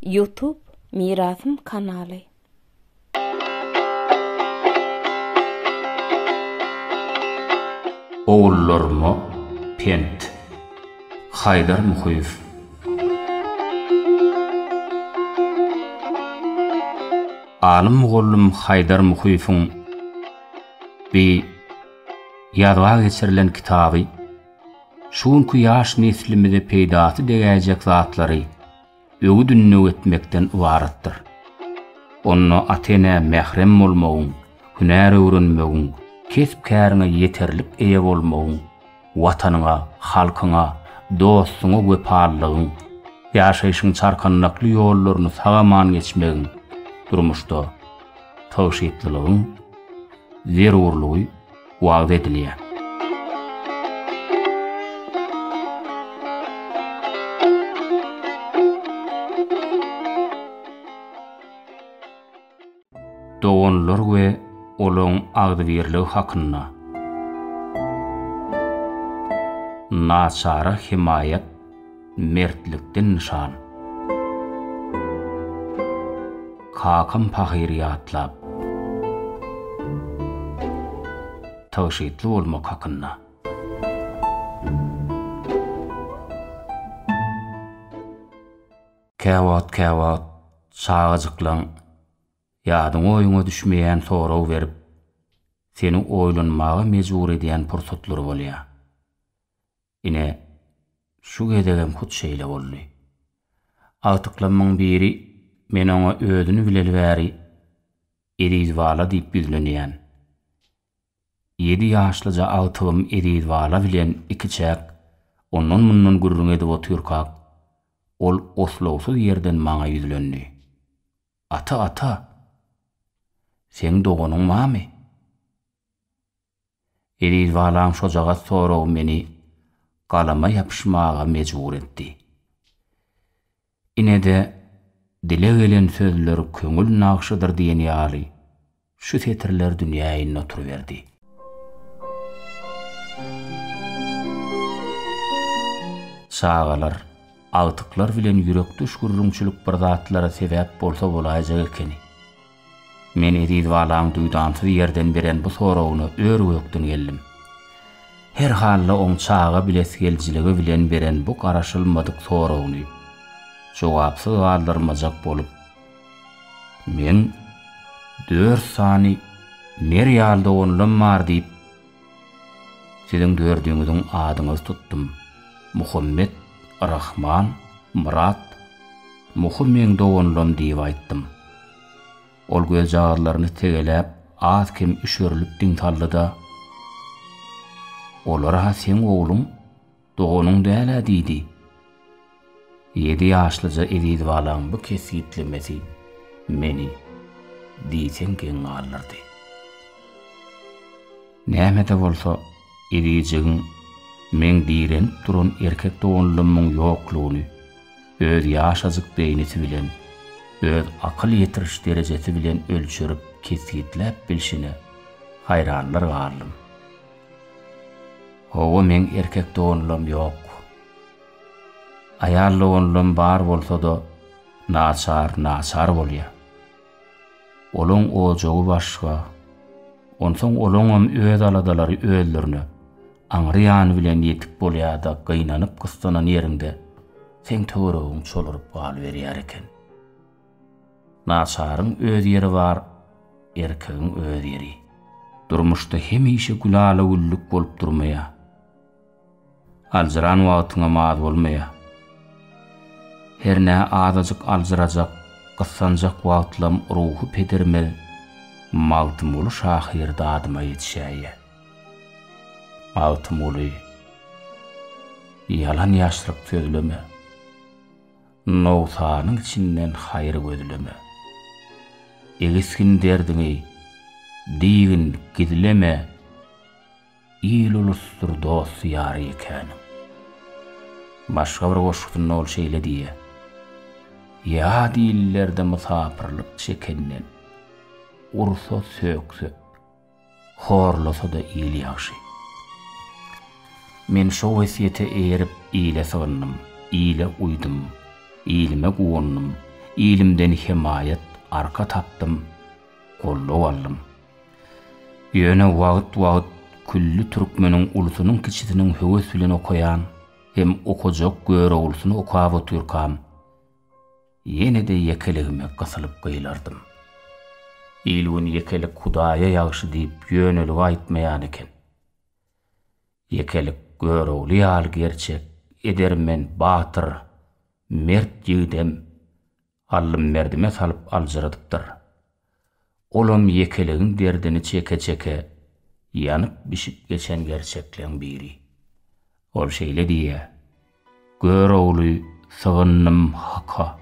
Youtube Mirasym kanaly. Ogullaryma pent. Haýdar Muhyýew. Alym mugallym Haýdar Muhyýewiň bi ýazga geçirilen kitaby şu günki ýaş neslimize peýdasy degäýjek zatlary öwüt-ündew etmekden ybaratdyr. Onda ata-enä mährem bolmagyň, hünär öwrenmegiň, kesp-käriňe ýeterlik eýe bolmagyň, Watanyňa, halkyňa, dostuňa wepalylygyň, ýaşaýşyň çarkandakly ýollaryny sag-aman geçmegiň, durmuşda tygşytlylygyň zerurlygy wagyz edilýär. Doganlar we olaň agzybirligi hakynda. Naçara hemaýat mertlikden nyşan. Kakam pahyry ýatlap. Tygşytly bolmak hakynda. Käwagt-käwagt çagajyklaň ýadyňa-oýuňa düşmeýän sorag berip, seni oýlanmaga mejbur edýän pursatlary bolýar. Ine, şu gezegem hut şeýle boldy. Agtyklarymyň biri, men oňa özüni bileli bäri Eziz bala diýip ýüzlenýän. Ýedi ýaşlyja agtygym Eziz bala bilen ikiçäk ondan-mundan gürrüň edip otyrkak, ol oslagsyz ýerden maňa ýüzlendi. Ata, ata! Seň doganyň barmy? Eziz balaň şojagaz soragy meni galama ýapyşmaga mejbur etdi. Ine-de, dile gelen sözler köňül nagşydyr diýen ýaly, şu setirler dünýä indi oturyberdi. Çagalar, agtyklar bilen ýürekdeş gürrüňçilik bir zatlara sebäp bolsa bolaýjak ekeni. Men eziz balaň duýdansyz ýerden beren bu soragyna ör-gökden geldim. Her halda oň çaga bilesigelijiligi bilen beren bu garaşylmadyk soragyny jogapsyz galdyrmajak bolup, Meň dört sany ner ýaly doganlam bar diýip, siziň dördüňiziň adyňyzy tutdum, Muhammet, Rahman, Myrat, Muhy meň doganlam diýip aýtdym. Ol gözjagazlaryny tegeläp, az-kem üşerilip diň saldy-da, Olar-a seň ogluň, doganyň däl-ä diýdi. Ýedi ýaşlyja eziz balaň bu kesgitlemesi meni diýseň geň galdyrdy. Näme-de bolsa, ezizijigiň meň direnip duran erkek doganlymyň ýoklugyny öz ýaşajyk beýnisi bilen, öz akyl ýetiriş derejesi bilen ölçerip kesgitläp bilşine haýranlar galdym. Hawa, meň erkek doganlam ýok. Aýal doganlam bar bolsa-da, naçar naçar bolýar. Olaň ojagy başga. Onsoň olaňam öz aladalary özlerine. Aňry ýany bilen ýetik bolýar-da gynanyp-gyssanan ýeriňde seň töweregiň çolaryp galyberýär eken. Naçaryň öz ýeri bar, erkegiň öz ýeri. Durmuşda hemişe gülala-güllük bolup durmaýar. Aljyran wagtyňam az bolmaýar. Hernä azajyk aljyrajak, gyssanjak wagtlam ruhy pederimiz Magtymguly şahyr dadyma ýetişäýýär. Magtymguly, ýalan-ýaşryk sözleme. Nogsanyň içinden haýyr gözleme. Egisgin derdiňi, diýgin, gizleme. Il-ulusdyr dosty-ýary ýekäniň. Başga bir goşgusynda ol şeýle diýýär, Ýat illerde mysapyrlyk çekenden, Ursa, sökse, horlasa-da il ýagşy. Men şo wesýete eýerip ile sygyndym, ile uýdum, ilime guwandym. Ilimden hemaýat, arka tapdym, goldaw aldym. Ýöne wagt-wagt külli türkmeniň ulusynyň-kiçisiniň höwes bilen okaýan hem okajak Göroglusyny okap otyrkam, ýene-de ýekeligime gysylyp gyýlardym. Il-gün ýekelik Hudaýa ýagşy diýip ýönelige aýtmaýan eken. Ýekelik Görogly ýaly gerçek, edermen, batyr, mert ýigidem Allymberdime salyp aljyradypdyr. Olam ýekeligiň derdini çeke-çeke ýanyp-bişip geçen gerçekleň biri. Ol şeýle diýýär, Görogly sygyndym Haka,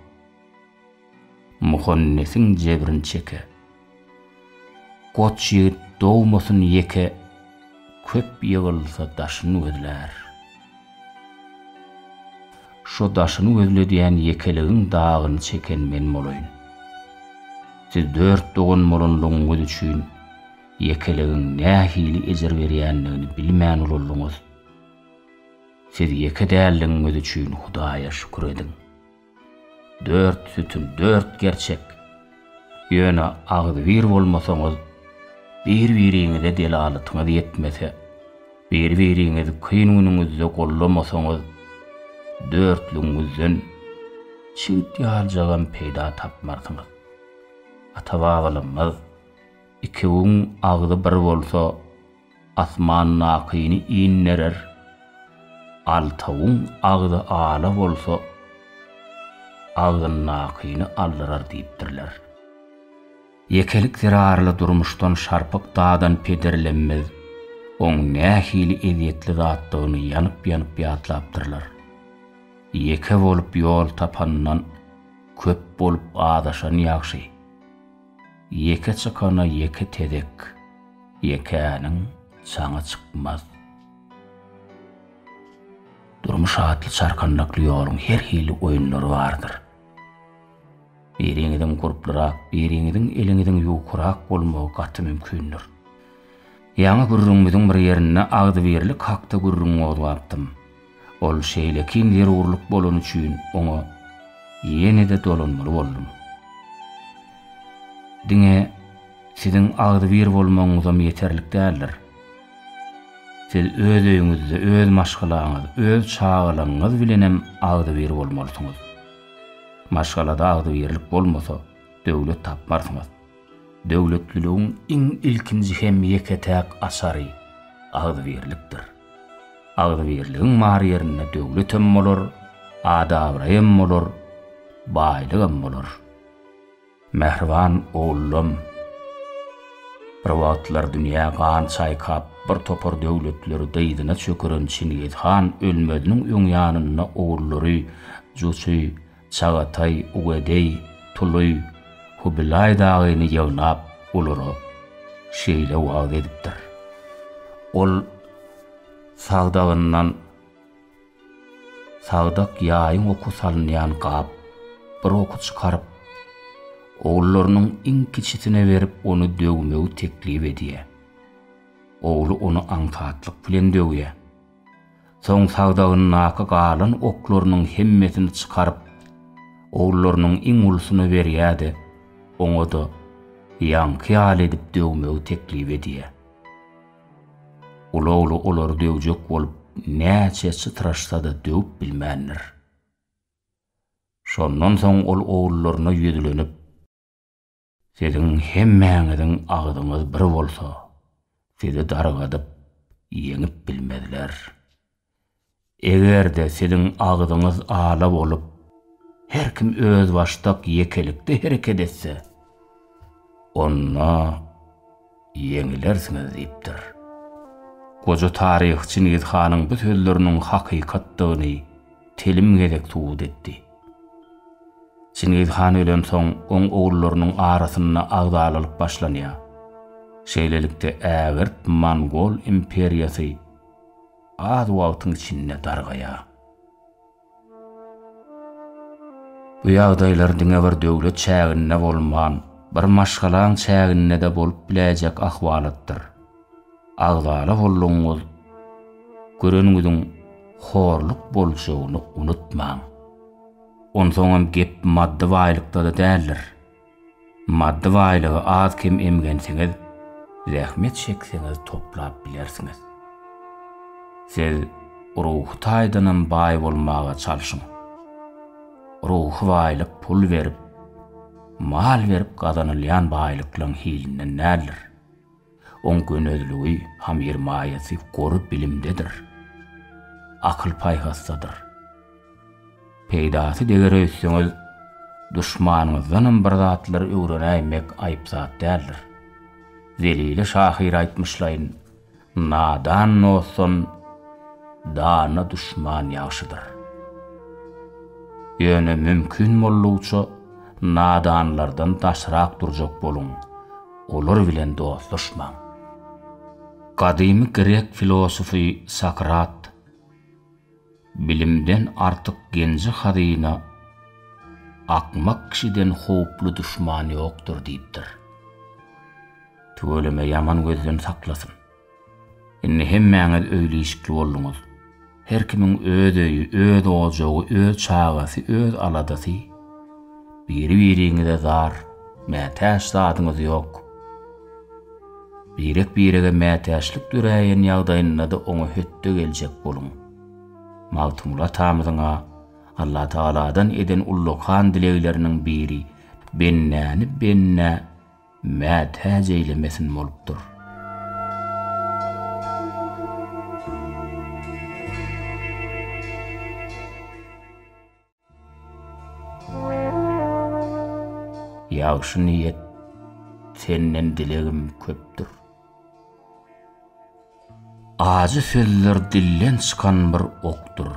Muhannesiň jebrin çeke. Goç ýigit dogmasyn ýeke, Köp ýygylsa daşyn gözlär. Şo daşyny gözledýän ýekeligiň dagyny çeken men bolaýyn. Siz dört dogan bolanlygyňyz üçin ýekeligiň nähili ejir berýändigini bilmän ulaldyňyz. Siz ýeke däldigiňiz üçin Hudaýa şükür ediň. Dört sütün, dört gerçek. Ýöne agzybir bolmasaňyz, bir-biriňize delalatyňyz ýetmese, bir-biriňizi kyn günüňizde goldamasaňyz, dörtlügiňizden çigit ýalyjagam peýda tapmarsyňyz. Ata-babalarymyz, Ikiwiň agzy bir bolsa, Asmandakyny inderer, Altawyň agzy ala bolsa, agzyndakyny aldyrar diýipdirler. Ýekelik zerarly durmuşdan şarpyk dadan pederlemmiz oň nähili ezýetli zatdygyny ýanyp-ýanyp ýatlapdyrlar. Ýeke bolup ýol tapandan, köp bolup azaşan ýagşy. Ýeke çykana ýeke tezek, ýekäniň çaňy çykmaz. Durmuş atly çarkandakly ýoluň her hili oýunlary bardyr. Biriňiziň gurplurak, biriňiziň eliňiziň ýukarak bolmagy gaty mümkindir. Ýaňy gürrüňimiziň bir ýerinde agzybirlik hakda gürrüň gozgapdym. Ol şeýlekin zerurlyk bolany üçin oňa ýene-de dolanmaly boldum. Diňe siziň agzybir bolmagyňyzam ýeterlik däldir. Siz öz öýüňizde öz maşgalaňyz, öz çagalaryňyz bilenem agzybir bolmalysyňyz. Maşgalada agzybirlik bolmasa, döwlet tapmarsyňyz. Döwletliligiň iň ilkinji hem ýeke-täk açary agzybirlikdir. Agzybirligiň bar ýerinde döwletem bolar, at-abraýam bolar, baýlygam bolar. Mähriban ogullam, bir wagtlar dünýä gan çaýkap, bir topar döwletleri dyzyna çökeren Çingiz han ölmeziniň öň ýanynda ogullary Juçy, Çagataý, Ugedeý, Tuluý, Hubilaý dagyny ýygnap, olara şeýle wagyz edipdir. Ol sagdagyndan sagdak ýaýyň oky salynýan gap, bir oky çykaryp, ogullarynyň iň kiçisine berip, ony döwmegi teklip edýär. Ogly ony aňsatlyk bilen döwýär. Soň sagdagyndaky galan oklarynyň hemmesini çykaryp, ogullarynyň iň ulusyna berýär-de, oňa-da ýaňky ýaly edip döwmegi teklip edýär. Uly ogly olary döwjek bolup näçe çytraşsa-da döwüp bilmändir. Şondan soň ol ogullaryna ýüzlenip. Siziň hemmäňiziň agzyňyz bir bolsa, sizi dargadyp, ýeňip bilmezler. Eger-de siziň agzyňyz ala bolup, her kim özbaşdak ýekelikde hereket etse, onda ýeňilersiňiz diýipdir. Goja taryh Çingiz hanyň bu sözleriniň hakykatdygyny telim gezek subut etdi. Çingiz han ölensoň, oň ogullarynyň arasynda agzalalyk başlanýar. Şeýlelikde, ägirt mongol imperiýasy az wagtyň içinde dargaýar. Bu ýagdaýlar diňe bir döwlet çäginde bolman, bir maşgalaň çäginde-de bolup biläýjek ahwalatdyr. Agzala boldugyňyz, göreniňiziň horluk boljagyny unutmaň. Onsoňam gep maddy baýlykda-da däldir. Maddy baýlygy az-kem emgenseňiz, zähmet çekseňiz toplap bilersiňiz. Siz ruhy taýdanam baý bolmaga çalşyň. Ruhy baýlyk pul berip, mal berip gazanylýan baýlyklaň hilinden däldir. Oň gönezligi, hamyrmaýasy gory bilimdedir, akyl-paýhasdadyr. Peýdasy deger öýtseňiz, duşmanyňyzdanam bir zatlar öwrenäýmek aýyp zat däldir. Zelili şahyr aýtmyşlaýyn, Nadan dostdan dana duşman ýagşydyr. Ýöne mümkin boldugyça nadanlardan daşrak durjak boluň, olar bilen dostlaşmaň. Gadymy grek filosofy Sokrat Bilimden artyk genji-hazyna, akmak kişiden howply duşman ýokdur diýipdir. Tüweleme ýaman gözden saklasyn. Indi hemmäňiz öýli-işikli bolduňyz. Her kimiň öz öýi, öz ojagy, öz çagasy, öz aladasy. Biri-biriňize zar, mätäç zadyňyz ýok. Birek-birege mätäçlik döräýen ýagdaýynda-da oňa hötde geljek boluň. Magtymguly atamyzyň-a Allatagaladan eden ullakan dilegleriniň biri Bendäni bendä mätäç eýlemesin bolupdyr. Ýagşy niýet senden dilegim köpdür. Ajy sözler dilden çykan bir okdur.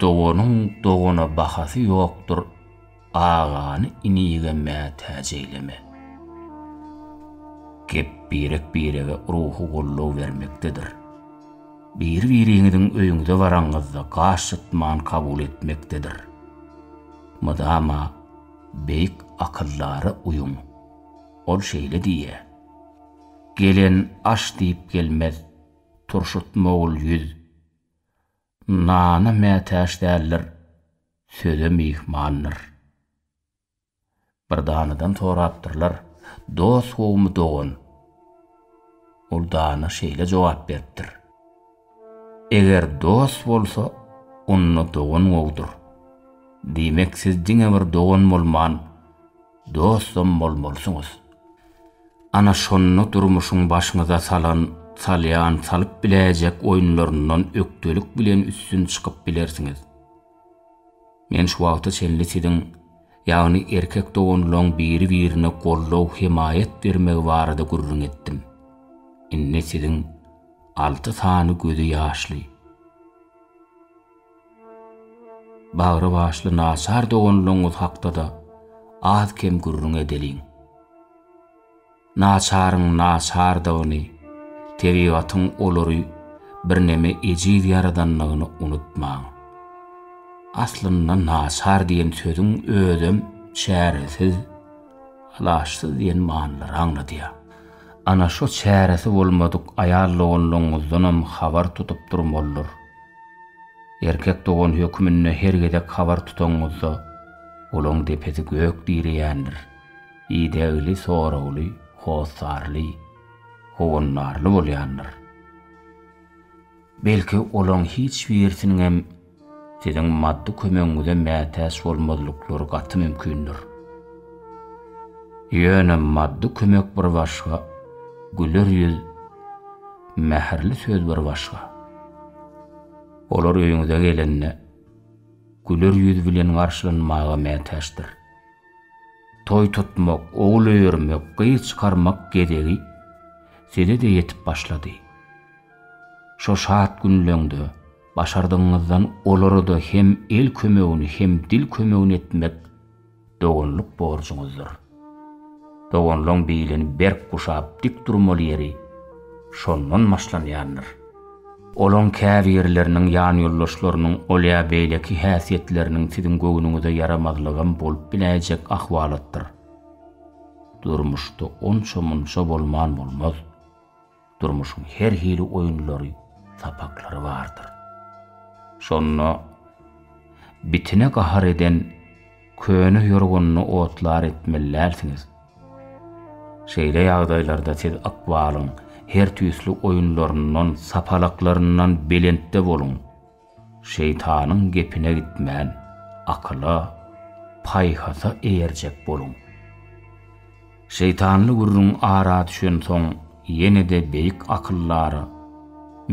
Doganyň dogana bahasy ýokdur, agany inige mätäç eýleme. Gep birek-birege ruhy goldaw bermekdedir. Biri-biriňiziň öýüňize baraňyzda gaş çytman kabul etmekdedir. Mydama beýik akyldara uýuň. Ol şeýle diýýär, Gelen aş diýip gelmez, turşutmagul ýüz. Nana mätäç däldir, söze myhmandyr. Bir danadan sorapdyrlar, Dost gowumy dogan? Ol dana şeýle jogap beripdir, Eger dost bolsa, onda dogan gowudyr. Diýmek siz diňe bir dogan bolman, dostam bolmalysyňyz. Ana şonda durmuşyň başyňyza salan, salýan, salyp biläýjek oýunlaryndan ökdelik bilen üstün çykyp bilersiňiz. Men şu wagta çenli siziň, ýagny erkek doganlaň biri-birine goldaw, hemaýat bermegi barada gürrüň etdim. Indi siziň alty sany gözi ýaşly, bagry başly naçar doganlaryňyz hakda-da az-kem gürrüň edeliň. Naçaryň naçardygyny, tebigatyň olary birneme ejiz ýaradandygyny unutmaň. Aslynda naçar diýen sözüň özem çäresiz, alaçsyz diýen manylary aňladýar. Ana şo çäresi bolmadyk aýal doganlaryňyzdanam habar tutup durmalydyr. Erkek dogan höküminde her gezek habar tutanyňyzda, olaň depesi gök direýändir. Idegli, soragly, hossarly, howandarly bolýandyr. Belki, olaň hiç birisiniňem siziň maddy kömegiňize mätäç bolmazlyklary gaty mümkindir. Ýöne maddy kömek bir başga, güler ýüz, mähirli söz bir başga. Olar öýüňize gelende, güler ýüz bilen garşylanmaga mätäçdir. Toý tutmak, ogul öýermek, gyz çykarmak gezegi size-de ýetip başlady. Şo şat günleňde başardygyňyzdan olara-da hem el kömegini, hem dil kömegini etmek doganlyk borjuňyzdyr. Doganlaň bilini berk guşap dik durmaly ýeri şondan başlanýandyr. Olaň käbirleriniň ýanýoldaşlarynyň ol ýa beýleki häsiýetleriniň siziň göwnüňize ýaramazlygam bolup biläýjek ahwalatdyr. Durmuşda onça-munça bolman bolmaz. Durmuşyň her hili oýunlary, sapaklary bardyr. Şonda. Bitine gahar eden köne ýorganyny otlar etmeli dälsiňiz. Şeýle ýagdaýlarda siz ykbalyň her tüýsli oýunlaryndan, sapalaklaryndan belentde boluň. Şeýtanyň gepine gitmän, akyla, paýhasa eýerjek boluň. Şeýtanly gürrüň ara düşensoň, ýene-de beýik akyldara,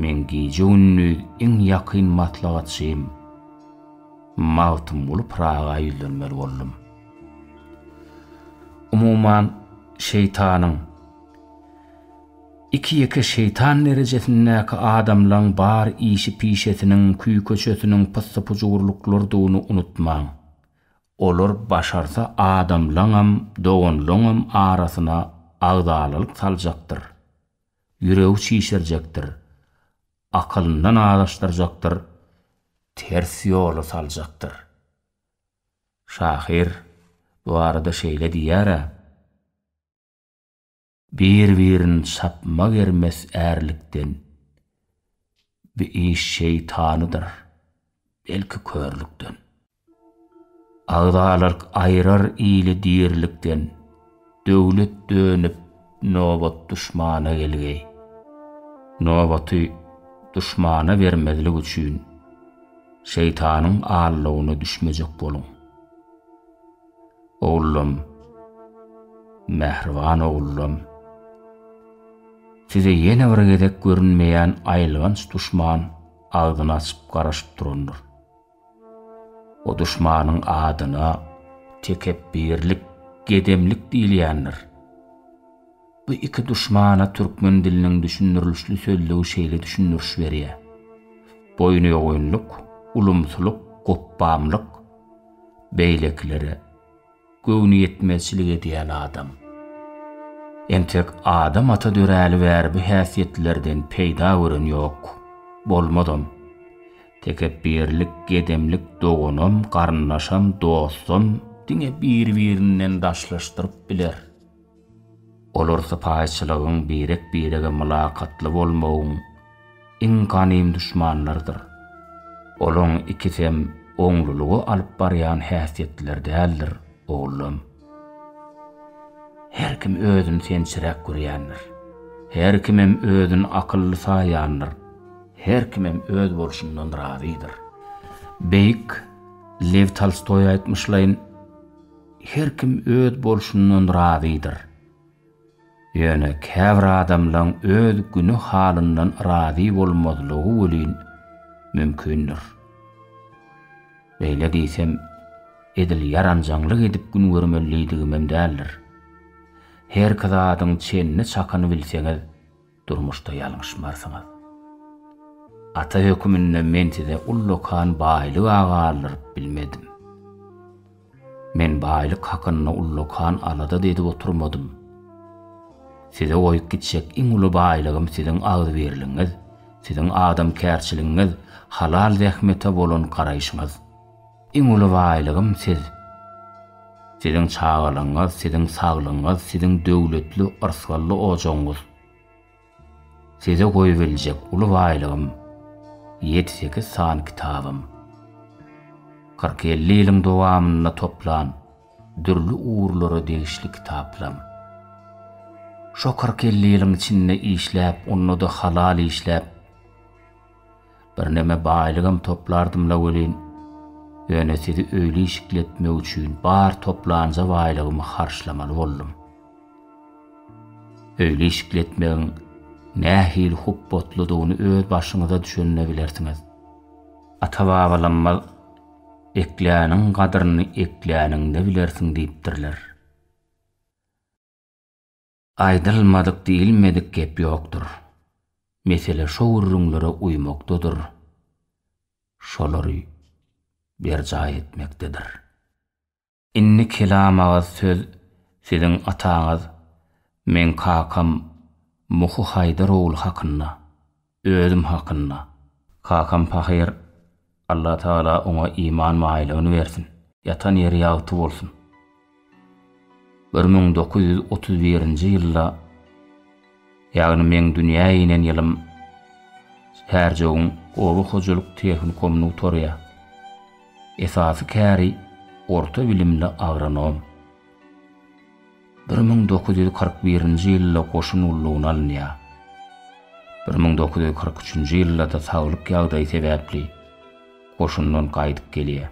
meň gije-gündiz iň ýakyn maslahatçym Magtymguly Pyraga ýüzlenmeli boldum. Umuman, şeýtanyň, iki-ýeke şeýtan derejesindäki adamlaň bar işi-pişesiniň, küý-köçesiniň pyssy-pujurlyklardygyny unutmaň. Olar başarsa adamlaňam, doganlaňam arasyna agzalalyk saljakdyr, ýüregi çişirjekdir, akylyndan azaşdyrjakdyr, ters ýola saljakdyr. Şahyr bu barada şeýle diýýär-ä. Bir-birin çapmak ermes ärlikden, Bi iş şeýtanydyr, belki körlükden. Agzalyk aýrar ili dirilikden, Döwlet dönüp, nobat duşmana gelgeý. Nobaty duşmana bermezlik üçin, Şeýtanyň aldawyna düşmejek boluň. Ogullym, mähriban ogullym! Size ýene bir gezek görünmeýän aýylganç duşman agzyny açyp garaşyp durandyr. O duşmanyň adyna tekepbirlik, gedemlik diýilýändir. Bu iki duşmana türkmen diliniň düşündirilişli sözlügi şeýle düşündiriş berýär, Boýnuýogynlyk, ulumsylyk, gopbamlyk, beýlekilere göwnüýetmezçilik edýän adam. Entek Adam ata döräli bäri bu häsiýetlerden peýda gören ýok. Bolmazam. Tekepbirlik, gedemlik doganam, garyndaşam, dostam diňe bir-birinden daşlaşdyryp biler. Olar sypaýyçylygyň, birek-birege mylakatly bolmagyň iň ganym duşmanlarydyr. Olaň ikisem oňlulyga alyp barýan häsiýetler däldir, oglum. Her kim özüni sençiräk görýändir. Her kimem özüni akylly saýýandyr. Her kimem öz bolşundan razydyr. Beýik Lew Tolstoý aýtmyşlaýyn, Her kim öz bolşundan razydyr. Ýöne käbir adamlaň öz güni halyndan razy bolmazlygy welin mümkindir. Beýle diýsem, edil ýaranjaňlyk edip gün görmeli diýdigimem däldir. Herki zadyň çenini-çakyny bilseňiz, durmuşda ýalňyşmarsyňyz. Ata höküminde men size ullakan baýlyg-a galdyryp bilmedim. Men baýlyk hakynda ullakan alada-da edip oturmadym. Size goýup gitjek iň uly baýlygym siziň agzybirligiňiz, siziň adamkärçiligiňiz, halal zähmete bolan garaýşyňyz. Iň uly baýlygym siz. Siziň çagalygyňyz, siziň saglygyňyz, siziň döwletli, yrsgally ojagyňyz. Size goýubiljek uly baýlygym ýedi-sekiz sany kitabym. 40-50 ýylyň dowamynda toplan dürli ugurlara degişli kitaplam. Şo 40-50 ýylyň içinde işläp, onda-da halal işläp, Birneme baýlygam toplardym-la welin, ýöne sizi öýli-işikli etmek üçin bar toplanja baýlygymy harçlamaly boldum. Öýli-işikli etmegiň nähili hupbatlydygyny öz başyňyza düşende bilersiňiz. Ata-babalarymyz Ekläniň gadyryny ekläniňde bilersiň diýipdirler. Aýdylmadyk diýilmedik gep ýokdur. Mesele şo gürrüňlere uýmakdadyr, şolary berjaý etmekdedir. Indi kelam agyz söz siziň ataňyz, meň kakam Muhy Haýdar ogly hakynda. Özüm hakynda. Kakam pahyr, Allatagala oňa iman baýlygyny bersin, ýatan ýeri ýagty bolsun. 1931-nji ýylda, ýagny meň dünýä inen ýylym Çärjewiň oba hojalyk tehnikumyny gutarýar. Esasy käri orta bilimli agronom. 1941-nji ýylda goşun gullugyna alynýar. 1943-nji ýylda-da saglyk ýagdaýy sebäpli goşundan gaýdyp gelýär.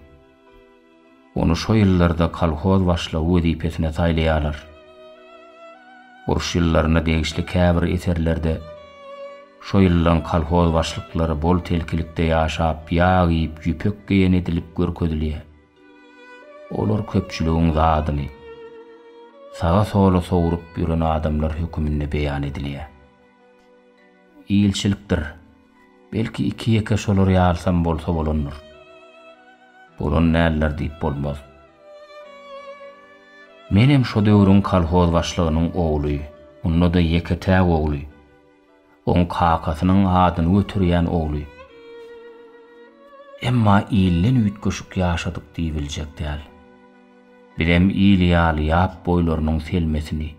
Ony şo ýyllarda kolhoz başlygy wezipesine saýlaýarlar. Uruş ýyllaryna degişli käbir eserlerde şo ýyllaň kolhoz başlyklary bol-telkilikde ýaşap, ýag iýip, ýüpek geýen edilip görkezilýär. Olar köpçüligiň zadyny saga-sola sowrup ýören adamlar höküminde beýan edilýär. Ilçilikdir. Belki iki-ýeke şolar ýalysam bolsa bolandyr. Bolan däldir diýip bolmaz. Menem şo döwrüň kolhoz başlygynyň ogly, onda-da ýeke-täk ogly. Oň kakasynyň adyny göterýän ogly. Emma ilden üýtgeşik ýaşadyk diýibiljek däl. Bizem il ýaly ýap boýlarynyň selmesini,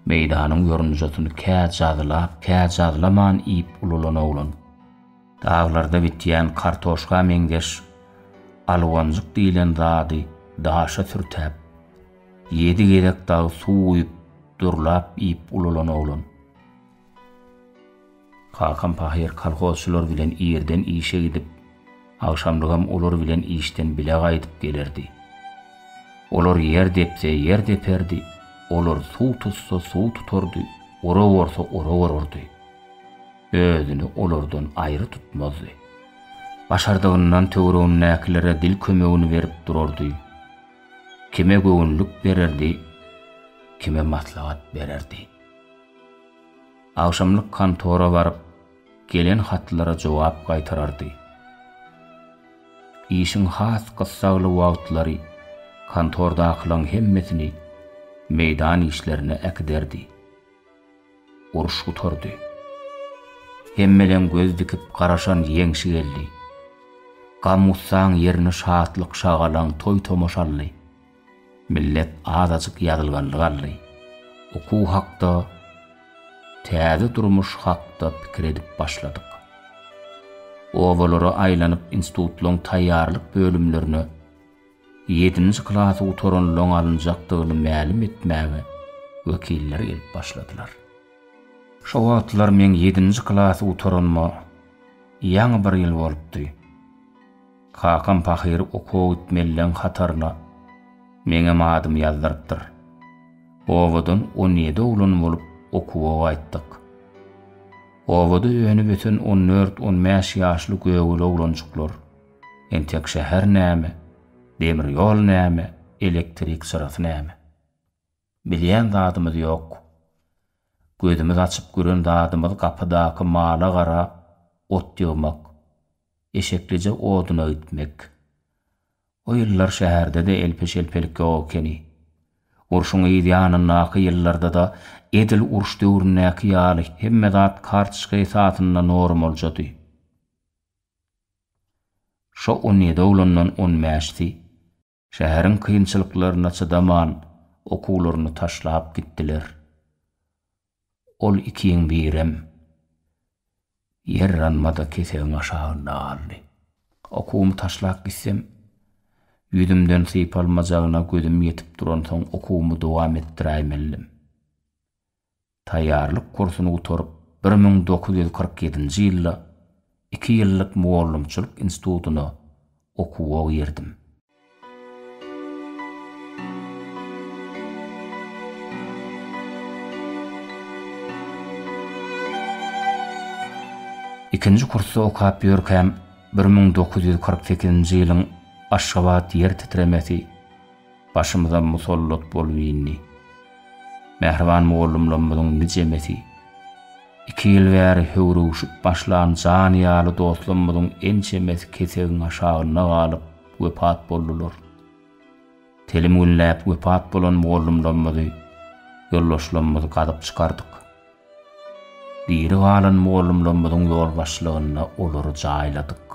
meýdanyň ýorunjasyny kä jazlap, kä jazlaman iýip ulalan oglan. Daglarda bitýän kartoşka meňzeş alwanjyk diýlen zady daşa sürtäp, ýedi gezek dagy suw guýup, durlap iýip ulalan oglan. Kakam pahyr kolhozçylar bilen irden işe gidip, agşamlygam olar bilen işden bile gaýdyp gelerdi. Olar ýer depse, ýer deperdi, olar suw tutsa, suw tutardy, orak orsa, orak orardy. Özüni olardan aýry tutmazdy. Başardygyndan töweregindäkilere dil kömegini berip durardy. Kime göwünlik bererdi, kime maslahat bererdi. Agşamlyk kontora baryp, gelen hatlara jogap gaýtarardy. Işiň has gyssagly wagtlary kontordakylaň hemmesini meýdan işlerine äkiderdi. Uruş gutardy. Hemmeleň göz dikip garaşan ýeňşi geldi. Gam-gussaň ýerini şatlyk-şagalaň, toý-tomaşa aldy. Millet azajyk ýazylganlyk aldy. Okuw hakda, täze durmuş hakda pikir edip başladyk. Obalara aýlanyp institutlaň taýýarlyk bölümlerine ýedinji klasy gutaranlaň alynjakdygyny mälim etmäge wekiller gelip başladylar. Şo wagtlar meň ýedinji klasy gutaranyma ýaňy bir ýyl bolupdy. Kakam pahyr okuwa gitmelileň hataryna meňem adymy ýazdyrypdyr. Obadan 17 oglan bolup okuwa gaýtdyk. Obada önüp-ösen on dört-on bäş ýaşly gögele oglanjyklar, entek şäher näme, demir ýol näme, elektrik çyrasy näme? Bilýän zadymyz ýok. Gözümiz açyp gören zadymyz gapydaky mala-gara ot ýygmak, eşeklije oduna gitmek. O ýyllar şäherde-de elpe-şelpelik ýok ekeni. Urşuň yz ýanyndaky ýyllarda-da edil uruş döwründäki ýaly hemme zat kartoçka esasynda normaljady. Şo 17 oglandan on bäşisi Şäheriň kynçylyklaryna çydaman, okuwlaryny taşlap gitdiler. Ol ikiň birem ýerranmada kesegiň aşagynda galdy. Okuwymy taşlap gitsem, ýüzümden sypalmajagyna gözüm ýetip duransoň okuwymy dowam etdiräýmelidim. Taýýarlyk kursuny gutaryp, 1947-nji ýylda iki ýyllyk mugallymçylyk institutyna okuwa girdim. Ikinji kursda okap ýörkäm, 1948-nji ýylyň Aşgabat ýer titremesi Başymyza musallat bolup indi. Mähriban mugallymlarymyzyň nijemesi, iki ýyl bäri höwrügişip başlan jan ýaly dostlarymyzyň ençemesi kesegiň aşagynda galyp, wepat boldular. Telim günläp wepat bolan mugallymlarymyzy, ýoldaşlarymyzy gazyp çykardyk. Diri galan mugallymlarymyzyň ýolbaşçylygynda olary jaýladyk.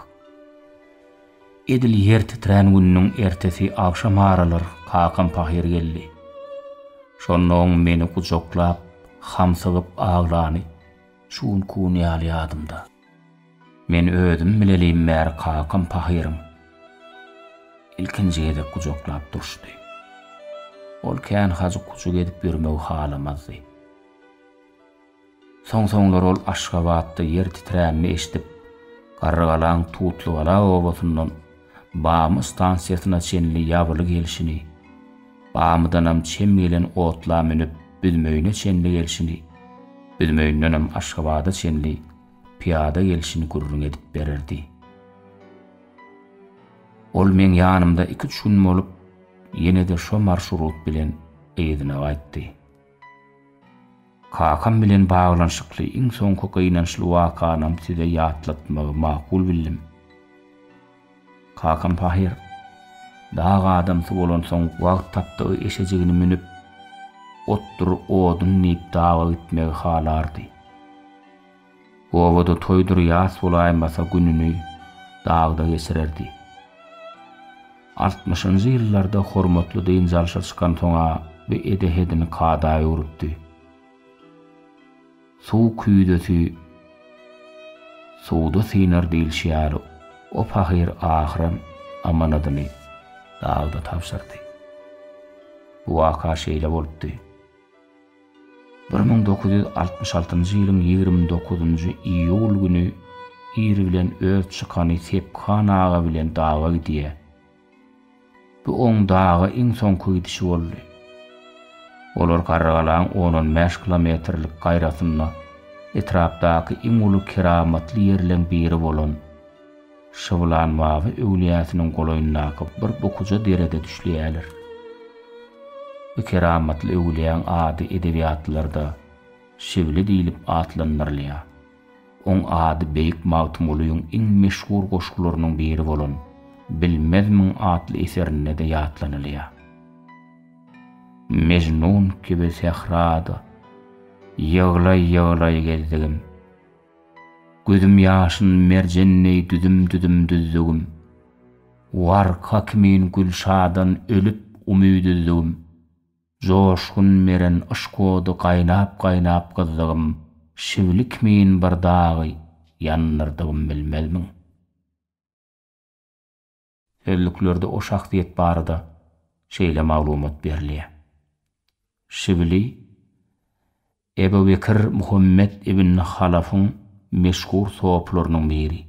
Edil ýer titrän gününiň ertesi agşam aralar kakam pahyr geldi. Şonda oň meni gujaklap, hamsygyp aglany şu günki gün ýaly ýadymda. Men özüm bilelim bäri kakam pahyryň. ilkinji gezek gujaklap durşudy. Ol kän hajyk-hujuk edip ýörmegi halamazdy. Soň-soňlar ol Aşgabatda ýer titränini eşidip, Garrygalaň Tutlygala obasyndan Bamy stansiýasyna çenli ýabyly gelşini, Bamydanam çem gelen otla münüp Büzmeýine çenli gelşini, Büzmeýindenem Aşgabada çenli pyýada gelşini gürrüň edip bererdi. Ol meň ýanymda iküç gün bolup, ýene-de şo marşrut bilen yzyna gaýtdy. Kakam bilen baglanyşykly iň soňky gynançly wakanam size ýatlatmagy makul bildim. Kakam pahyr, dag adamsy bolansoň wagt tapdygy eşejigini münüp, otdur odun diýip daga gitmegi halardy. Obada toýdur ýas bolaýmasa gününi dagda geçirerdi. Altmyşynjy ýyllarda hormatly dynç alşa çykansoň-a bu edehedini kada öwrüpdi. Suw küýzesi suwda synar diýlişi ýaly, o pahyr ahyram amanadyny dagda tabşyrdy. Bu waka şeýle bolupdy. 1966-njy ýylyň 29-njy iýul güni ir bilen öz çykany Sephan aga bilen daga gidýär. Bu oň daga iň soňky gidişi boldy. Olar Garrygalaň on-on bäş kilometrlik gaýrasynda etrapdaky iň uly keramatly ýerleň biri bolan Şybylanbaba öwlüýäsiniň golaýyndaky bir bukuja derede düşleýärler. Bu keramatly öwlüýäň ady edebiýatlarda Şibli diýlip atlandyrylýar. Oň ady beýik Magtymgulyň iň meşhur goşgularynyň biri bolan Bilmezmiň atly eserinde-de ýatlanylýar. Mejnun kibi sährada ýyglaý-ýyglaý gezdigim. Gözüm ýaşyn merjen deý düzüm-düzüm düzdügim. Warka kimin Gülşadan ölüp umyt üzdügim. Joşgun beren yşk ody gaýnap-gaýnap gyzdygym, Şibli kimin bir dagy ýandyrdygym bilmezmiň? Sözlüklerde o şahsyýet barada şeýle maglumat berilýär. Şibli Ebu Bekir Muhammet ibn Halafyň meşhur sopularynyň biri.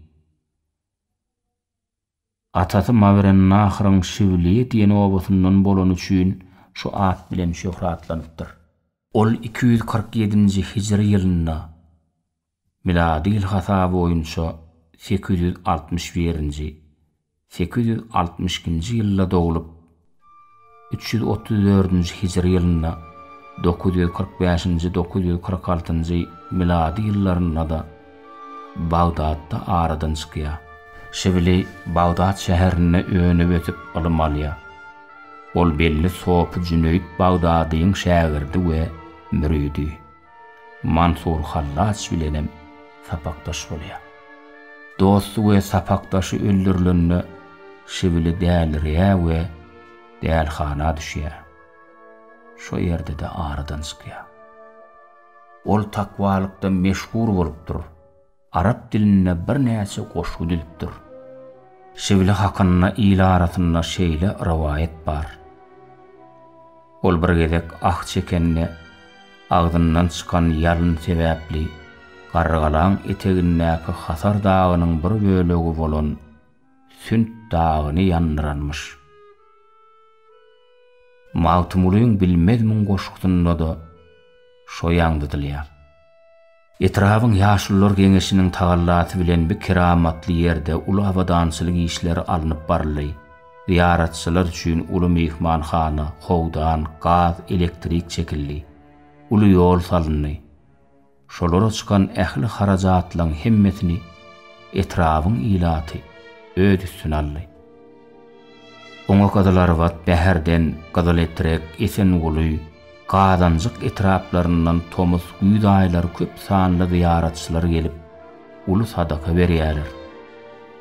Atasy Mawerennahryň Şibliýe diýen obasyndan bolany üçin şu at bilen şöhratlanypdyr. Ol 247-nji hijri ýylynda, milady ýyl hasaby boýunça 861-nji, 862-nji ýylda doglup, 334-nji hijri ýylynda, 945-nji, 946-njy milady ýyllarynda-da Bagdatda aradan çykýar. Şibli Bagdat şäherinde önüp-ösüp ylym alýar. Ol belli sopy Jüneýit Bagdadyň şägirdi we müridi Mansur Hallaç bilenem sapakdaş bolýar. Dosty we sapakdaşy öldürilende Şibli dälireýär we dälihana düşýär. Şo ýerde-de aradan çykýar. Ol takwalykda meşhur bolupdyr. Arap dilinde birnäçe goşgy düzüpdir. Şibli hakynda il arasynda şeýle rowaýat bar. Ol bir gezek ah çekende, agzyndan çykan ýalyn sebäpli Garrygalaň etegindäki Hasar dagynyň bir bölegi bolan Sünt dagyny ýandyranmyş. Magtymgulyň Bilmezmiň goşgusynda-da şo ýaňzydylýar. Etrabyň Ýaşulular geňeşiniň tagallasy bilen bu keramatly ýerde uly abadançylyk işleri alnyp baryldy. Zyýaratçylar üçin uly myhmanhana, howdan, gaz, elektrik çekildi. Uly ýol salyndy. Şolara çykan ähli harajatlaň hemmesini etrabyň ilaty öz üstüne aldy. Oňa Gyzylarbat, Bäherden, Gyzyletrek, Esenguly, Gazanjyk etraplaryndan tomus, güýz aýlary köp sanly zyýaratçylar gelip, uly sadaka berýärler.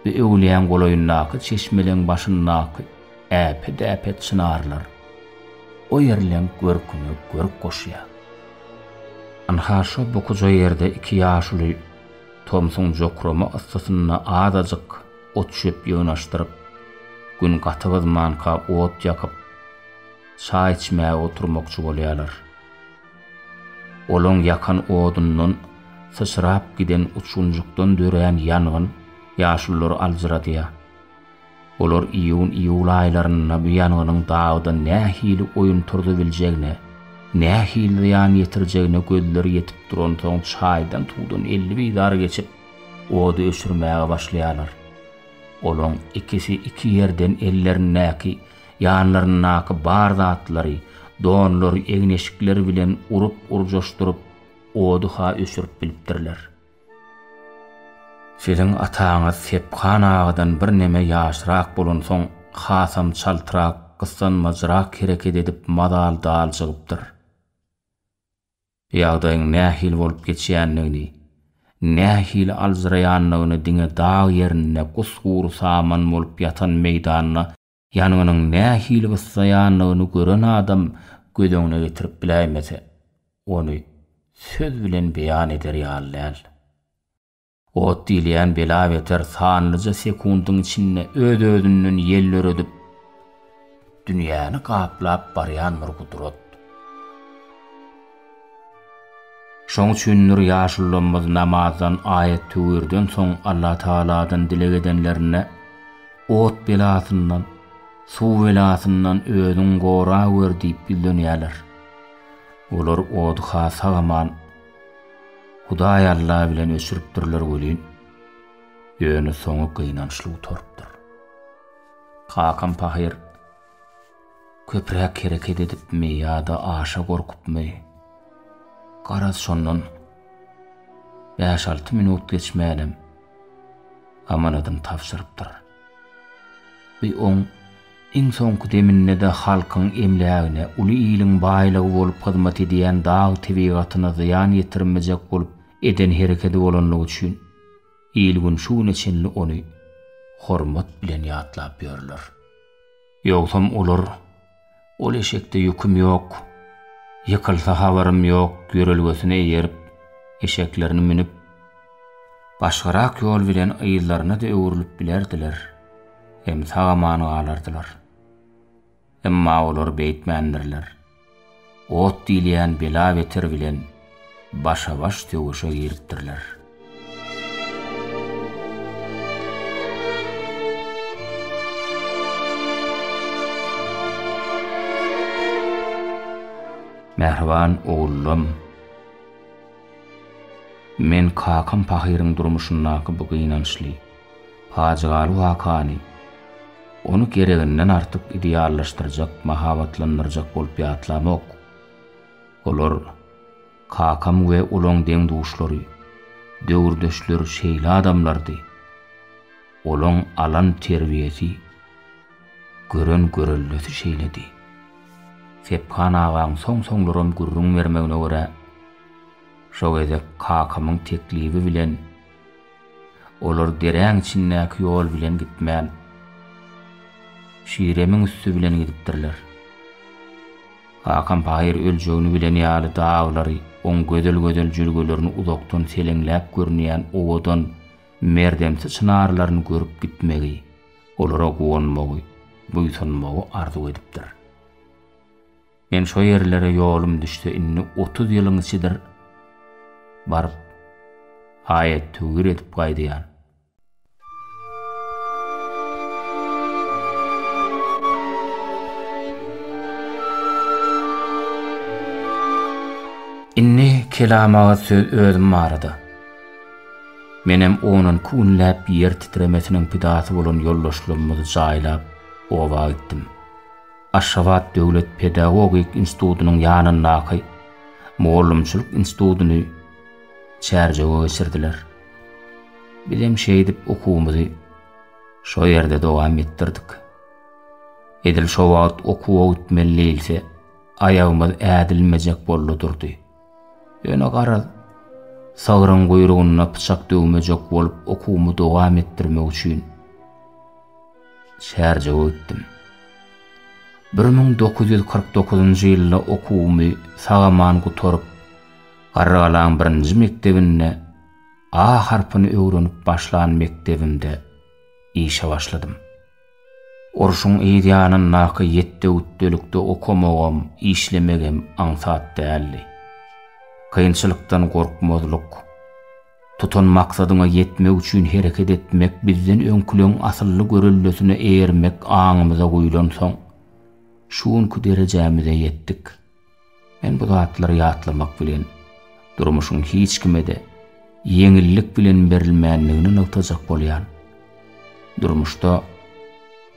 Bu öwlüýäň golaýyndaky çeşmeleň başyndaky äpet-äpet çynarlar o ýerleň görküne görk goşýar. Ynha şo bukuja ýerde iki ýaşuly tomsuň jokrama yssysynda azajyk ot-çöp ýygnaşdyryp, Gün gaty gyzmanka ot ýakyp, çaý içmäge oturmakçy bolýarlar. Olaň ýakan odundan syçrap giden uçgunjykdan dörän ýangyn ýaşululary aljyradýar. Olar iýun-iýul aýlarynda bu ýangynyň dagda nähili oýun turzubiljegine, nähili zyýan ýetirjegine gözleri ýetip duransoň çaýdan-suwdan elli bizar geçip, ody öçürmäge başlaýarlar. Olaň ikisi iki ýerden ellerindäki, ýanlaryndaky bar zatlary, donlary, egin-eşikleri bilen urup-urjaşdyryp, ody-ha öçürip bilipdirler. Siziň ataňyz Sephan agadan birneme ýaşrak bolansoň, hasam çaltrak, gyssanmajrak hereket edip mazaly daljygypdyr. Ýagdaýyň nähili bolup geçýändigini, nähili aljyraýandygyny diňe dag ýerinde gus-gury saman bolup ýatan meýdanda ýangynyň nähili gyssaýandygyny gören adam göz öňüne getirip biläýmese, ony söz bilen beýan eder ýaly däl. Ot diýilýän bela-beter sanlyja sekundyň içinde öz-özünden ýel döredip, dünýäni gaplap barýan bir gudrat. Şoň üçindir ýaşulularymyz namazdan, aýat-töwirden soň Allatagaladan dileg edenlerinde, Ot belasyndan, suw belasyndan özüň gorawer diýip ýüzlenýärler. Olar ody-ha sag-aman Hudaý Alla bilen öçüripdirler welin, ýöne soňy gynançly gutarypdyr. Kakam pahyr köpräk hereket edipmi ýa-da aşa gorkupmy, garaz şondan bäş-alty minut geçmänem amanadyny tabşyrypdyr. Bi oň iň soňky deminde-de halkyň emlägine, uly iliň baýlygy bolup hyzmat edýän dag tebigatyna zyýan ýetirmejek bolup eden herekedi bolanlygy üçin, il-gün şu güne çenli ony hormat bilen ýatlap ýörler. Ýogsam olar Ol eşekde ýüküm ýok, ýykylsa habarym ýok ýörelgesine eýerip, eşeklerini münüp, başgarak ýol bilen yzlaryna-da öwrülip bilerdiler hem sag-aman galardylar. Emma olar beýtmändirler. Ot diýilýän bela-beter bilen başa-baş söweşe giripdirler. Mähriban ogullam! Men kakam pahyryň durmuşyndaky bu gynançly, pajygaly wakany ony gereginden artyk ideallaşdyrjak, mahabatlandyrjak bolup ýatlamok. Olar, kakam we olaň deň-duşlary, döwürdeşleri şeýle adamlardy. Olaň alan terbiýesi, gören göreldesi şeýledi. Sephan agaň soň-soňlaram gürrüň bermegine görä, şo gezek kakamyň teklibi bilen olar deräň içindäki ýol bilen gitmän, Şiremiň üsti bilen gidipdirler. Kakam pahyr öljegini bilen ýaly daglary, oň gözel-gözel jülgelerini uzakdan seleňläp görünýän owadan, merdemsi çynarlaryny görüp gitmegi, olara guwanmagy, buýsanmagy arzuw edipdir. Men şo ýerlere ýolum düşse indi 30 ýylyň içidir, baryp, aýat-töwir edip gaýdýan. Indi kelam-agyz söz özüm barada. Menem onunky günläp ýer titremesiniň pidasy bolan ýoldaşlarymyzy jaýlap, oba gitdim. Aşgabat döwlet pedagogik institutynyň ýanyndaky mugallymçylyk institutyny Çärjewe geçirdiler. Bizem şeýdip okuwymyzy şo ýerde dowam etdirdik. Edil şo wagt okuwa gitmeli diýilse, aýagymyz ädilmejek boldy durdy. Ýöne garaz, sygryň guýrugynda pyçak döwmejek bolup okuwymy dowam etdirmek üçin Çärjewe gitdim. 1949-njy ýylda okuwymy sag-aman gutaryp, Garrygalaň birinji mekdebinde A harpyny öwrenip başlan mekdebimde işe başladym. Urşuň yz ýanyndaky ýetde-gütdelikde okamagam, işlemegem aňsat däldi. Kynçylykdan gorkmazlyk, tutan maksadyňa ýetmek üçin hereket etmek bizden öňküleň asylly göreldesine eýermek aňymyza guýlansoň, şu günki derejämize ýetdik. Men bu zatlary ýatlamak bilen, durmuşyň hiç kime-de ýeňillik bilen berilmändigini nygtajak bolýan. Durmuşda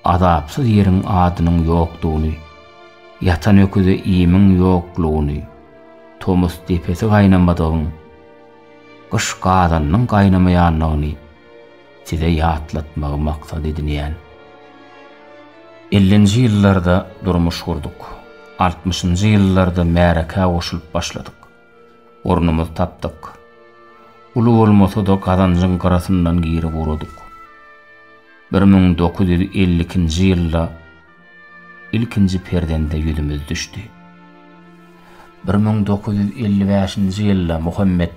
azapsyz ýeriň adynyň ýokdugyny, ýatan öküze iýmiň ýoklugyny, tomus depesi gaýnamadygyň, gyş gazanynyň gaýnamaýandygyny size ýatlatmagy maksat edinýän. Ellinji ýyllarda durmuş gurduk. Altmyşynjy ýyllarda märekä goşulyp başladyk. Ornumyzy tapdyk. Uly bolmasa-da gazanjyň gyrasyndan girip ugradyk. 1952-nji ýylda ilkinji perzende ýüzümiz düşdi. 1955-nji ýylda Muhammet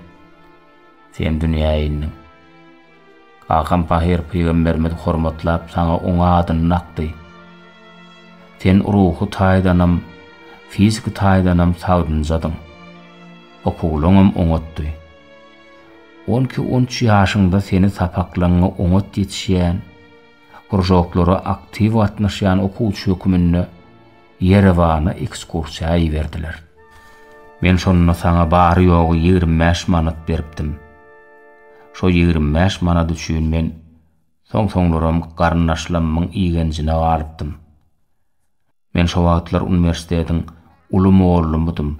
sen dünýä indiň. Kakam pahyr pygamberimizi hormatlap saňa oň adyny dakdy. Sen ruhy taýdanam, fiziki taýdanam sagdynjadyň. Okuwlaňam oňatdy. On iki-on üç ýaşyňda seni sapaklaňňa oňat ýetişýän, kružoklara aktiw gatnaşýan okuwçy höküminde Ýerewana ekskursiýa iberdiler. Men şonda saňa bary-ýogy 25 manat beripdim. Şo 25 manat üçin men soň-soňlaram garyndaşlammyň igenjine galypdym. Men şo wagtlar uniwersitetiň uly mugallymydym.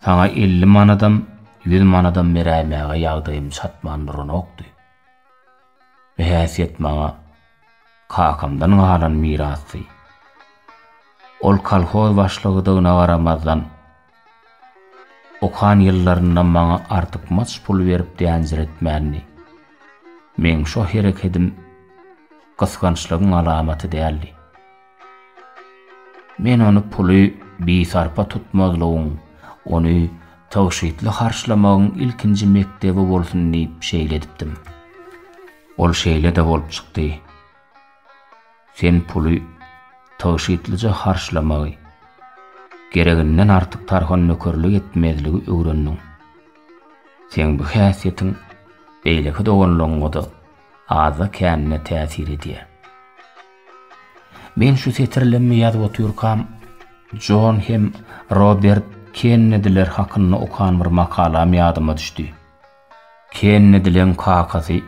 Saňa 50 manadam, 100 manadam beräýmäge ýagdaýym çatman duranokdy. Bu häsiýet maňa kakamdan galan mirasdy. Ol kolhoz başlygydygyna garamazdan, okan ýyllarynda maňa artykmaç pul berip dänjiretmändi. Meň şo herekedim gysgançlygyň alamaty däldi. Men ony puly bisarpa tutmazlygyň, ony tygşytly harçlamagyň ilkinji mekdebi bolsun diýip şeýle edipdim. Ol şeýle-de bolup çykdy. Sen puly tygşytlyja harçlamagy, gereginden artyk tarhan-nökerlik etmezligi öwrendiň. Seň bu häsiýetiň beýleki doganlaryňa-da azda-kände täsir edýär. Men şu setirlerimi ýazyp otyrkam, Jon hem Robert Kennediler hakynda okan bir makalam ýadyma düşdi. Kennedileň kakasy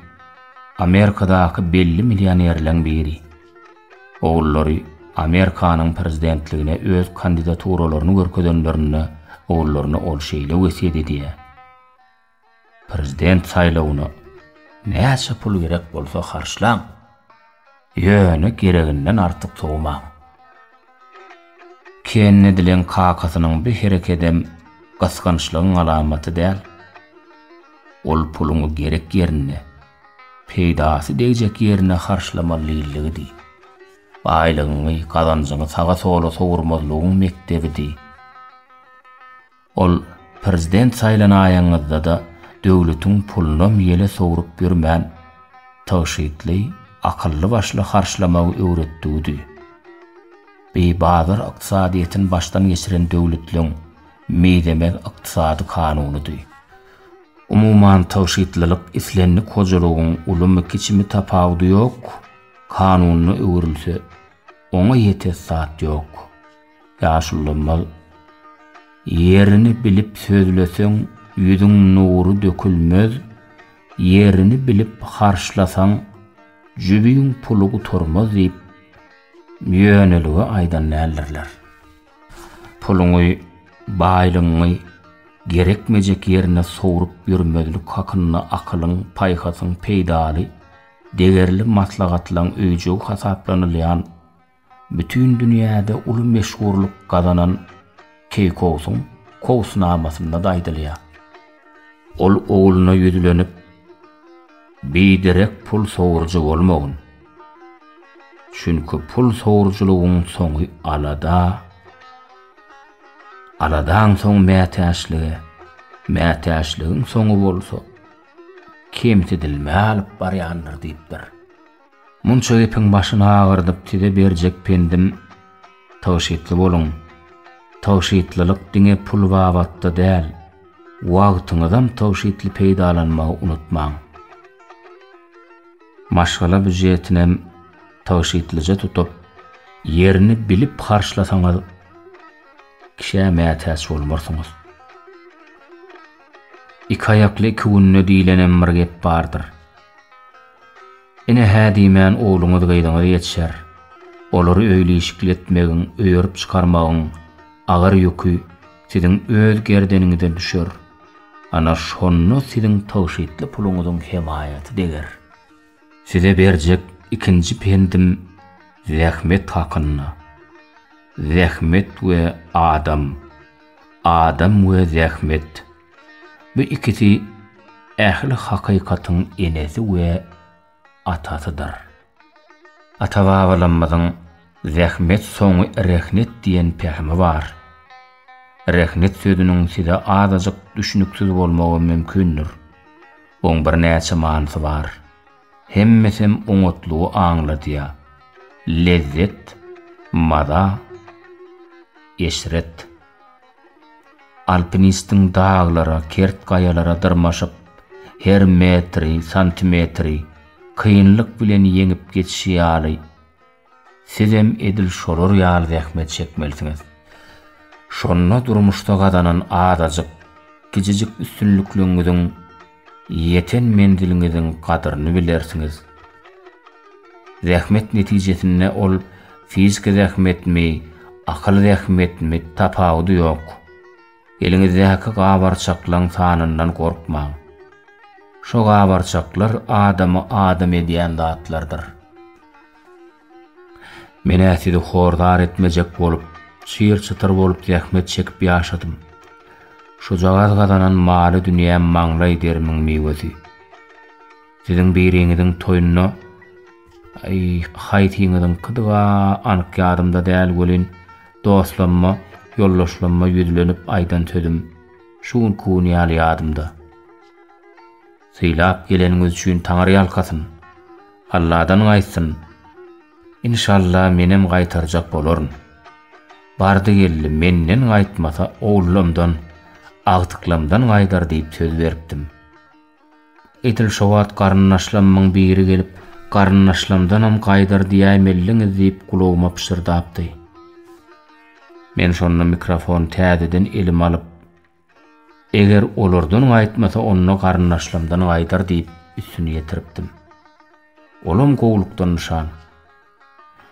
Amerikadaky belli millionerleň biri. Ogullary Amerikanyň prezidentligine öz kandidaturalaryny görkezenlerinde ogullaryna ol şeýle wesýet edýär. Prezident saýlawyna näçe pul gerek bolsa harçlaň, ýöne gereginden artyk sowmaň. Kennedileň kakasynyň bu herekedem gysgançlygyň alamaty däl. Ol puluňy gerek ýerinde, peýdasy degjek ýerine harçlamalylygydy. Baýlygyňy, gazanjyňy saga-sola sowurmazlygyň mekdebidi. Ol prezident saýlanaýaňyzda-da döwletiň pulunam ýele sowrup ýörmän, tygşytly, akylly-başly harçlamagy öwretdigidi. Bi bazar ykdysadyýetini başdan geçiren döwletleň mizemez ykdysady kanunydy. Umuman, tygşytlylyk islendik hojalygyň ulumy-kiçimi tapawudy ýok, kanunyna öwrülse, oňa ýetes zat ýok. Ýaşulymyz, Ýerini bilip sözleseň, ýüzüň nury dökülmez, ýerini bilip harçlasaň, jübiň puly gutarmaz diýip, ýönelige aýdan däldirler. Puluňy, baýlygyňy gerekmejek ýerine sowrup ýörmezlik hakynda akylyň, paýhasyň peýdaly, degerli maslahatlaň öýjügi hasaplanylýan Bütin dünýäde uly meşhurlyk gazanan Keýkowsuň Kowusnamasynda-da aýdylýar. Ol ogluna ýüzlenip, Biderek pul sowrujy bolmagyn. Çünki pul sowrujylygyň soňy alada, aladaň soňy mätäçlige, mätäçligiň soňy bolsa kemsidilmä alyp barýandyr diýipdir. Munça gepiň başyny agyrdyp size berjek pendim, tygşytly boluň. Tygşytlylyk diňe pul babatda däl, wagtyňyzam tygşytly peýdalanmagy unutmaň. Maşgala býujetinem tygşytlyja tutup, ýerini bilip harçlasaňyz, kişä mätäç bolmarsyňyz. Iki aýakly iki günde diýlenem bir gep bardyr. Ine hä diýmän ogluňyz-gyzyňyz ýetişer. Olary öýli-işikli etmegiň, öýerip çykarmagyň agyr ýüki siziň öz gerdeniňize düşer. Ana şonda siziň tygşytly puluňyzyň hemaýaty deger. Size berjek ikinji pendim zähmet hakynda. Zähmet we adam, adam we zähmet. Bu ikisi ähli hakykatyň enesi we atasydyr. Ata-babalarymyzyň Zähmet soňy rehnet diýen pähimi bar. Rehnet sözüniň size azajyk düşnüksiz bolmagy mümkindir. Oň birnäçe manysy bar. Hemmesem oňatlygy aňladýar. Lezzet, maza, eşret. Alpinistiň daglara, kert gaýalara dyrmaşyp, her metri, santimetri kynlyk bilen ýeňip geçişi ýaly, sizem edil şolar ýaly zähmet çekmelisiňiz. Şonda durmuşda gazanan azajyk, kiçijik üstünlikligiňiziň, ýeten menziliňiziň gadyryny bilersiňiz. Zähmet netijesinde ol fiziki zähmetmi, akyl zähmetmi tapawudy ýok. Eliňizdäki gabarçaklaň sanyndan gorkmaň. Şo gabarçaklar adamy adam edýän zatlardyr. Men-ä sizi hor-zar etmejek bolup, çyr-çytyr bolup zähmet çekip ýaşadym. Şujagaz gazanan maly-dünýäm maňlaý derimiň miwesi. Siziň biriňiziň toýunda, aý, haýsyňyzyňkydyga anyk ýadymda däl welin, dostlamma, ýoldaşlamma ýüzlenip aýdan sözüm şu günki gün ýaly ýadymda. Sylap geleniňiz üçin taňyrýalkasyn. Alladan gaýtsyn. Inşalla menem gaýtarjak bolaryn. Bardy-geldi menden gaýtmasa ogullamdan, agtyklamdan gaýdar diýip söz beripdim. Edil şo wagt garyndaşlammyň biri gelip, Garyndaşlamdanam gaýdar diýäýmelidiňiz diýip gulagyma pyşyrdapdy. Men şonda mikrofony täzeden elime alyp, Eger olardan gaýtmasa onda garyndaşlamdan gaýdar diýip üstüni ýetiripdim. Olam gowulykdan nyşan.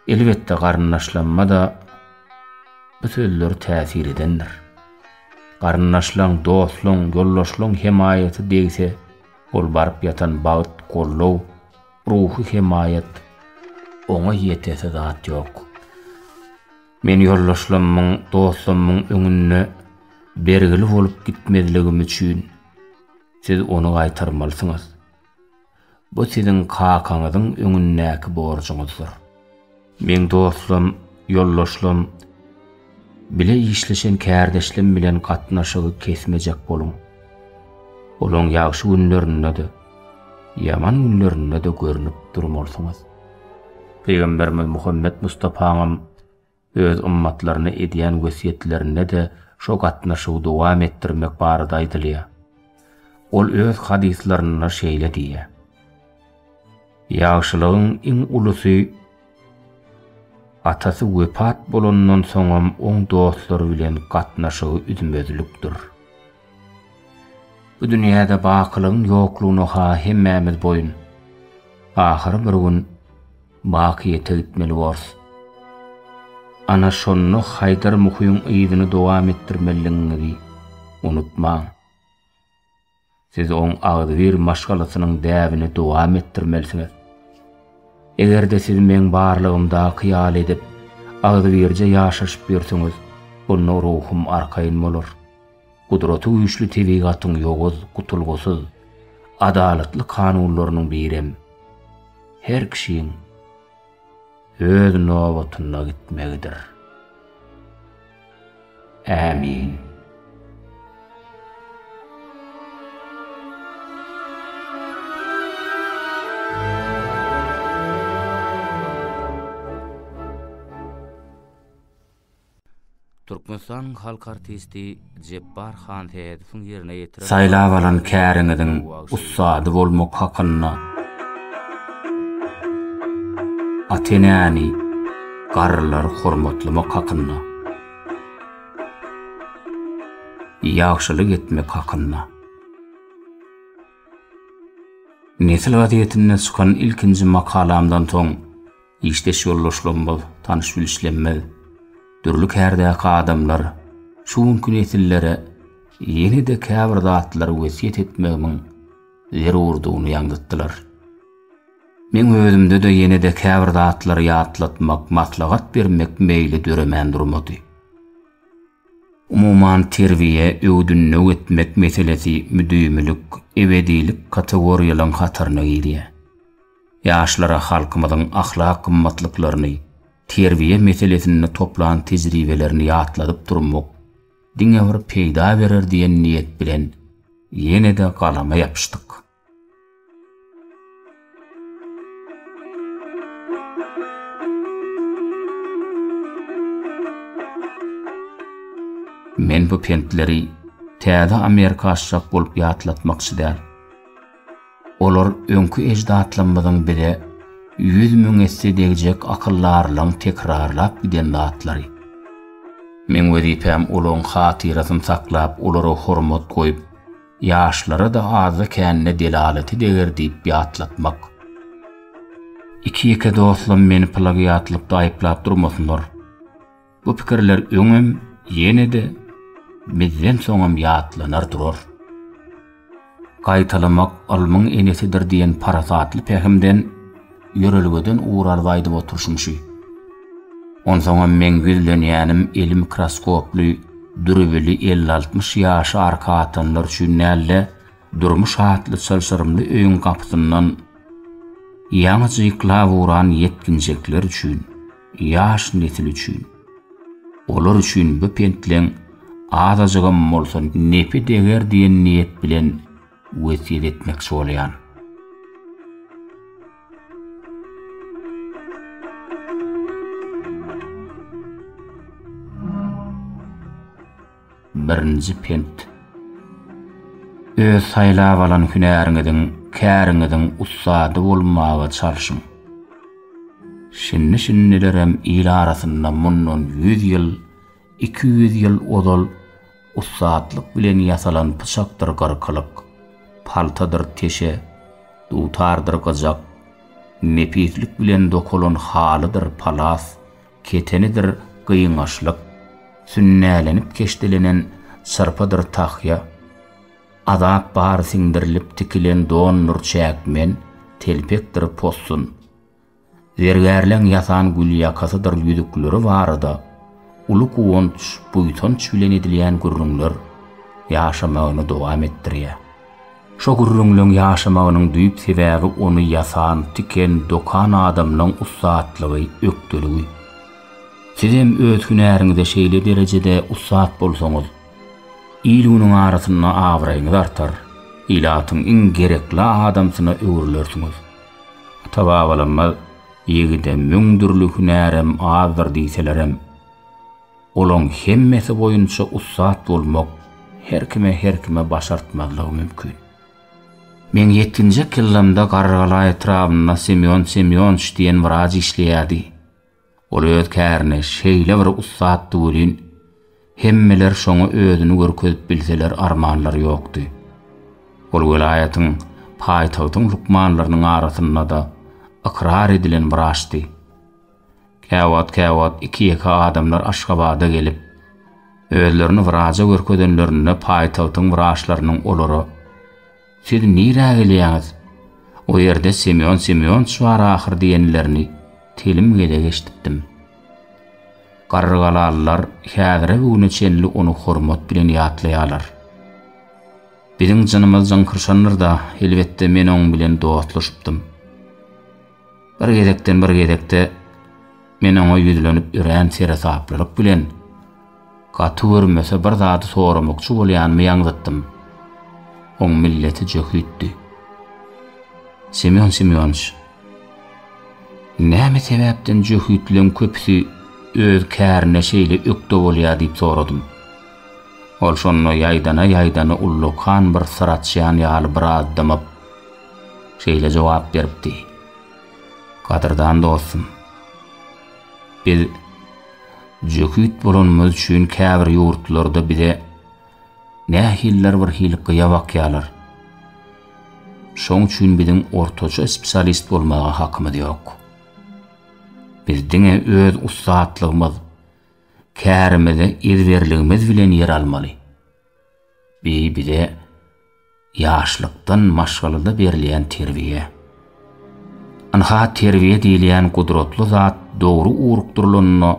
Elbetde garyndaşlamma-da bu sözler täsir edendir. Garyndaşlaň, dostlaň, ýoldaşlaň hemaýaty degse, ol baryp ýatan bagt, goldaw, ruhy hemaýat, oňa ýetesi zat ýok. Men ýoldaşlammyň, dostlammyň öňünde bergili bolup gitmezligim üçin siz ony gaýtarmalysyňyz. Bu siziň kakaňyzyň öňündäki borjuňyzdyr. Meň dostlam, ýoldaşlam, bile işleşen kärdeşlem bilen gatnaşygy kesmejek boluň. Olaň ýagşy günlerinde-de, ýaman günlerinde-de görnüp durmalysyňyz. Pygamberimiz Muhammet Mustapaňam Öz ymmatlaryna edýän wesýetlerinde-de şo gatnaşygy dowam etdirmek barada aýdylýar. Ol öz hadyslarynda şeýle diýýär, Ýagşylygyň iň ulusy atasy wepat bolandan soňam oň dostlary bilen gatnaşygy üzmezlikdir. Bu dünýäde bakylygyň ýoklugyna-ha hemmämiz boýun. Ahyry bir gün Bakyýete gitmeli borus. Ana şonda Haýdar Muhyň yzyny dowam etdirmelidigiňizi unutmaň. Siz oň agzybir maşgalasynyň däbini dowam etdirmelisiňiz. Eger-de siz meň barlygymdaky ýaly edip, agzybirje ýaşaşyp ýörseňiz, onda ruhum arkaýyn bolar. Gudraty güýçli tebigatyň ýowuz, gutulgysyz, adalatly kanunlarynyň birem her kişiň öz nobatynda gitmegidir. Ämin. Türkmenistanyň halk artisti Jepbar Hansähedowyň ýerine ýetiren Saýlap alan käriňiziň ussady bolmak hakynda Ata-enäni, garrylary hormatlamak hakynda Ýagşylyk etmek hakynda. Nesil gazetinde çykan ilkinji makalamdan soň işdeş ýoldaşlarymyz, tanyş-bilişlerimiz, dürli kärdäki adamlar şu günki nesillere ýene-de käbir zatlary wesýet etmegimiň zerurdygyny ýaňzytdylar. Meň özümde-de ýene-de käbir zatlary ýatlatmak, maslahat bermek meýli döremän durmady. Umuman, terbiýe, öwüt-ündew etmek meselesi müdimilik, ebedilik kategoriýalaryň hataryna girýär. Ýaşlara halkymyzyň ahlak gymmatlyklaryny, terbiýe meselesinde toplan tejribelerini ýatladyp durmak diňe bir peýda berer diýen niýet bilen ýene-de galama ýapyşdyk. Men bu pentleri täze Amerika açjak bolup ýatlatmakçy däl. Olar öňki eždatlarymyzyň bize 100.000 esse degjek akyldarlygyň tekrarlap giden zatlary. Meň wezipäm olaryň hatyrasyny saklap, olara hormat goýup, Ýaşlara-da azda-kände delaleti deger diýip ýatlatmak. Iki-ýeke dostlam meni plagiatlykda aýyplap durmasynlar. Bu pikirler öňem, ýene-de, bizden soňam ýatlanar durar. Gaýtalamak ylmyň enesidir diýen parasatly pähimden, ýörelgeden ugur alyp aýdyp oturyşym şu. Onsoňam meň ýüzlenýänim eli mikroskoply, dürbili elli-altmyş ýaşy arka atanlar üçin däl-de, durmuş atly çylşyrymly öýüň gapysyndan ýaňy jyklap ugran ýetginjekler üçin, ýaş nesil üçin. Olar üçin bu pentleň azajygam bolsa nepi deger diýen niýet bilen wesýet etmekçi bolýan. Birinji pent. Öz saýlap alan hünäriňiziň, käriňiziň ussady bolmaga çalşyň. Şindi-şindilerem il arasynda mundan ýüz ýyl, 200 ýyl ozal ussatlyk bilen ýasalan pyçakdyr gyrkylyk, paltadyr teşe, dutardyr gyjak, nepislik bilen dokalan halydyr palas, ketenidir gyňaçlyk, sünnälenip keşdelenen çyrpadyr tahýa, azap bary siňdirilip tikilen dondur çäkmen, telpekdir possun, Zergärleň ýasan gülýakasydyr ýüzükleri barada uly guwanç, buýsanç bilen edilýän gürrüňler ýaşamagyny dowam etdirýär. Şo gürrüňleň ýaşamagynyň düýp sebäbi ony ýasan, tiken, dokan adamlaň ussatlygy, ökdeligi. Sizem öz hünäriňize şeýle derejede ussat bolsaňyz, il-günüň arasynda abraýyňyz artar, ilatyň iň gerekli adamsyna öwrülersiňiz. Ata-babalarymyz Ýigide müň dürli hünärem azdyr diýselerem, olaň hemmesi boýunça ussat bolmak her kime-her kime başartmazlygy mümkin. Meň ýetginjek ýyllarymda Garrygala etrabynda Semýon Semýonç diýen wraç işleýärdi. Ol öz kärine şeýle bir ussatdy welin, hemmeler şoňa özüni görkezip bilseler armanlary ýokdy. Ol welaýatyň, paýtagtyň lukmanlarynyň arasynda-da ykrar edilen wraçdy. Käwagt-käwagt iki-ýeke adamlar Aşgabada gelip, özlerini wraça görkezenlerinde paýtagtyň wraçlarynyň olara, Siz nirä gelýäňiz? O ýerde Semýon Semýonç bar ahyr diýenlerini telim gezek eşidipdim. Garrygalalylar häzire bu güne çenli ony hormat bilen ýatlaýarlar. Biziň jynymyz jyňkyrşandyr-da, elbetde men oň bilen dostlaşypdym. Bir gezekden bir gezekde men oňa ýüzlenip örän seresaplylyk bilen, Gaty görmese bir zady soramakçy bolýanymy ýaňzytdym. Oň milleti jöhitdi. Semýon Semýonyç, näme sebäpden jöhitleň köpüsi öz kärine şeýle ökde bolýar diýip soradym. Ol şonda ýaýdana-ýaýdana ullakan bir syr açýan ýaly biraz dymyp, şeýle jogap beripdi, Gadyrdan dostum, biz jöhit bolanymyz üçin käbir ýurtlarda bize nähilidir bir hili gyýa bakýarlar. Şoň üçin biziň ortaça spesialist bolmaga hakymyz ýok. Biz diňe öz ussatlygymyz, kärimize ezberligimiz bilen ýer almaly. Bi bize ýaşlykdan maşgalada berilýän terbiýe. Ynha terbiýe diýilýän gudratly zat dogry ugrukdyrylanda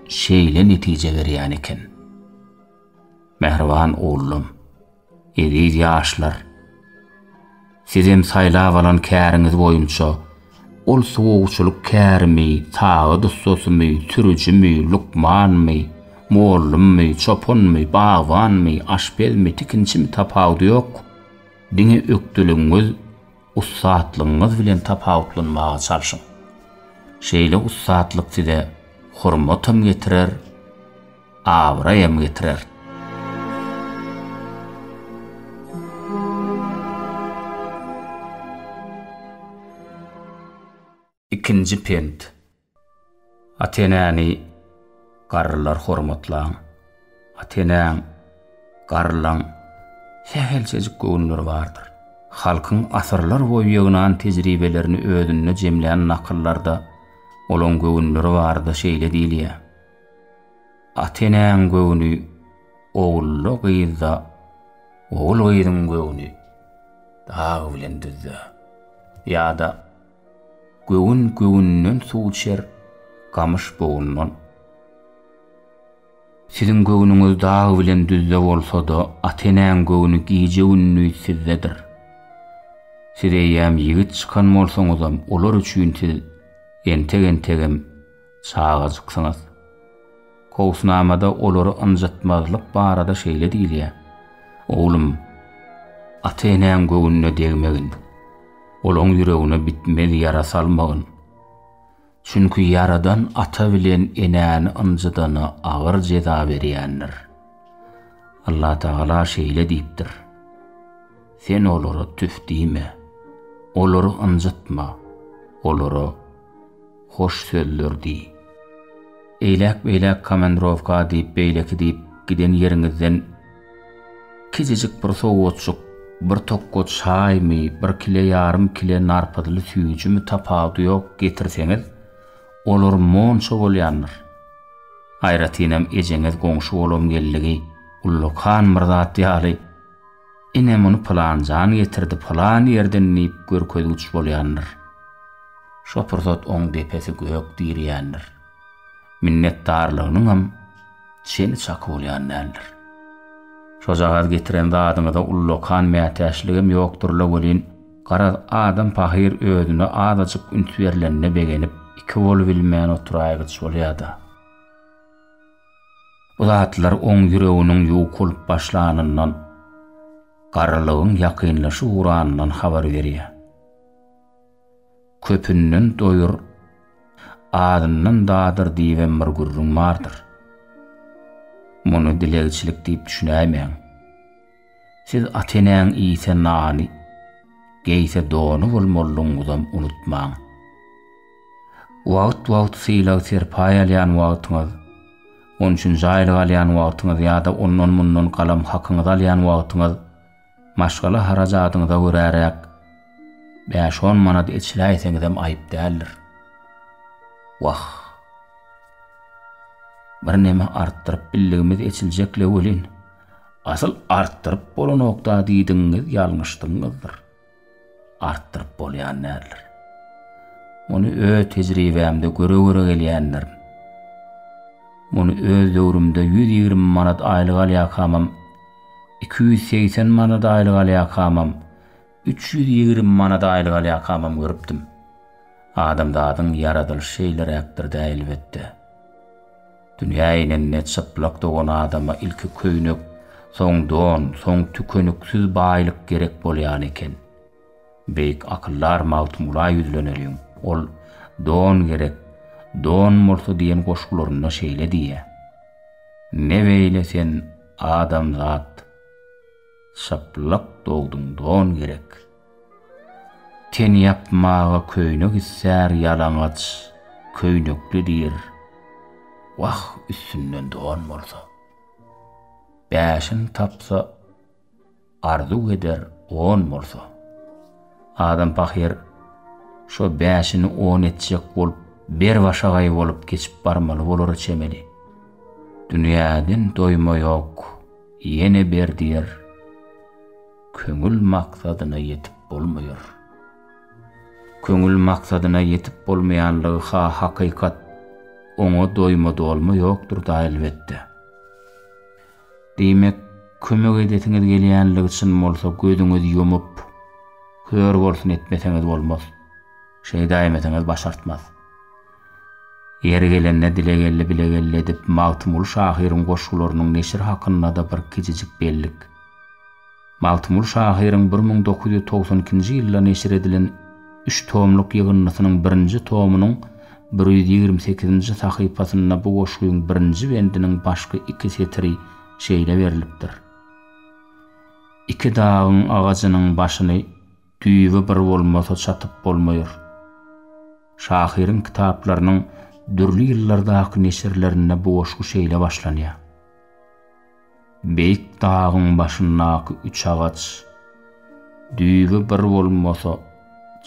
şeýle netije berýän eken. Mähriban oglum, eziz ýaşlar! Sizem saýlap alan käriňiz boýunça, ol suwagçylyk kärimi, sagat ussasymy, sürüjimi, lukmanmy, mollummy, çopanmy, bagbanmy, aşpezmi, tikinçimi tapawudy ýok, diňe ökdeligiňiz, ussatlygyňyz bilen tapawutlanmaga çalşyň. Şeýle ussatlyk size hormatam getirer, abraýam getirer. Ikinji pent. Ata-enäni garrylar hormatlaň. Ata-enäň, garrylaň sähelçejik göwünleri bardyr. Halkyň asyrlar boýy ýygnan tejribelerini özünde jemlän nakyllarda olaň göwünleri barada şeýle diýilýär. Ata-enäň göwni ogulda-gyzda, ogul-gyzyň göwni dag bilen düzde. Ýa-da Göwün göwünden suw içer, gamyş bogundan. Siziň göwnüňiz dag bilen düzde bolsa-da, ata-enäň göwni gije-gündiz sizdedir. Siz eýýäm ýigit çykan bolsaňyzam, olar üçin siz entek-entegem çagajyksyňyz. Kowusnamada olary ynjytmazlyk barada şeýle diýilýär, Oglum, ata-enäň göwnüne degmegin, olaň ýüregine bitmez ýara salmagyn. Çünki Ýaradan ata bilen enäni ynjydana agyr jeza berýändir. Allatagala şeýle diýipdir, Sen olara tüf diýme, olary ynjytma, olara hoş sözler diý. Eýläk-beýläk komandrowka diýip, beýleki diýip giden ýeriňizden kiçijik bir sowgatjyk, bir tokga çaýmy, bir kile ýarym kile narpyzly süýjümi tapawudy ýok getirseňiz, olar monça bolýandyr. Aýratynam ejeňiz goňşy-golam geldigi ullakan bir zat ýaly, Ine muny pylan jan getirdi pylan ýerden diýip görkezgiç bolýandyr. Şo pursat oň depesi gök dirýändir. Minnetdarlygynyňam çeni-çaky bolýan däldir. Şojagaz getiren zadyňyza ullakan mätäçligem ýokdur-la welin, garaz, adam pahyr özüne azajyk üns berlenine begenip, iki bolubilmän oturaýgyç bolýa-da. Bu zatlar oň ýüreginiň ýukalyp başlanyndan, garrylygyň ýakynlaşyp ugranyndan habar berýär. Köpünden doýur, azyndan dadyr diýibem bir gürrüň bardyr. Muny dilegçilik diýip düşünäýmäň. Siz ata-enäň iýse nany, geýse dony bolmalydygyňyzam unutmaň. Wagt-wagt sylag-serpaý alýan wagtyňyz, on üçünji aýlyk alýan wagtyňyz ýa-da ondan-mundan galam hakyňyzy alýan wagtyňyz maşgala harajadyňyza göräräk bäş-on manat eçiläýseňizem aýyp däldir. Wah! Birneme artdyryp bildigimiz eçiljek-le welin, asyl artdyryp bolanok-da diýdigiňiz ýalňyşdygyňyzdyr. Artdyryp bolýan däldir. Muny öz tejribämde göre-göre gelýändirin. Muny öz döwrümde 120 manat aýlyk alýakamam, 280 manat aýlyk alýakamam, 320 manat aýlyk alýakamam görüpdim. Adamzadyň ýaradylyşy şeýleräkdir-dä elbetde. Dünýä inende çyplak dogan adama ilki köýnek, soň don, soň tükeniksiz baýlyk gerek bolýan eken. Beýik akyldar Magtymgula ýüzleneliň, ol, Don gerek, Don bolsa diýen goşgularynda şeýle diýýär, Ne beýle sen, adamzat, Çyplak dogduň don gerek. Ten ýapmaga köýnek istär ýalaňaç köýnekli diýr, Wah, üstünden don bolsa. Bäşin tapsa, arzuw eder on bolsa. Adam pahyr şo bäşini on etjek bolup ber-başagaý bolup geçip barmaly bolara çemeli. Dünýäden doýma ýok, ýene ber diýer. Köňül maksadyna ýetip bolmaýar. Köňül maksadyna ýetip bolmaýanlygy-ha hakykat, oňa doýma-dolma ýokdur-da elbetde. Diýmek, kömek edesiňiz gelýänligi çyn bolsa gözüňizi ýumup, kör bolsun etmeseňiz bolmaz. Şeýdäýmeseňiz başartmaz. Ýeri gelende dile geldi bile geldi edip Magtymguly şahyryň goşgularynyň neşir hakynda-da bir kiçijik bellik. Magtymguly şahyryň 1992-nji ýylda neşir edilen üç tomluk ýygyndysynyň birinji tomunyň 128-nji sahypasynda bu goşgyň birinji bendiniň başky iki setiri şeýle berlipdir, Iki dagyň agajynyň başyny düýbi bir bolmasa çatyp bolmaýar. Şahyryň kitaplarynyň dürli ýyllardaky neşirlerinde bu goşgy şeýle başlanýar. Beýik dagyň başyndaky üç agaç, Düýbi bir bolmasa,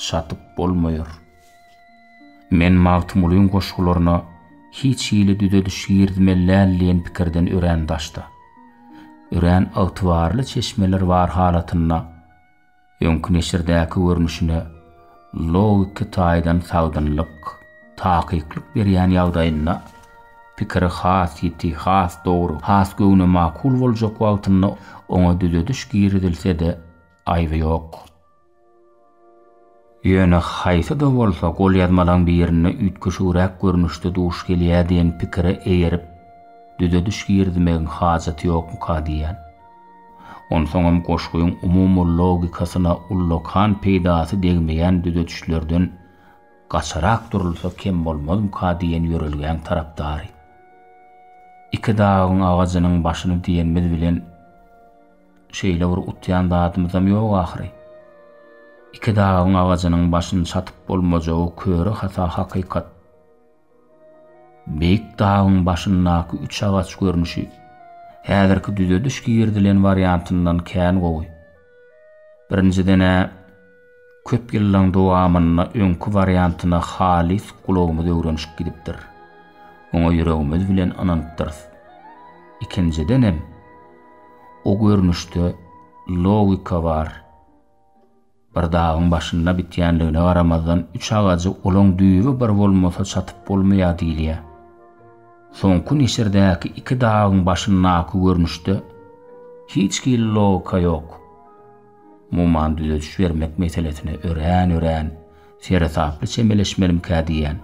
çatyp bolmaýar. Men Magtymgulyň goşgularyna hiç hili düzediş girizmeli däl diýen pikirden örän daşda. Örän ygtybarly çeşmeler bar halatynda, Öňki neşirdäki görnüşine logiki taýdan sagdynlyk, takyklyk berýän ýagdaýynda pikiri has ýiti, has dogry, has göwne makul boljak wagtynda oňa düzediş girizilse-de aýby ýok. Ýöne haýsy-da bolsa golýazmalaň birinde üýtgeşigräk görnüşde duş gelýär diýen pikire eýerip düzediş girizmegiň hajaty ýokmuka diýýän. Onsoňam goşgyň umumy logikasyna ullakan peýdasy degmeýän düzedişlerden gaçarak durulsa kem bolmazmyka diýen ýörelgäň tarapdary. Iki dagyň agajynyň başyny diýenimiz bilen Şeýle bir utýan zadymyzam ýok ahyry. Iki dagyň agajynyň başyny çatyp bolmajagy köre hasa hakykat. Beýik dagyň başyndaky üç agaç görnüşi häzirki düzediş girizilen wariantyndan kän gowy. Birinjiden-ä, köp ýyllaň dowamynda öňki wariantyna halys gulagymyz öwrenişip gidipdir. Oňa ýüregimiz bilen ynanypdyrys. Ikinjidenem, O görnüşde logika bar. Bir dagyň başynda bitýänligine garamazdan üç agajy olaň düýbi bir bolmasa çatyp bolmaýar diýilýär. Soňky neşirdäki iki dagyň başyndaky görnüşde hiç hili logika ýok. Umuman düzediş bermek meselesine örän-örän seresaply çemeleşmelimkä diýýän.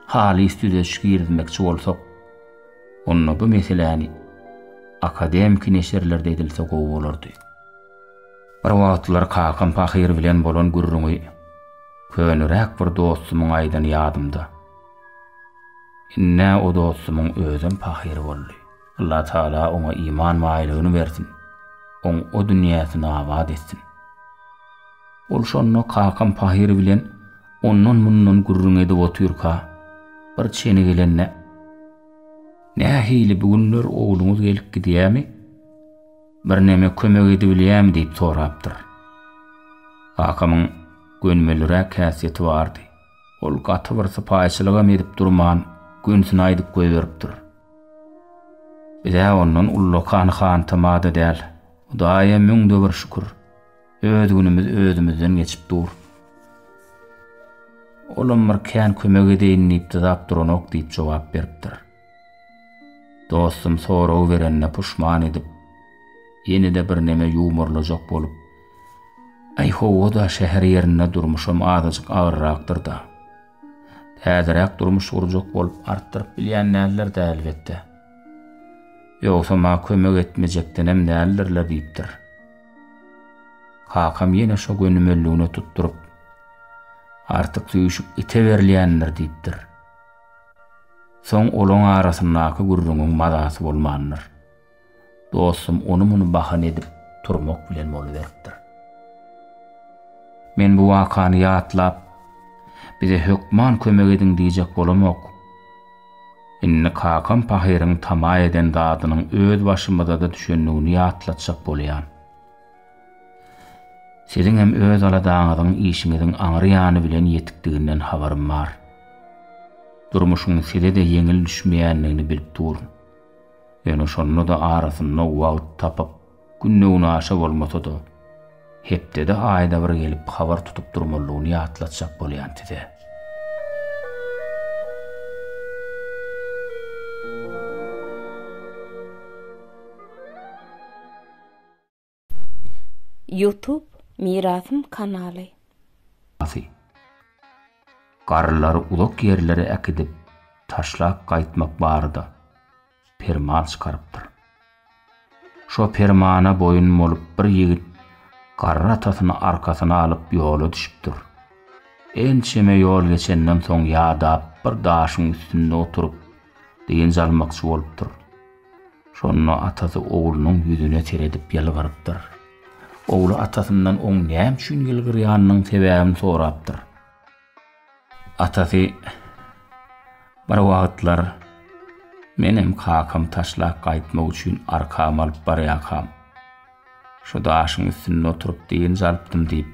Halys düzediş girizmekçi bolsak, Onda bu meseläni akademiki neşirlerde edilse gowy bolardy. Bir wagtlar kakam pahyr bilen bolan gürrüňi köneräk bir dostumyň aýdany ýadymda. Ind-ä o dostumyň özem pahyr boldy. Allatagala oňa iman baýlygyny bersin, oň o dünýäsini abat etsin. Ol şonda kakam pahyr bilen ondan-mundan gürrüň edip otyrka, bir çeni gelende, Nähili, bu günler ogluňyz gelip gidýärmi? Birneme kömek edibilýärmi diýip sorapdyr. Kakamyň gönümeliräk häsiýeti bardy. Ol gaty bir sypaýyçylygam edip durman, gönüsini aýdyp goýberipdir. Biz-ä ondan ullakan hantama-da däl. Hudaýa müňde bir şükür. Öz günümiz özümizden geçip dur. Olam bir kän kömek edeýin diýip dyzap duranok diýip jogap beripdir. Dostum soragy berenine puşman edip, ýene-de birneme ýuwmarlajak bolup, Aý hawa-da şäher ýerinde durmuşam azajyk agyrrakdyr-da. Täzeräk durmuş gurjak bolup artdyryp bilýän däldir-dä elbetde. Ýogsam-a kömek etmejekdenem däldirler diýipdir. Kakam ýene şo gönümelligine tutduryp, Artyk süýşük ite berilýändir diýipdir. Soň olaň arasyndaky gürrüňiň mazasy bolmandyr. Dostum ony-muny bahana edip turmak bilen boluberipdir. Men bu wakany ýatlap, bize hökman kömek ediň diýjek bolamok. Indi kakam pahyryň tama eden zadynyň öz başymyza-da düşendigini ýatlatjak bolýan. Siziňem öz aladaňyzyň işiňiziň aňry ýany bilen ýetikdiginden habarym bar. Durmuşyň size-de ýeňil düşmeýändigini bilip durun. Ýöne şonda-da arasynda wagt tapyp, günde-günaşa bolmasa-da, hepdede-aýda bir gelip habar tutup durmalydygyny ýatlatjak bolýan size. Youtube Mirasym kanaly. Asy. Garrylary uzak ýerlere äkidip, taşlap gaýtmak barada perman çykarypdyr. Şo permana boýun bolup bir ýigit garry atasyny arkasyna alyp ýola düşüpdir. Ençeme ýol geçenden soň ýadap bir daşyň üstünde oturyp dynç almakçy bolupdyr. Şonda atasy oglunyň ýüzüne seredip ýylgyrypdyr. Ogly atasyndan oň näme üçin ýylgyrýanynyň sebäbini sorapdyr. Atasy, Bir wagtlar menem kakamy taşlap gaýtmak üçin arkamy alyp barýarkam, şu daşyň üstünde oturyp dynç alypdym diýip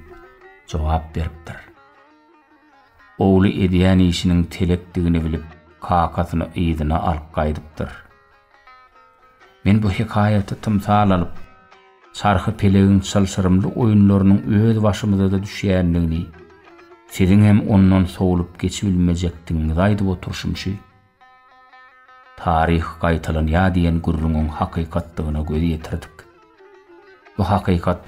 jogap beripdir. Ogly edýän işiniň telekdigini bilip, kakasyny yzyna alyp gaýdypdyr. Men bu hekaýaty tymsal alyp, çarhy-pelegiň çylşyrymly oýunlarynyň öz başymyza-da düşýändigini, siziňem ondan sowlup geçibilmejekdigiňizi aýdyp oturyşym şu. Taryh gaýtalanýar diýen gürrüňiň hakykatdygyna göz ýetirdik. Bu hakykat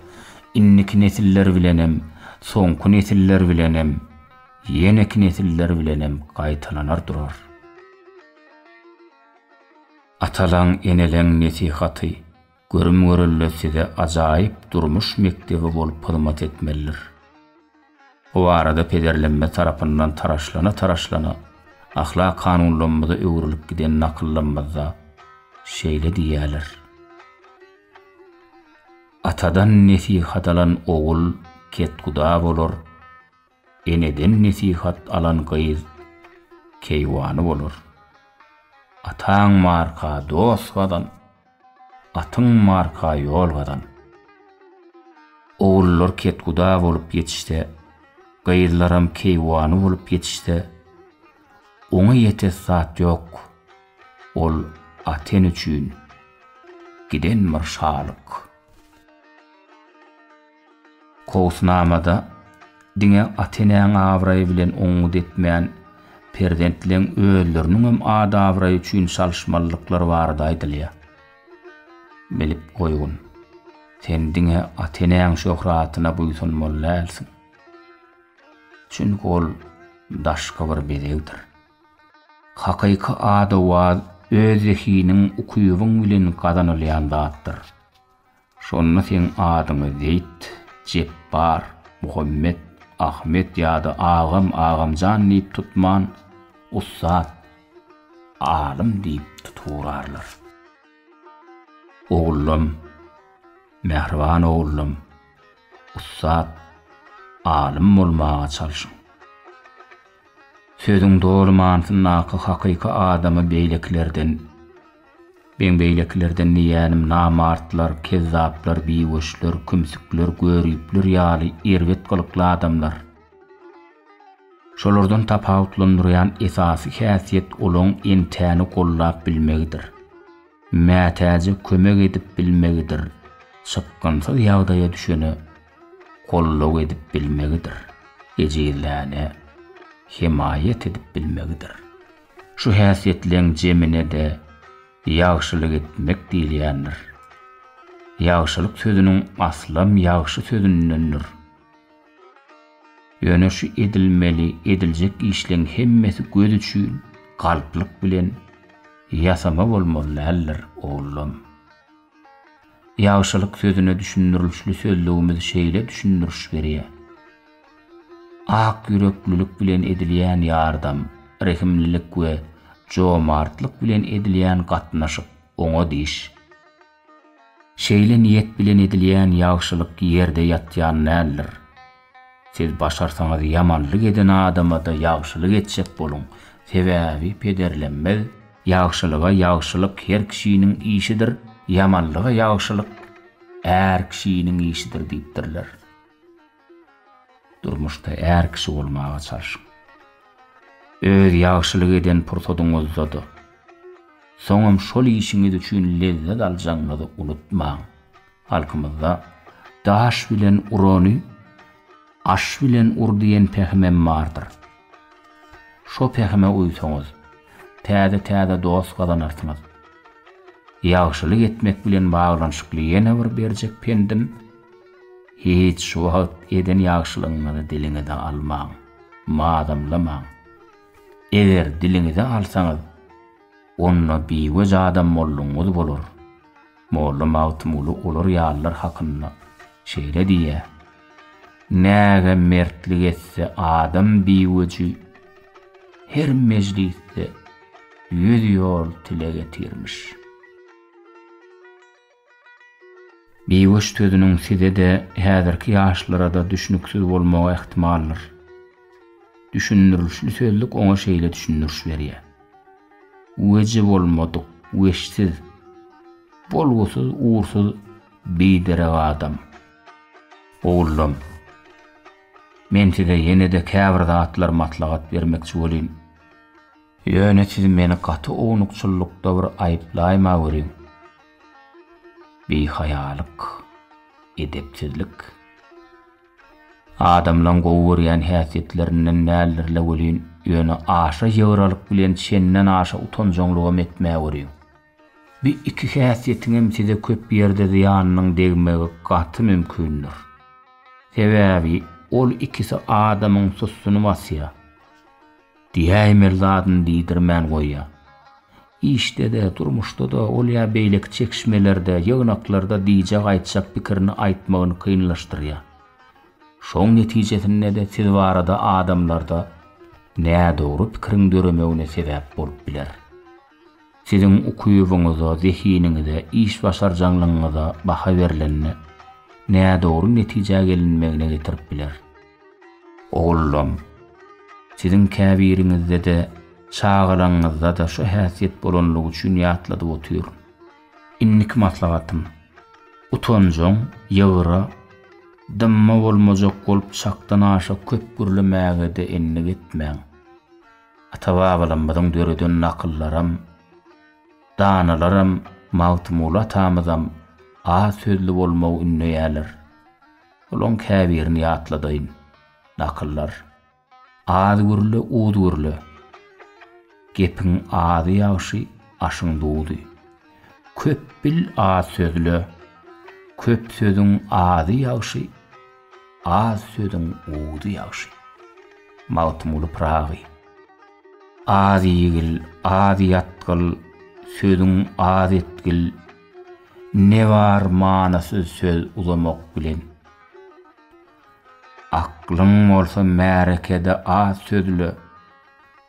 indiki nesiller bilenem, soňky nesiller bilenem, ýeneki nesiller bilenem gaýtalanar durar. Atalaň, eneleň nesihaty, görüm-görelde size ajaýyp durmuş mekdebi bolup hyzmat etmelidir. Bu barada pederlerimiz tarapyndan taraşlana-taraşlana ahlak kanunlarymyza öwrülip giden nakyllarymyzda şeýle diýýärler, Atadan nesihat alan ogul kethuda bolar, eneden nesihat alan gyz keýwany bolar. Ataň barka dost gazan, Atyň barka ýol gazan. Ogullar kethuda bolup ýetişse, gyzlaram keýwany bolup ýetişse, oňa ýetes zat ýok, ol ata-ene üçin giden bir şalyk. Kowusnamada diňe ata-enäň abraýy bilen oňňut etmän, perzentleň özleriniňem at-abraýy üçin çalyşmalydyklary barada aýdylýar. Bilip goýgun, sen diňe ata-enäň şöhratyna buýsanmaly dälsiň. Çünki ol daşky bir bezegdir. Hakyky at-owaz öz zehiniň, ukybyň bilen gazanylýan zatdyr. Şonda seň adyňy Zeýt, Jepbar, Muhammet, Ahmet ýa-da Agam, Agamjan diýip tutman, ussat, alym diýip tuturarlar. Ogullam, mähriban ogullam, ussat, alym bolmaga çalşyň. Sözüň doly manysyndaky hakyky adamy beýlekilerden, meň beýlekilerden diýýänim namartlar, kezzaplar, biweçler, kümsükler, göripler ýaly erbet gylykly adamlar. Şolardan tapawutlandyrýan esasy häsiýet olaň entäni gollap bilmegidir. Mätäje kömek edip bilmegidir, çykgynsyz ýagdaýa düşene goldaw edip bilmegidir, ejizläne hemaýat edip bilmegidir. Şu häsiýetleň jemine-de ýagşylyk etmek diýilýändir. Ýagşylyk sözüniň aslam ýagşy sözündendir. Ýöne şu edilmeli, ediljek işleň hemmesi göz üçin galplyk bilen ýasama bolmaly däldir, oglum. Ýagşylyk sözüne düşündirilişli sözlügimiz şeýle düşündiriş berýär, Ak ýüreklilik bilen edilýän ýardam, rehimlilik we. Jomartlyk bilen edilýän gatnaşyk oňat iş. Şeýle niýet bilen edilýän ýagşylyk ýerde ýatýan däldir. Siz başarsaňyz ýamanlyk eden adama-da ýagşylyk etjek boluň, sebäbi pederlemmiz, Ýagşylyga ýagşylyk her kişiniň işidir, ýamanlyga ýagşylyk är kişiniň işidir diýipdirler. Durmuşda är kişi bolmaga çalşyň. Öz ýagşylyk eden pursadyňyzda-da, soňam şol işiňiz üçin lezzet aljagyňyzy unutmaň. Halkymyzda Daş bilen urany aş bilen ur diýen pähimem bardyr. Şo pähime uýsaňyz, täze-täze dost gazanarsyňyz. Ýagşylyk etmek bilen baglanyşykly ýene bir berjek pendim, Hiç wagt eden ýagşylygyňyzy diliňize almaň, mazamlamaň. Eger diliňize alsaňyz, onda biweç adam boldugyňyz bolar. Molla Magtymguly olar ýalylar hakynda şeýle diýýär, Näge mertlik etse adam biweji, Her mejlisde ýüz ýol tile getirmiş. Biweç sözüniň size-de, häzirki ýaşlara-da düşnüksiz bolmagy ähtimaldyr. Düşündirilişli sözlük oňa şeýle düşündiriş berýär. Weji bolmadyk, weçsiz, bolgusyz, ugursyz, biderek adam. Ogullam, men size ýene-de käbir zatlar maslahat bermekçi welin, ýöne siz meni gaty ownukçyllykda bir aýyplaýmaweriň. Bihaýalyk, edepsizlik. Adamlaň gowy görýän häsiýetlerinden däldir-le welin, ýöne aşa ýygralyk bilen çenden aşa utanjaňlygam etmäweriň. Bi iki häsiýetiňem size köp ýerde zyýanynyň degmegi gaty mümkindir. Sebäbi ol ikisi adamyň sussuny basýar. Diýäýmeli zadyny diýdirmän goýýar. Işde-de, durmuşda-da, ol ýa beýleki çekişmelerde, ýygnaklarda diýjek-aýtjak pikirini aýtmagyny kynlaşdyrýar. Şoň netijesinde-de siz barada adamlarda nädogry pikiriň döremegine sebäp bolup biler. Siziň ukybyňyza, zehiniňize, iş başarjaňlygyňyza baha berlende, nädogry netijä gelinmegine getirip biler. Ogullam, siziň käbiriňizde-de, çagalaňyzda-da şu häsiýet bolanlygy üçin ýatladyp otyryn. Indiki maslahatym, utanjaň, ýygra, dymma bolmajak bolup çakdan aşa köp gürlemäge-de endik etmäň. Ata-babalarymyzyň döreden nakyllaram, danalaram, Magtymguly atamyzam az sözli bolmagy ündeýärler. Olaň käbirini ýatladaýyn. Nakyllar. Az gürle, uz gürle. Gepiň azy ýagşy, aşyň duzy. Köp bil, az sözle. Köp sözüň azy ýagşy, az sözüň uzy ýagşy. Magtymguly Pyragy. Az iýgil, az ýatgyl, sözüň az etgil, Ne bar manysyz söz uzamak bilen. Aklyň bolsa märekede az sözle,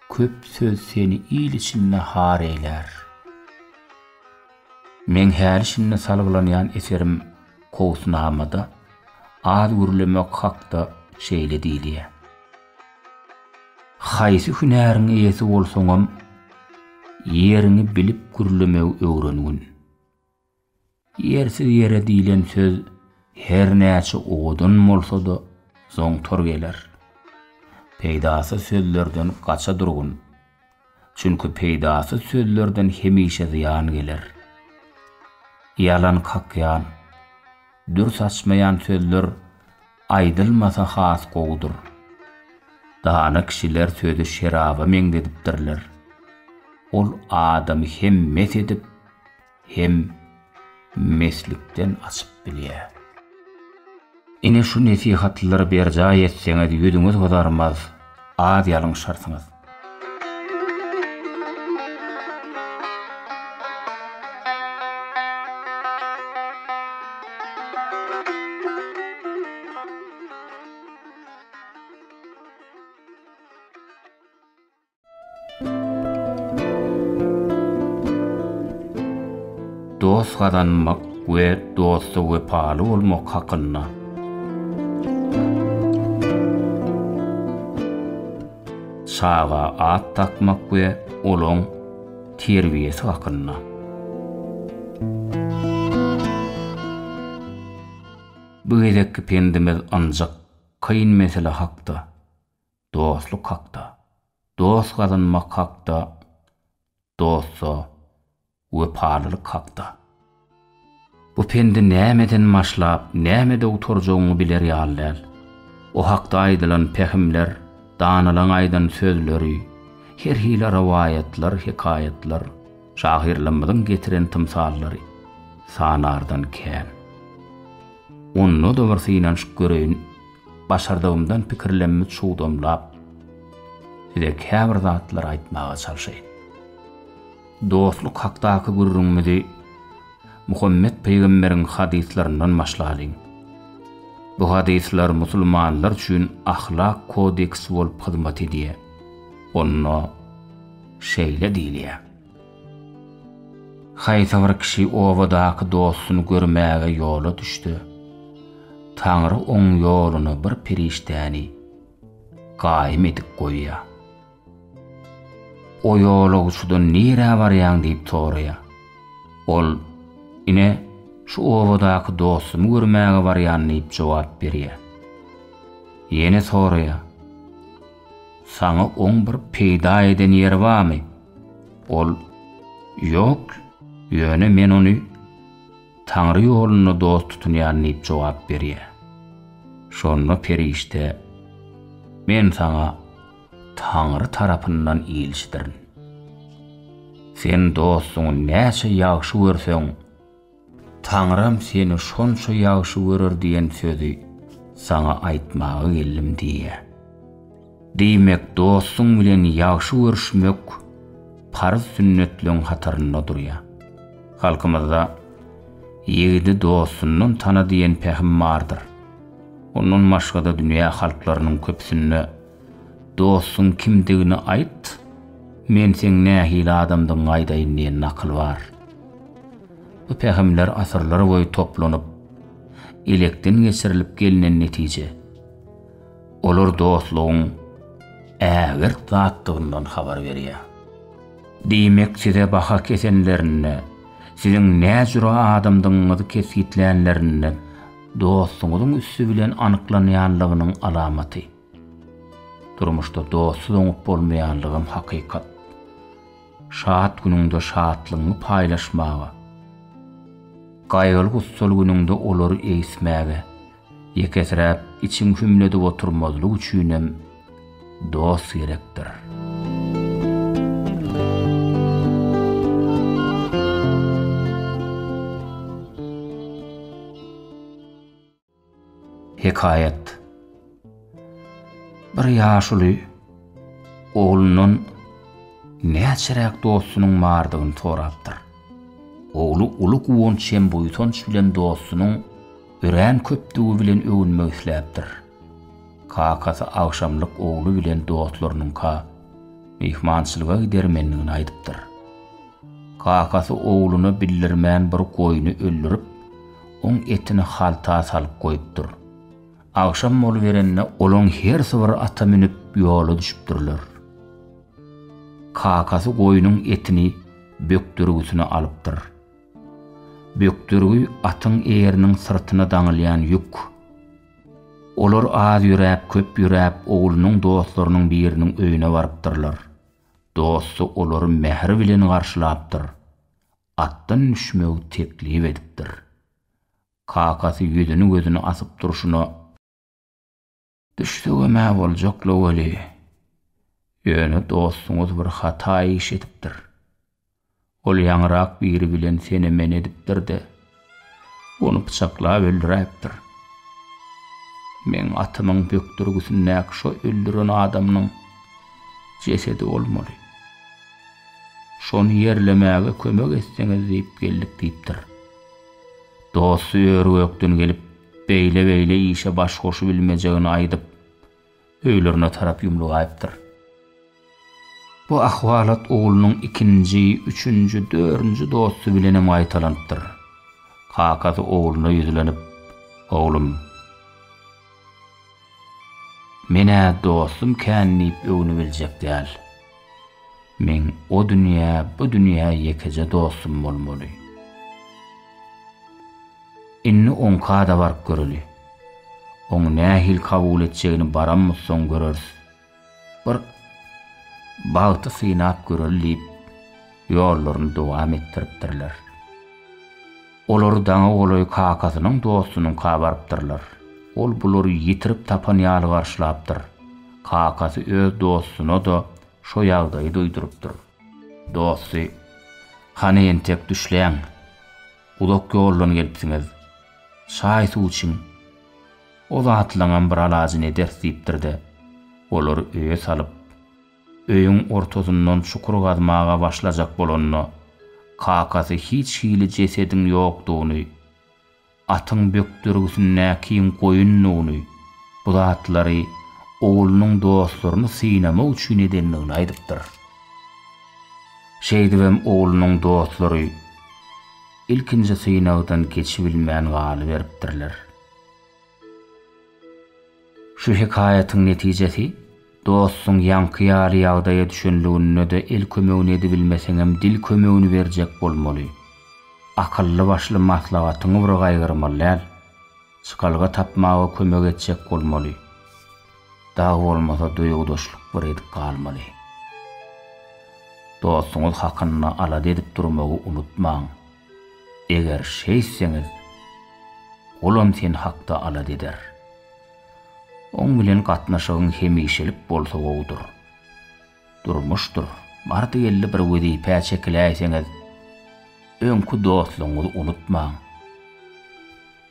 Köp söz seni il içinde har eýlär. Meň häli-şindi salgylanýan eserim Kowusnamada az gürlemek hakda şeýle diýilýär. Haýsy hünäriň eýesi bolsaňam, ýeriňi bilip gürlemegi öwrengin. Ýersiz ýere diýlen söz her näçe owadan bolsa-da, zoňtar geler. Peýdasyz sözlerden gaça durgun. Çünki peýdasyz sözlerden hemişe zyýan geler. Ýalan kakýan, dür saçmaýan sözler aýdylmasa has gowudyr. Dana kişiler sözi şeraba meňzedipdirler. Ol adamy hem mes edip, hem meslikden açyp bilýär. Ine şu nesihatlary berjaý etseňiz ýüzüňiz gyzarmaz, az ýalňyşarsyňyz. Dost gazanmak we dosta wepaly bolmak hakynda. Çaga at dakmak we olaň terbiýesi hakynda. Bu gezekki pendimiz ynjyk, kyn mesele hakda, dostluk hakda, dost gazanmak hakda, dosta wepalylyk hakda. Bu pendi nämeden başlap, nämede gutarjagyňy biler ýaly däl. O hakda aýdylan pähimler, danalaň aýdan sözleri, her hili rowaýatlar, hekaýatlar, şahyrlarymyzyň getiren tymsallary sanardan kän. Onda-da bir synanyşyp göreýin, başardygymdan pikirlemmi çugdamlap, size käbir zatlary aýtmaga çalşaýyn. Dostluk hakdaky gürrüňimizi Muhammet pygamberiň hadyslaryndan başlalyň. Bu hadyslar musulmanlar üçin ahlak kodeksi bolup hyzmat edýär. Onda şeýle diýilýär. Haýsy bir kişi obadaky dostuny görmäge ýola düşse, Taňry oň ýoluna bir perişdäni gaýym edip goýýar. O ýolagçydan nirä barýaň diýip soraýar. Ol, Ine, şu obadaky dostumy görmäge barýan diýip jogap berýär. Ýene soraýar, Saňa oň bir peýda eden ýeri barmy? Ol, Ýok, ýöne men ony Taňry ýolunda dost tutunýan diýip jogap berýär. Şonda perişde, Men saňa Taňry tarapyndan ilçidirin. Sen dostuňy näçe ýagşy görseň, Taňram seni şonça ýagşy görer diýen sözi saňa aýtmaga geldim diýýär. Diýmek, dostuň bilen ýagşy görüşmek parz-sünnetleň hatarynda durýar. Halkymyzda Ýigidi dostundan tana diýen pähim bardyr. Ondan başga-da dünýä halklarynyň köpüsinde Dostuň kimdigini aýt, men seň nähili adamdygyňy aýdaýyn diýen nakyl bar. Bu pähimler asyrlar boýy toplanyp, elekden geçirilip gelnen netije. Olar dostlugyň ägirt zatdygyndan habar berýär. Diýmek, size baha kesenlerinde, siziň näjüre adamdygyňyzy kesgitlänlerinde dostuňyzyň üsti bilen anyklanýanlygynyň alamaty. Durmuşda dostsuz oňup bolmaýanlygam hakykat. Şat günüňde şatlygyňy paýlaşmaga, gaýgyly-gussaly günüňde olary egismäge, ýekesiräp içiň hümledip oturmazlyk üçinem dost gerekdir. Hekaýat Bir ýaşuly oglundan näçeräk dostunyň bardygyny sorapdyr. Ogly uly guwanç hem buýsanç bilen dostunyň örän köpdügi bilen öwünmek isläpdir. Kakasy agşamlyk ogly bilen dostlarynyňka myhmançylyga gidermenligini aýdypdyr. Kakasy ogluna bildirmän bir goýny öldürip, oň etini halta salyp goýupdyr. Agşam boluberende olaň hersi bir ata münüp ýola düşüpdirler. Kakasy goýnuň etini bökdürgüsine alypdyr. Bökdürgi atyň eýeriniň syrtyna daňylýan ýük. Olar az ýöräp, köp ýöräp, oglunyň dostlarynyň biriniň öýüne barypdyrlar. Dosty olary mähir bilen garşylapdyr, atdan düşmegi teklip edipdir. Kakasy ýüzüni-gözüni asyp durşuna. Düşsegem-ä boljak-la weli, ýöne dostuňyz bir hata iş edipdir. Ol ýaňyrak biri bilen sene-mene edipdir-de, ony pyçaklap öldüräýipdir. Meň atymyň bökdürgisindäki şo öldüren adamynyň jesedi bolmaly. Şony ýerlemäge kömek etseňiz diýip geldik diýipdir. Dosty ör-gökden gelip, beýle-beýle işe baş goşubilmejegini aýdyp, öýlerine tarap ýumlugaýypdyr. Bu ahwalat oglunyň ikinji, üçünji, dördünji dosty bilenem gaýtalanypdyr. Kakasy ogluna ýüzlenip, Oglum, men-ä dostum kän diýip öwnübiljek däl. Meň o dünýä, bu dünýä ýekeje dostum bolmaly. Indi oňka-da baryp göreli. Oň nähili kabul etjegini baramyzsoň göreris. Bir bagty synap göreli diýip, ýollaryny dowam etdiripdirler. Olar daňa golaý kakasynyň dostunyňka barypdyrlar. Ol bulary ýitirip tapan ýaly garşylapdyr. Kakasy öz dostuna-da şo ýagdaýy duýdurypdyr. Dosty, Hany entek düşläň. Uzak ýoldan gelipsiňiz. Çaý-suw içiň. O zatlaňam bir alajyny ederis diýipdir-de, olary öýe salyp, öýüň ortasyndan çukur gazmaga başlajak bolanda, kakasy hiç hili jesediň ýokdugyny, atyň bökdergisindäkiň goýundygyny, bu zatlary oglunyň dostlaryny synamak üçin edendigini aýdypdyr. Şeýdibem oglunyň dostlary ilkinji synagdan geçibilmän galyberipdirler. Şu hekaýatyň netijesi, dostuň ýaňky ýaly ýagdaýa düşenliginde-de el kömegini edibilmeseňem dil kömegini berjek bolmaly. Akylly-başly maslahatyňy bir gaýgyrmaly däl. Çykalga tapmaga kömek etjek bolmaly. Dagy bolmasa duýgudaşlyk bir edip galmaly. Dostuňyz hakynda alada edip durmagy unutmaň. Eger şeýtseňiz, olam sen hakda alada eder. Oň bilen gatnaşygyň hemişelik bolsa gowudyr. Durmuşdyr, bardy-geldi bir wezipä çekiläýseňiz, öňki dostlugyňyzy unutmaň.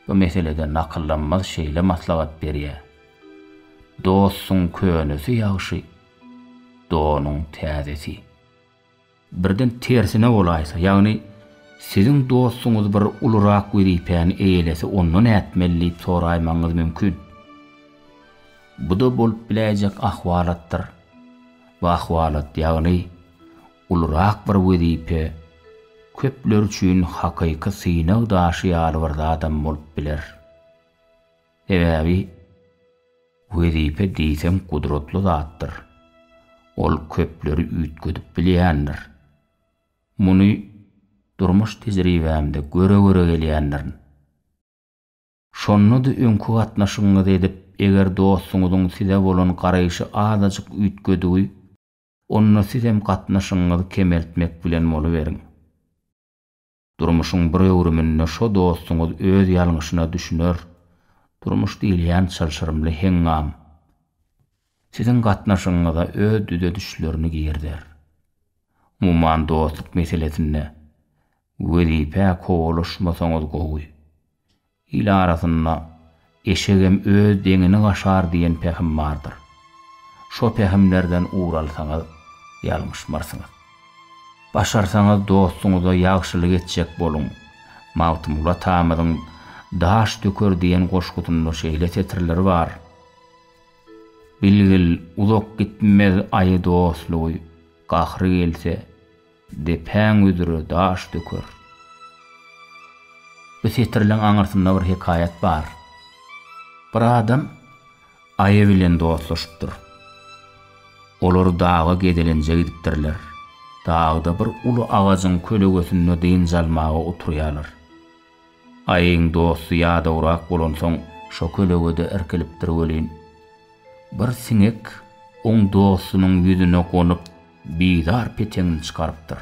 Bu meselede nakyllanmaz şeýle maslahat berýär, Dostuň könesi ýagşy, donuň täzesi. Birden tersine bolaýsa, ýagny siziň dostuňyz bir ulurak wezipäni eýelese onda nätmeli diýip soraýmagyňyz mümkin. Bu-da bolup biläýjek ahwalatdyr. Bu ahwalat, ýagny ulurak bir wezipe köpler üçin hakyky synag daşy ýaly bir zadam bolup biler. Sebäbi Wezipe diýseň gudratly zatdyr. Ol köpleri üýtgedip bilýändir. Muny durmuş tejribämde göre-göre gelýändirin. Şonda-da öňki gatnaşygyňyzy edip, eger dostuňyzyň size bolan garaýşy azajyk üýtgedigi, onda sizem gatnaşygyňyzy kemeltmek bilen boluberiň. Durmuşyň bir öwrüminde şo dostuňyz öz ýalňyşyna düşüner, durmuş diýilýän çylşyrymly heňňam siziň gatnaşygyňyza öz düzedişlerini girizer. Umuman dostluk meselesinde wezipä kowalaşmasaňyz gowy. Il arasynda Eşegem öz deňini gaşar diýen pähim bardyr. Şo pähimlerden ugur alsaňyz, ýalňyşmarsyňyz. Başarsaňyz dostuňyza ýagşylyk etjek boluň. Magtymguly atamyzyň Daş döker diýen goşgusynda şeýle setirler bar, Bilgil, uzak gitmez aýy dostlugy, Gahry gelse, Depäň üzre daş döker. Bu setirleň aňyrsynda bir hekaýat bar. Bir adam aýy bilen dostlaşypdyr. Olar daga gezelenje gidipdirler. Dagda bir uly agajyň kölegesinde dynç almaga oturýarlar. Aýyň dosty ýadawrak bolansoň şo kölegede irkilipdir welin, bir siňek oň dostunyň ýüzüne gonup, bizar peteňini çykarypdyr.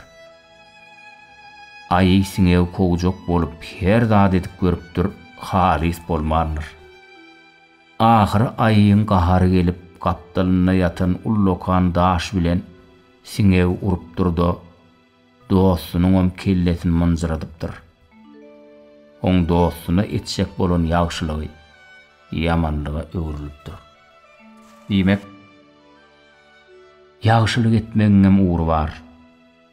Aýy siňegi kowjak bolup her zat edip görüpdir, halys bolmandyr. Ahyry aýyň gahary gelip gapdalynda ýatan ullakan daş bilen siňegi urupdyr-da, dostunyňam kellesini mynjyradypdyr. Oň dostuna etjek bolan ýagşylygy ýamanlyga öwrülipdir. Diýmek, ýagşylyk etmegiňem ugry bar.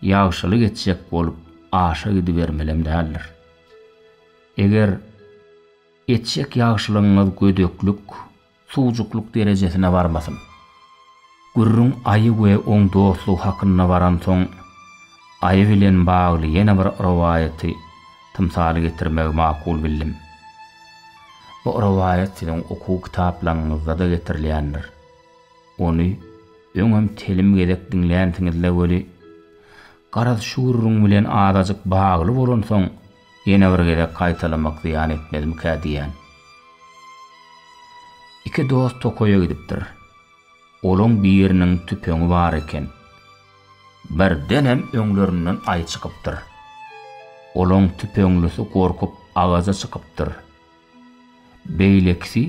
Ýagşylyk etjek bolup aşa gidibermelem däldir. Eger etjek ýagşylygyňyz gödeklik, suwjuklyk derejesine barmasyn. Gürrüň aýy we oň dostlugy hakynda baransoň, aýy bilen bagly ýene bir rowaýaty, tymsaly getirmegi makul bildim. Bu rowaýat siziň okuw kitaplaryňyzda-da getirilýändir. Ony öňem telim gezek diňlänsiňiz-le weli, garaz şu gürrüň bilen azajyk bagly bolansoň, ýene bir gezek gaýtalamak zyýan etmezmikä diýýän. Iki dost tokaýa gidipdir. Olaň biriniň tüpeňi bar eken. Birdenem öňlerinden aýy çykypdyr. Olaň tüpeňlisi gorkup agaja çykypdyr. Beýlekisi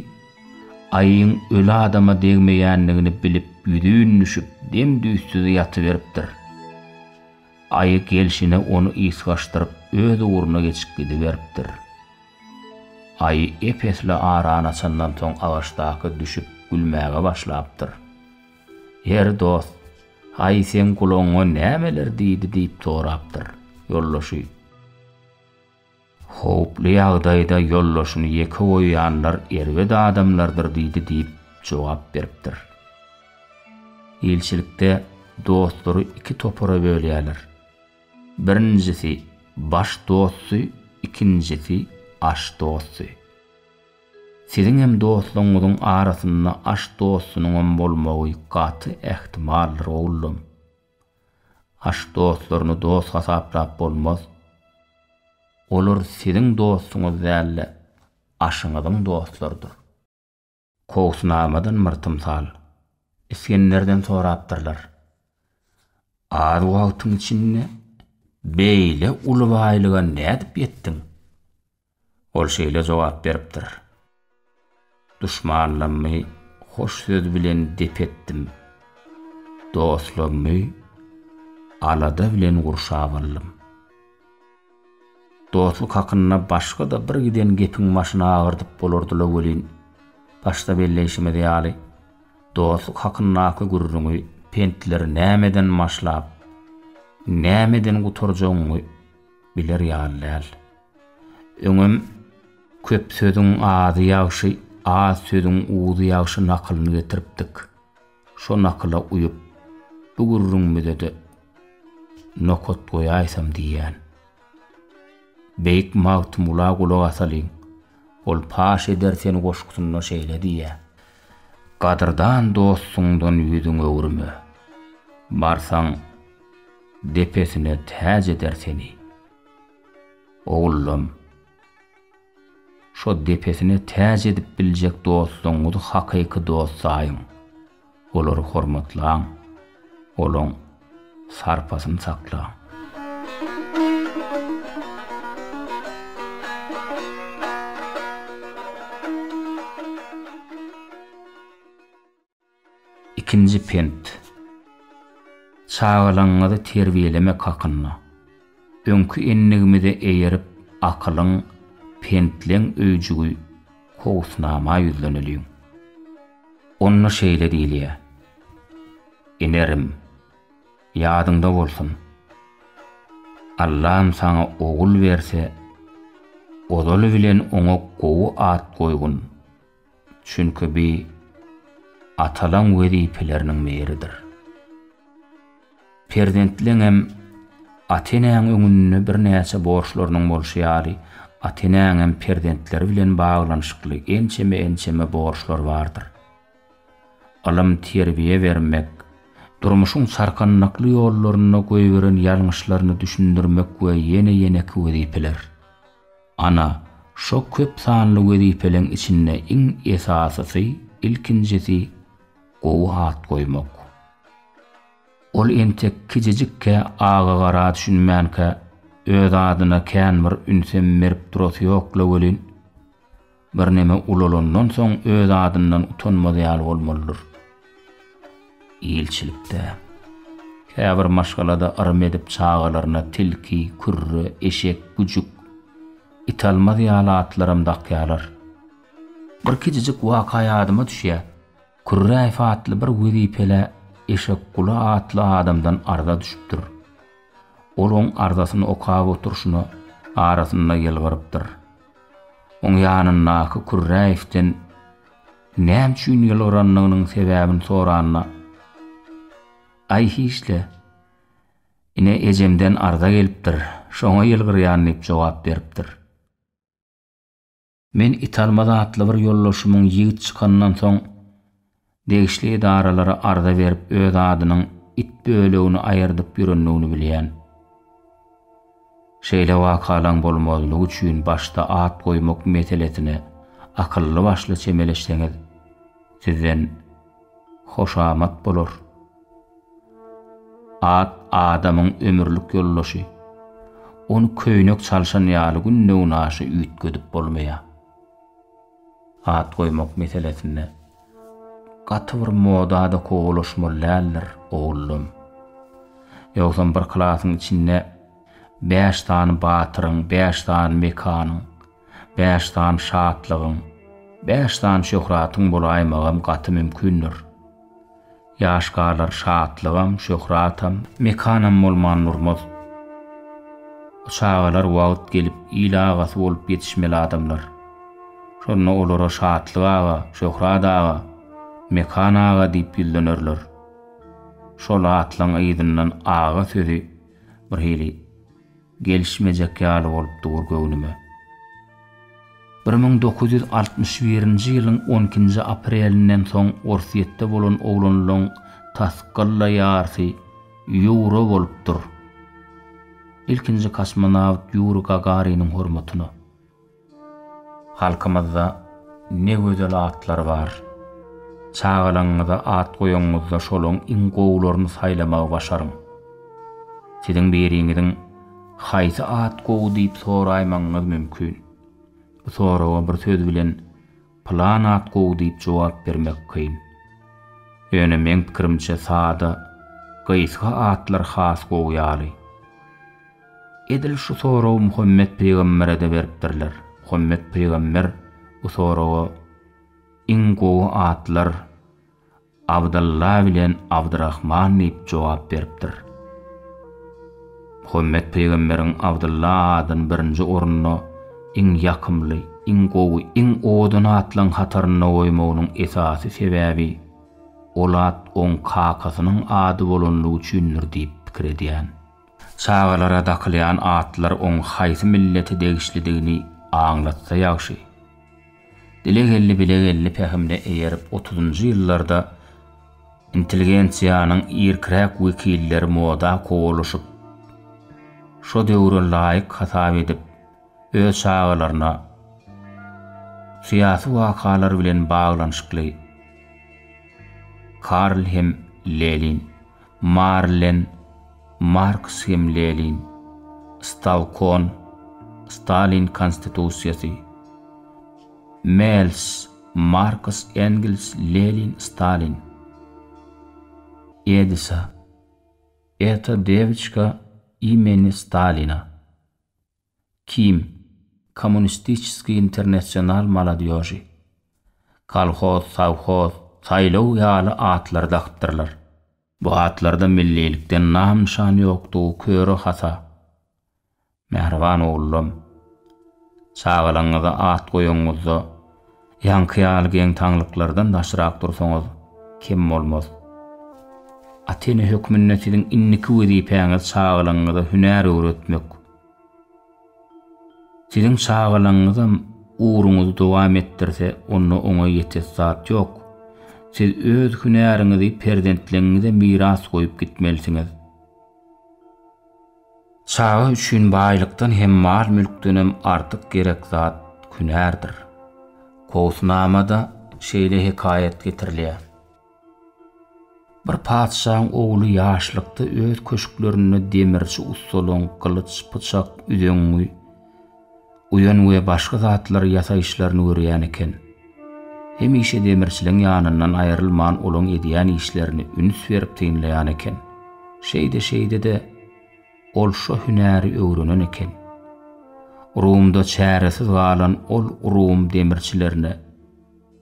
aýyň öli adama degmeýändigini bilip ýüzin düşüp dem-düýtsüz ýatyberipdir. Aýy gelşine ony ysgaşdyryp öz ugruna geçip gidiberipdir. Aýy ep-esli arany açandan soň agaçdaky düşüp gülmäge başlapdyr. Ýeri dost, aýy seň gulagyňa nämeler diýdi diýip sorapdyr. Ýoldaşy. Howply ýagdaýda ýoldaşyny ýeke goýýanlar erbet adamlardyr diýdi diýip jogap beripdir. Ilçilikde dostlary iki topara bölýärler. Birinjisi baş dosty, ikinjisi aş dosty. Siziňem dostlaryňyzyň arasynda aş dostunyňam bolmagy gaty ähtimaldyr oglum. Aş dostlaryny dost hasaplap bolmaz. Olar siziň dostuňyz däl-de, aşyňyzyň dostlarydyr. Kowusnamadan bir tymsal. Isgenderden sorapdyrlar. Az wagtyň içinde beýle uly baýlyga nädip ýetdiň? Ol şeýle jogap beripdir, Duşmanlammy hoş söz bilen dep etdim, dostlammy alada bilen gurşap aldym. Dostluk hakynda başga-da bir giden gepiň başyny agyrdyp bolardy-la welin, başda belleýşimiz ýaly, dostluk hakyndaky gürrüňi, pentleri nämeden başlap, nämeden gutarjagyňy biler ýaly däl. Öňem Köp sözüň azy ýagşy, az sözüň uzy ýagşy nakylyny getiripdik. Şo nakyla uýup, bu gürrüňimize-de nokat goýaýsam diýýän. Beýik Magtymgula gulak asalyň. Ol Paş eder seni goşgusynda şeýle diýýär. Gadyrdan dostuňdan ýüzüň öwürme. Barsaň, depesine täç eder seni. Ogullam, şo depesine täç edip biljek dostlaryňyzy hakyky dost saýyň. Olary hormatlaň, olaň sarpasyny saklaň. Ikinji pent. Çagalaňyzy terbiýelemek hakynda. Öňki endigimize eýerip akylyň, pentleň öýjügi Kowusnama ýüzleneliň. Onda şeýle diýilýär, Inerim, ýadyňda bolsun, Allam saňa ogul berse, ozaly bilen oňa gowy at goýgun. Çünki bi atalaň wezipeleriniň biridir. Perzentleňem ata-enäň öňünde birnäçe borçlarynyň bolşy ýaly, ata-enäňem perzentleri bilen baglanyşykly ençeme-ençeme borçlary bardyr. Ylym-terbiýe bermek, durmuşyň çarkandakly ýollarynda goýberen ýalňyşlaryny düşündirmek we ýene-ýeneki wezipeler. Ana, şo köp sanly wezipeleň içinde iň esasysy, ilkinjisi gowy at goýmak. Ol entek kijijikkä aga-gara düşünmänkä öz adyna kän bir ünsem berip durasy ýok-la welin, Birneme ulalandan soň öz adyndan utanmaz ýaly bolmalydyr. Ilçilikde. Käbir maşgalada yrym edip çagalaryna tilki, kürre, eşek, güjük, italmaz ýaly atlaram dakýarlar. Bir kiçijik waka ýadyma düşýär. Kürräýew atly bir wezipelä Eşekguly atly adamdan arza düşüpdir. Ol oň arzasyny okap oturyşyna arasynda ýylgyrypdyr. Oň ýanyndaky Kürräýewden näme üçin ýylgyrandygynyň sebäbini soranda. Aý hiç-le. Ine ejemden arza gelipdir, şoňa ýylgyrýan diýip jogap beripdir. Men Italmaz atly bir ýoldaşymyň ýigit çykandan soň degişli edaralara arza berip öz adynyň it bölegini aýyrdyp ýörendigini bilýän. Şeýle wakalaň bolmazlygy üçin başda at goýmak meselesine akylly-başly çemeleşseňiz, sizden hoşamat bolar. At adamyň ömürlik ýoldaşy. Ony köýnek çalşan ýaly günde-günaşa üýtgedip bolmaýar. At goýmak meselesinde gaty bir moda-da kowalaşmaly däldir, ogullym. Ýogsam bir klasyň içinde bäş sany batyryň, bäş sany mekanyň, bäş sany şatlygyň, bäş sany şöhratyň bolaýmagam gaty mümkindir. Ýaş galar şatlygam, şöhratam, mekanam bolman durmaz. Bu çagalar wagt gelip il agasy bolup ýetişmeli adamlar. Şonda olara Şatlyk aga, Şöhrat aga, Mekan aga diýip ýüzlenerler. Şol atlaň yzyndan aga sözi birhili gelişmejek ýaly bolup dur göwnüme. 1961-nji ýylyň on ikinji aprelinden soň Orsýetde bolan oglanlaň tas gylla ýarsy Ýura bolupdyr. Ilkinji kosmonawt Ýuri Gagariniň hormatyna. Halkymyzda ne gözel atlar bar. Çagalaňyza at goýaňyzda şolaň iň gowularyny saýlamagy başaryň. Siziň biriňiziň haýsy at gowy diýip soraýmagyňyz mümkin. Bu soraga bir söz bilen pylan at gowy diýip jogap bermek kyn. Ýöne meň pikirimçe sada, gysga atlar has gowy ýaly. Edil şu soragy Muhammet pygambere-de beripdirler. Muhammet pygamber bu soraga Iň gowy atlar Abdylla bilen Abdyrahman diýip jogap beripdir. Muhammet pygamberiň Abdylla adyny birinji orunda iň ýakymly, iň gowy, iň owadan atlaryň hatarynda goýmagynyň esasy sebäbi ol at oň kakasynyň ady bolanlygy üçindir diýip pikir edýän. Çagalara dakylýan atlar oň haýsy millete degişlidigini aňlatsa ýagşy. Dile geldi bile geldi pähimine eýerip otuzynjy ýyllarda intelligensiýanyň irkiräk wekilleri moda kowalaşyp, şo döwre laýyk hasap edip, öz çagalaryna syýasy wakalar bilen baglanyşykly Karl hem Lenin, Marlen, Marks hem Lenin, Stalkon, Stalin konstitusiýasy, Mels, Marks, Engels, Lenin, Stalin, Edisa, Eta dewiçka imeni Stalina. Kim, Kommunistiçeskiý internasional molodýoži, Kolhoz, sowhoz, saýlaw ýaly atlary dakypdyrlar. Bu atlarda millilikden nam-nyşan ýokdugy köre hasa. Mähriban ogullam, çagalaňyza at goýaňyzda, ýaňky ýaly geň-taňlyklardan daşrak dursaňyz, kem bolmaz. Ata-ene hökmünde siziň indiki wezipäňiz çagalaňyza hünär öwretmek. Siziň çagalaňyzam ugruňyzy dowam etdirse, onda oňa ýetesi zat ýok. Siz öz hünäriňizi perzentleňize miras goýup gitmelisiňiz. Çaga üçin baýlykdan hem mal-mülkdenem artyk gerek zat hünärdir. Kowusnamada şeýle hekaýat getirilýär. Bir patyşaň ogly ýaşlykda öz köşklerinde demirçi ussalaň gylyç, pyçak, üzeňňi, uýan we başga zatlary ýasaýyşlaryny görýän eken. Hemişe demirçiliň ýanyndan aýrylman olaň edýän işlerini üns berip synlaýan eken. Şeýde-şeýde-de ol şo hünäri öwrenen eken. Rumda çäresiz galan ol rum demirçilerine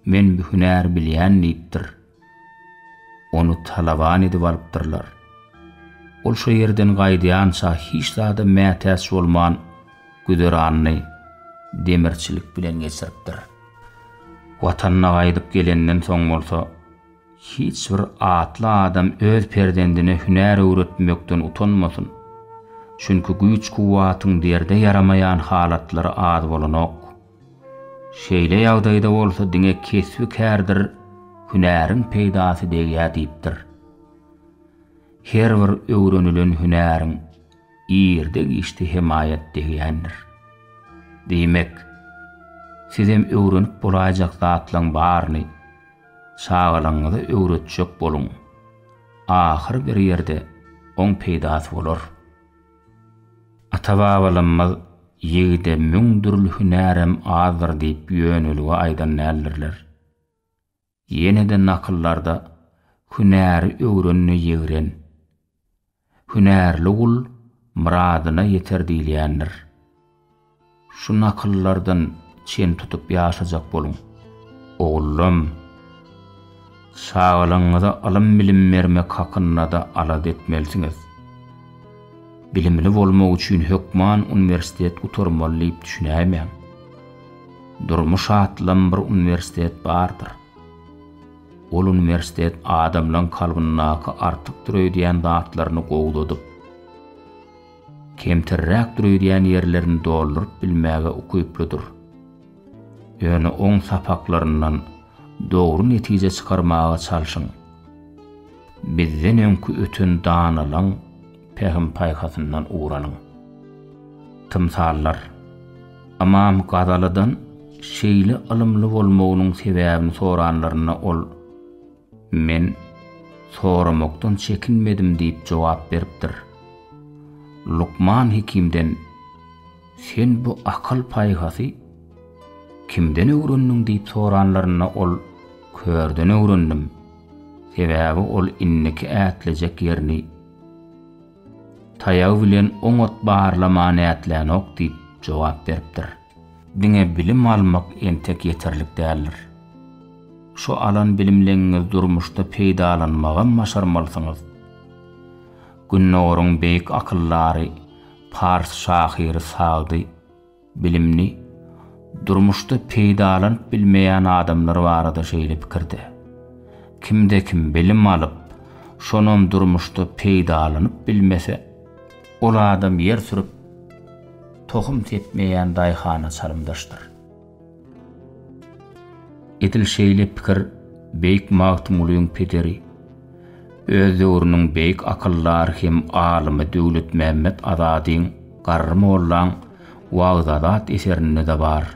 Men bu hünäri bilýän diýipdir. Ony talaban edip alypdyrlar. Ol şo ýerden gaýdýança hiç zada mätäç bolman güzeranyny demirçilik bilen geçiripdir. Watanyna gaýdyp gelenden soň bolsa. Hiç bir atly adam öz perzendine hünär öwretmekden utanmasyn. Çünki güýç-kuwwatyň derde ýaramaýan halatlary az bolanok. Şeýle ýagdaýda bolsa diňe kesbi kärdir hünäriň peýdasy degýär diýipdir. Her bir öwrenilen hünäriň irde-giçde hemaýat degýändir. Diýmek, sizem öwrenip bolaýjak zatlaň baryny çagalaňyza öwretjek boluň. Ahyr bir ýerde oň peýdasy bolar. Ata-babalarymyz Ýigide müň dürli hünärem azdyr diýip ýönelige aýdan däldirler. Ýene-de nakyllarda Hünäri öwren-de ýegren. Hünärli gul myradyna ýeter diýilýändir. Şu nakyllardan çen tutup ýaşajak boluň. Ogullam, çagalaryňyza ylym-bilim bermek hakynda-da alada etmelisiňiz. Bilimli bolmak üçin hökman uniwersitet gutarmaly diýip düşünäýmäň. Durmuş atlam bir uniwersitet bardyr. Ol uniwersitet adamlaň kalbyndaky artykdyr öýdýän zatlaryny gowzadyp, kemterräkdir öýdýän ýerlerini dolduryp bilmäge ukyplydyr. Ýöne oň sapaklaryndan dogry netije çykarmaga çalşyň. Bizden öňki öten danalaň pähim-paýhasyndan ugur alyň. Tymsallar. Ymam Gazalydan şeýle ylymly bolmagynyň sebäbini soranlarynda ol, Men soramakdan çekinmedim diýip jogap beripdir. Lukman hekimden, Sen bu akyl-paýhasy kimden öwrendiň diýip soranlarynda ol, Körden öwrendim. Sebäbi ol indiki ätlejek ýerini taýagy bilen oňat barlaman ätlänok diýip jogap beripdir. Diňe bilim almak entek ýeterlik däldir. Şu alan bilimleňiňizi durmuşda peýdalanmagam başarmalysyňyz. Gündogaryň beýik akyldary, pars şahyry Sagdy Bilimini durmuşda peýdalanyp bilmeýän adamlar barada şeýle pikirde. Kimde-kim bilim alyp, şonam durmuşda peýdalanyp bilmese, ol adam ýer sürüp, tohum sepmeýän daýhana çalymdaşdyr. Edil şeýle pikir beýik Magtymgulyň pederi, öz döwrüniň beýik akyldary hem alymy Döwletmämmet Azadyň Garry mollaň Wagzazat eserinde-de bar.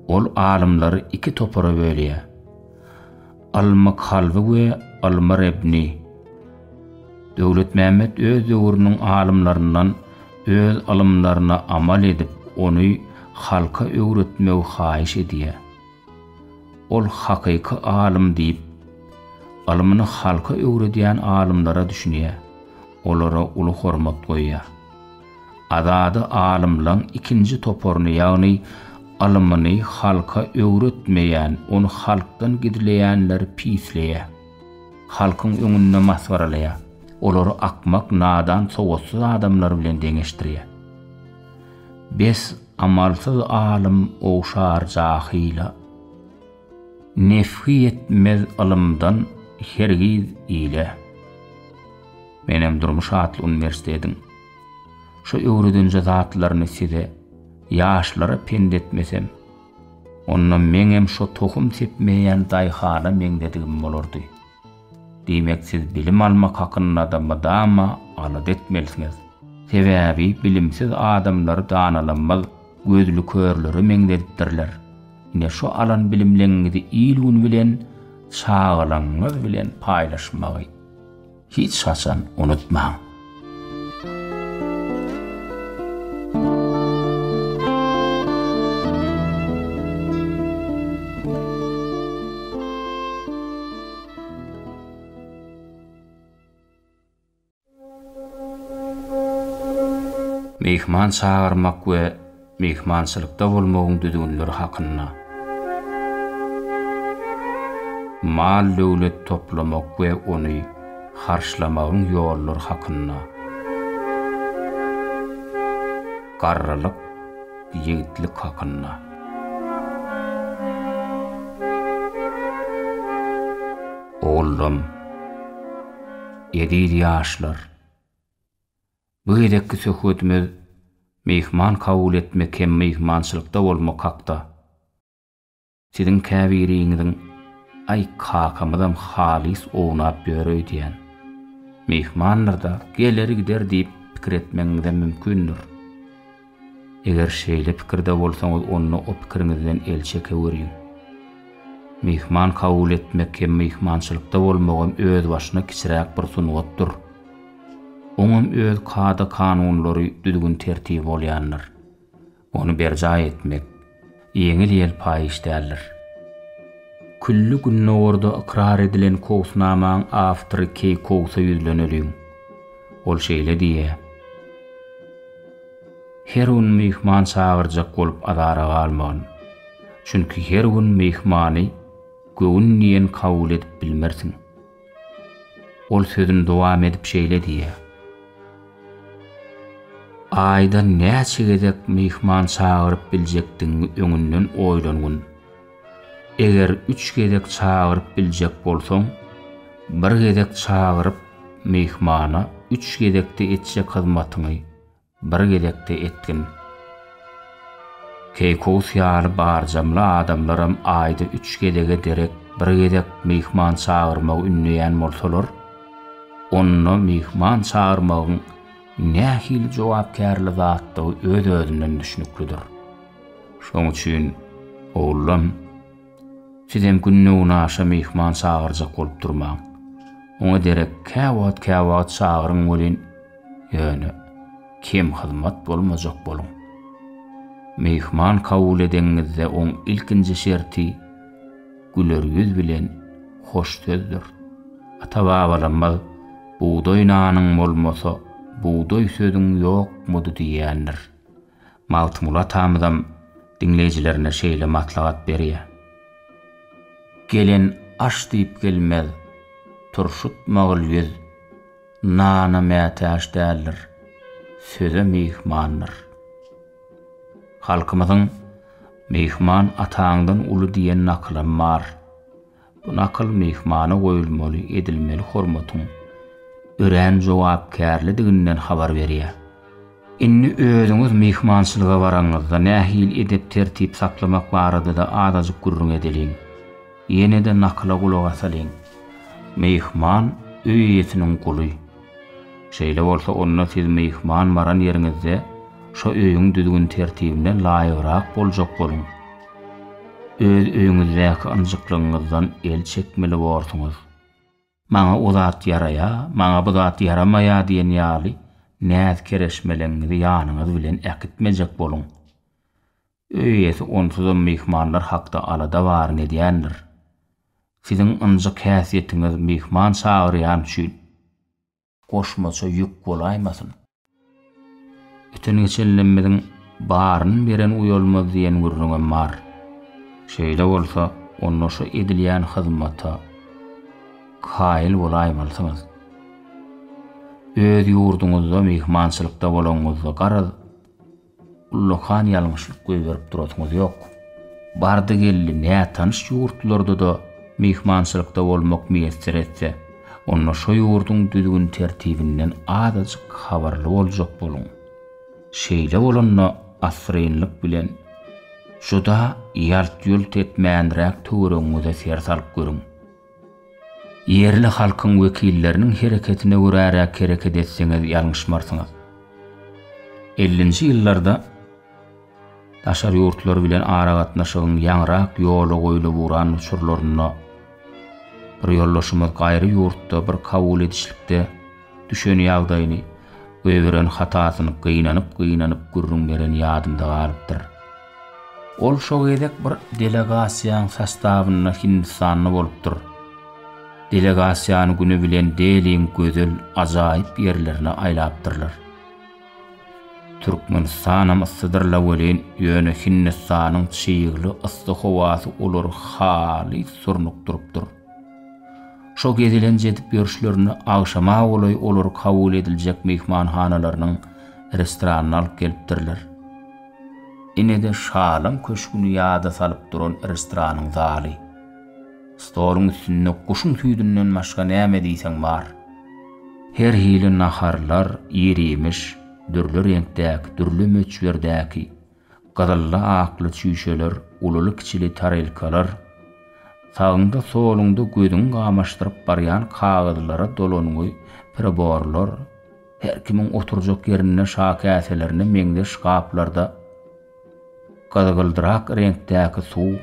Ol alymlary iki topara bölýär. Ylmy kalby we ylmy rebni. Döwletmämmet öz döwrüniň alymlaryndan öz ylymlaryna amal edip, ony halka öwretmegi haýyş edýär. Ol hakyky alym diýip, ylmyny halka öwredýän alymlara düşünýär, olara uly hormat goýýar. Azady alymlaň ikinji toparyny, ýagny ylmyny halka öwretmeýän, ony halkdan gizleýänleri pisleýär. Halkyň öňünde masgaralaýar. Olary akmak, nadan, sowatsyz adamlar bilen deňeşdirýär. Bes amalsyz alym ogşar jahyla. Nefhi ýetmez ylymdan hergiz ile. Menem Durmuş atly uniwersitetiň şu öwredenje zatlaryny size, ýaşlara pent etmesem, onda meňem şo tohum sepmeýän daýhana meňzedigim bolardy. Diýmek siz bilim almak hakynda-da mydama alada etmelisiňiz. Sebäbi bilimsiz adamlary danalanmaz gözli körlere meňzedipdirler. Ine şu alan bilimleňizi il-gün bilen, çagalaňyz bilen paýlaşmagy hiç haçan unutmaň. Myhman çagyrmak we myhmançylykda bolmagyň düzgünleri hakynda. Mal-döwlet toplamak we ony harçlamagyň ýollary hakynda. Garrylyk, ýigitlik hakynda. Oguldam, eziz ýaşlar! Bu gezekki söhbetimiz myhman kabul etmek hem myhmançylykda bolmak hakda. Siziň käbiriňiziň Aý, kakamyzam halys ownap ýör öýdýän. Myhmandyr-da, geler-gider diýip pikir etmegiňizem mümkindir. Eger şeýle pikirde bolsaňyz onda o pikiriňizden el çekeweriň. Myhman kabul etmek hem myhmançylykda bolmagam özbaşyna kiçiräk bir sungatdyr. Oňam öz kada-kanunlary, düzgün-tertibi bolýandyr. Ony berjaý etmek ýeňil-ýelpaý iş däldir. Külli Gündogarda ykrar edilen Kowusnamaň awtory Keý Kowusa ýüzleneliň. Ol şeýle diýýär, Her gün myhman çagyrjak bolup azara galmagyn. Çünki her gün myhmany göwün diýen kabul edip bilmersiň. Ol sözüni dowam edip şeýle diýýär, Aýda näçe gezek myhman çagyryp biljekdigiňi öňünden oýlangyn. Eger üç gezek çagyryp biljek bolsaň, bir gezek çagyryp myhmana üç gezekde etjek hyzmatyňy Bir gezekde etgin. Keýkowus ýaly barjamly adamlaram aýda üç gezege derek bir gezek myhman çagyrmagy ündeýän bolsalar, onda myhman çagyrmagyň nähili jogapkärli zatdygy öz-özünden düşnüklidir. Şoň üçin, ogullam, sizem günde-günaşa myhman çagyrjak bolup durmaň. Oňa derek käwagt-käwagt çagyryň welin, Ýöne kemhyzmat bolmajak boluň. Myhman kabul edeňizde oň ilkinji şerti güler ýüz bilen hoş sözdür. Ata-babalarymyz Bugdaý nanyň bolmasa, bugdaý sözüň ýokmudy diýýändir. Magtymguly atamyzam diňleýjilerine şeýle maslahat berýär. Gelen aş diýip gelmez, turşutmagyl ýüz. Nana mätäç däldir, söze myhmandyr. Halkymyzyň Myhman ataňdan uly diýen nakylam bar. Bu nakyl myhmana goýulmaly, edilmeli hormatyň örän jogapkärlidiginden habar berýär. Indi özüňiz myhmançylyga baraňyzda nähili edep-tertip saklamak barada-da azajyk gürrüň edeliň. Ýene-de nakyla gulak asalyň. Myhman öý eýesiniň guly. Şeýle bolsa onda siz myhman baran ýeriňizde şo öýüň düzgün-tertibine laýygrak boljak boluň. Öz öýüňizdäki ynjyklygyňyzdan el çekmeli borsuňyz. Maňa o zat ýaraýa, maňa bu zat ýaramaýa diýen ýaly näz-kereşmeleňizi ýanyňyz bilen äkitmejek boluň. Öý eýesi onsuzam myhmanlar hakda alada baryny edýändir. Siziň ynjyk häsiýetiňiz myhman çagyrýan üçin goşmaça ýük bolaýmasyn? Öten-geçenlemmiziň Baryny beren uýalmaz diýen gürrüňem bar. Şeýle bolsa, onda şu edilýän hyzmata kaýyl bolaýmalysyňyz. Öz ýurduňyzda myhmançylykda bolaňyzda garaz, Ullakan ýalňyşlyk goýberip durasyňyz ýok. Bardy-geldi nätanyş ýurtlarda-da myhmançylykda bolmak miýesser etse, onda şo ýurduň düzgün-tertibinden azajyk habarly boljak boluň. Şeýle bolanda assyrynlyk bilen juda ýalt-ýult etmänräk töweregiňize ser salyp görüň. Ýerli halkyň wekilleriniň hereketine göräräk hereket etseňiz ýalňyşmarsyňyz. Ellinji ýyllarda daşary ýurtlar bilen aragatnaşygyň ýaňyrak ýola goýlup ugran uçurlarynda bir ýoldaşymyz gaýry ýurtda bir kabul edişlikde düşen ýagdaýyny, goýberen hatasyny gynanyp-gynanyp gürrüň bereni ýadymda galypdyr. Ol şo gezek bir delegasiýaň sostawynda Hindistanda bolupdyr. Delegasiýany güni bilen Deliň gözel, ajaýyp ýerlerine aýlapdyrlar. Türkmenistanam yssydyr-la welin, ýöne Hindistanyň çygly, yssy howasy olary halys surnukdyrypdyr. Şo gezelenç edip ýörüşlerinde agşama golaý olary kabul ediljek myhmanhanalarynyň restoranyna alyp gelipdirler. Ine-de şalaň köşgüni ýada salyp duran restoranyň zaly. Stoluň üstünde guşuň süýdünden başga näme diýseň bar. Her hili naharlar, ir-iýmiş, dürli reňkdäki, dürli möçberdäki, gyzylly-akly çüýşeler, ululy-kiçili tarelkalar, sagyňda-soluňda gözüňi gamaşdyryp barýan kagyzlara dolangy priborlar, her kimiň oturjak ýerinde şakäselerine meňzeş gaplarda gyzgyldyrak reňkdäki suw.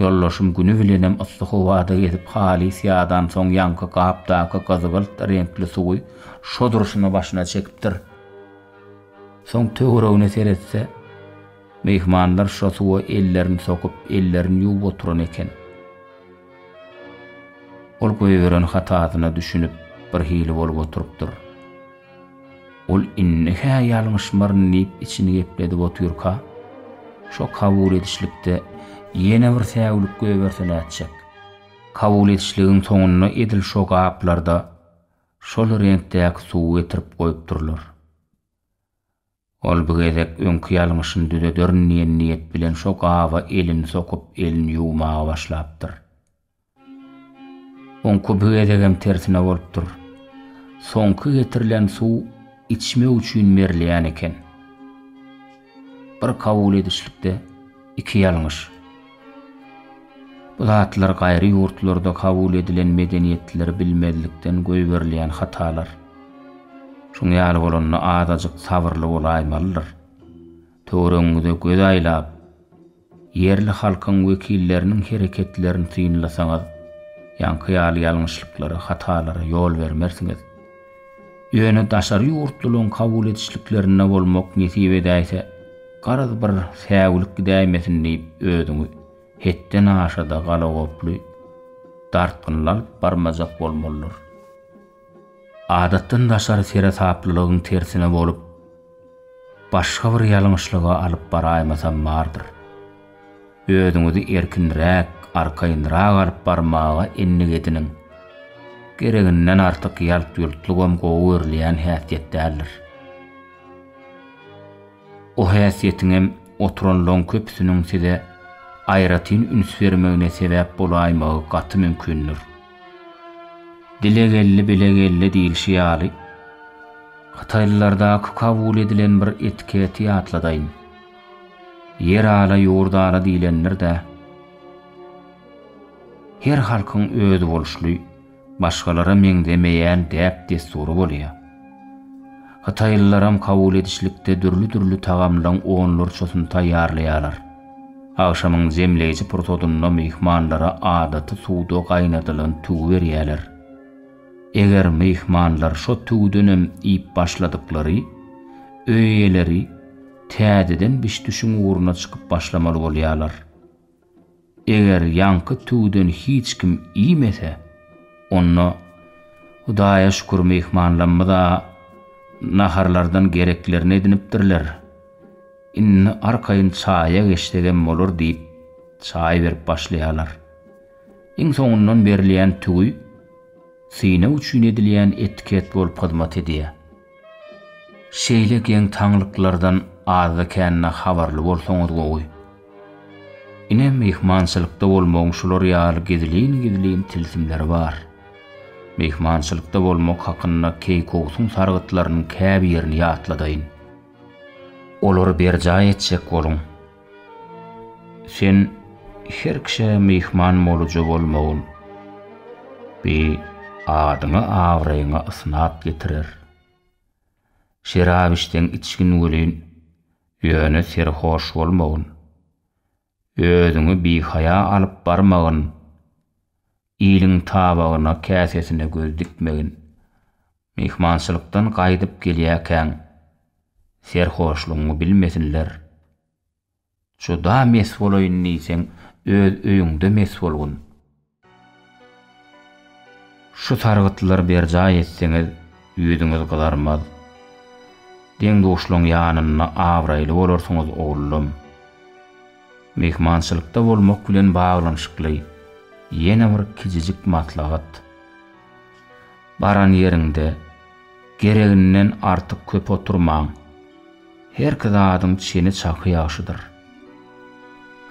Ýoldaşym güni bilenem yssy howada gezip halys ýadansoň ýaňky gapdaky gyzgylt reňkli suwy şo durşuna başyna çekipdir. Soň töweregine seretse, myhmanlar şo suwa ellerini sokup, ellerini ýuwup oturan eken. Ol goýberen hatasyna düşünip, birhili bolup oturypdyr. Ol indi-hä ýalňyşmaryn diýip içini gepledip otyrka, şo kabul edişlikde ýene bir säwlik goýberse nätjek? Kabul edişligiň soňunda edil şo gaplarda şol reňkdäki suwy getirip goýupdyrlar. Ol bu gezek öňki ýalňyşyny düzederin diýen niýet bilen şo gaba elini sokup elini ýuwmaga başlapdyr. Oňky bu gezegem tersine bolupdyr. Soňky getirilen suw içmek üçin berilýän eken. Bir kabul edişlikde iki ýalňyş. Bu zatlar gaýry ýurtlarda kabul edilen medeniýetleri bilmezlikden goýberilýän hatalar. Şuň ýaly bolanda azajyk sabyrly bolaýmalydyr. Töweregiňize göz aýlap, ýerli halkyň wekilleriniň hereketlerini synlasaňyz, ýaňky ýaly ýalňyşlyklara, hatalara ýol bermersiňiz. Ýöne daşary ýurtlularyň kabul edişliklerinde bolmak nesip edäýse, garaz bir säwlik gidäýmesin diýip özüňi hetden aşa-da galagoply, dartgynly alyp barmajak bolmalydyr. Adatdan daşary seresaplylygyň tersine bolup, başga bir ýalňyşlyga alyp baraýmasam bardyr. Özüňizi erkinräk, arkaýynrak alyp barmaga endik ediniň. Gereginden artyk ýalt-ýultlugam gowy görülýän häsiýet däldir. O häsiýetiňem oturanlaryň köpüsiniň size aýratyn üns bermegine sebäp bolaýmagy gaty mümkindir. Dile geldi, bile geldi diýlişi ýaly, hytaýlylardaky kabul edilen bir etiketi ýatladaýyn. Ýer ala, ýurt ala diýlendir-dä. Her halkyň özboluşly, başgalara meňzemeýän däp-dessury bolýar. Hytaýlylaram kabul edişlikde dürli-dürli tagamlaryň onlarçasyny taýýarlaýarlar. Agşamyň jemleýji pursadynda myhmanlara adaty suwda gaýnadylan tüwi berýärler. Eger myhmanlar şo tüwüdenem iýip başladyklary, öý eýeleri täzeden biş-düşüň ugruna çykyp başlamaly bolýarlar. Eger ýaňky tüwüden hiç kim iýmese, onda, Hudaýa şükür myhmanlarymyz-a naharlardan gereklerini edinipdirler. Indi arkaýyn çaýa geçsegem bolar diýip, çaý berip başlaýarlar. Iň soňundan berilýän tüwi synag üçin edilýän etiket bolup hyzmat edýär. Şeýle geň-taňlyklardan azda-kände habarly bolsaňyz gowy. Ine, myhmançylykda bolmagyň şular ýaly gizlin-gizlin tilsimleri bar. Myhmançylykda bolmak hakynda Keýkowsuň sargytlarynyň käbirini ýatladaýyn. Olary berjaý etjek boluň. Sen her kişä myhman bolujy bolmagyn. Bi adyňa-abraýyňa ysnat getirer. Şerap içseň içgin welin, ýöne serhoş bolmagyn. Özüňi bihaýa alyp barmagyn. Iliň tabagyna, käsesine göz dikmegin. Myhmançylykdan gaýdyp gelýärkäň, serhoşlugyňy bilmesinler. Juda mes bolaýyn diýseň, öz öýüňde mes bolgun. Şu sargytlary berjaý etseňiz, ýüzüňiz gyzarmaz. Deň-duşlaň ýanynda abraýly bolarsyňyz, ogullym. Myhmançylykda bolmak bilen baglanyşykly ýene bir kiçijik maslahat. Baran ýeriňde gereginden artyk köp oturmaň. Herki zadyň çeni-çaky ýagşydyr.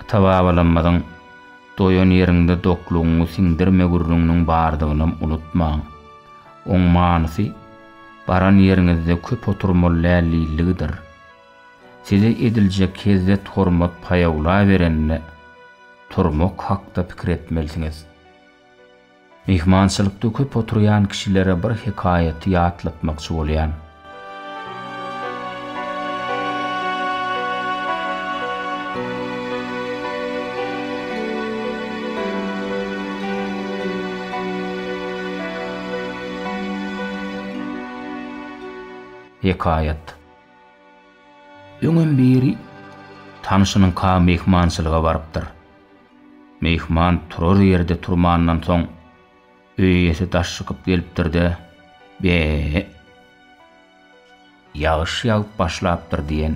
Ata-babalarymyzyň. Doýan ýeriňde doklugyňy siňdirme gürrüňiniň bardygynam unutmaň. Oň manysy, baran ýeriňizde köp oturmaly däl diýildigidir. Size ediljek hezzet-hormat paýawlaberende, turmak hakda pikir etmelisiňiz. Myhmançylykda köp oturýan kişilere bir hekaýaty ýatlatmakçy bolýan. Hekaýat. Öňem biri tanşynyňka myhmançylyga barypdyr. Myhman turar ýerde turmandan soň, öý eýesi daş çykyp gelipdir-de, Be-e! Ýagyş ýagyp başlapdyr diýen.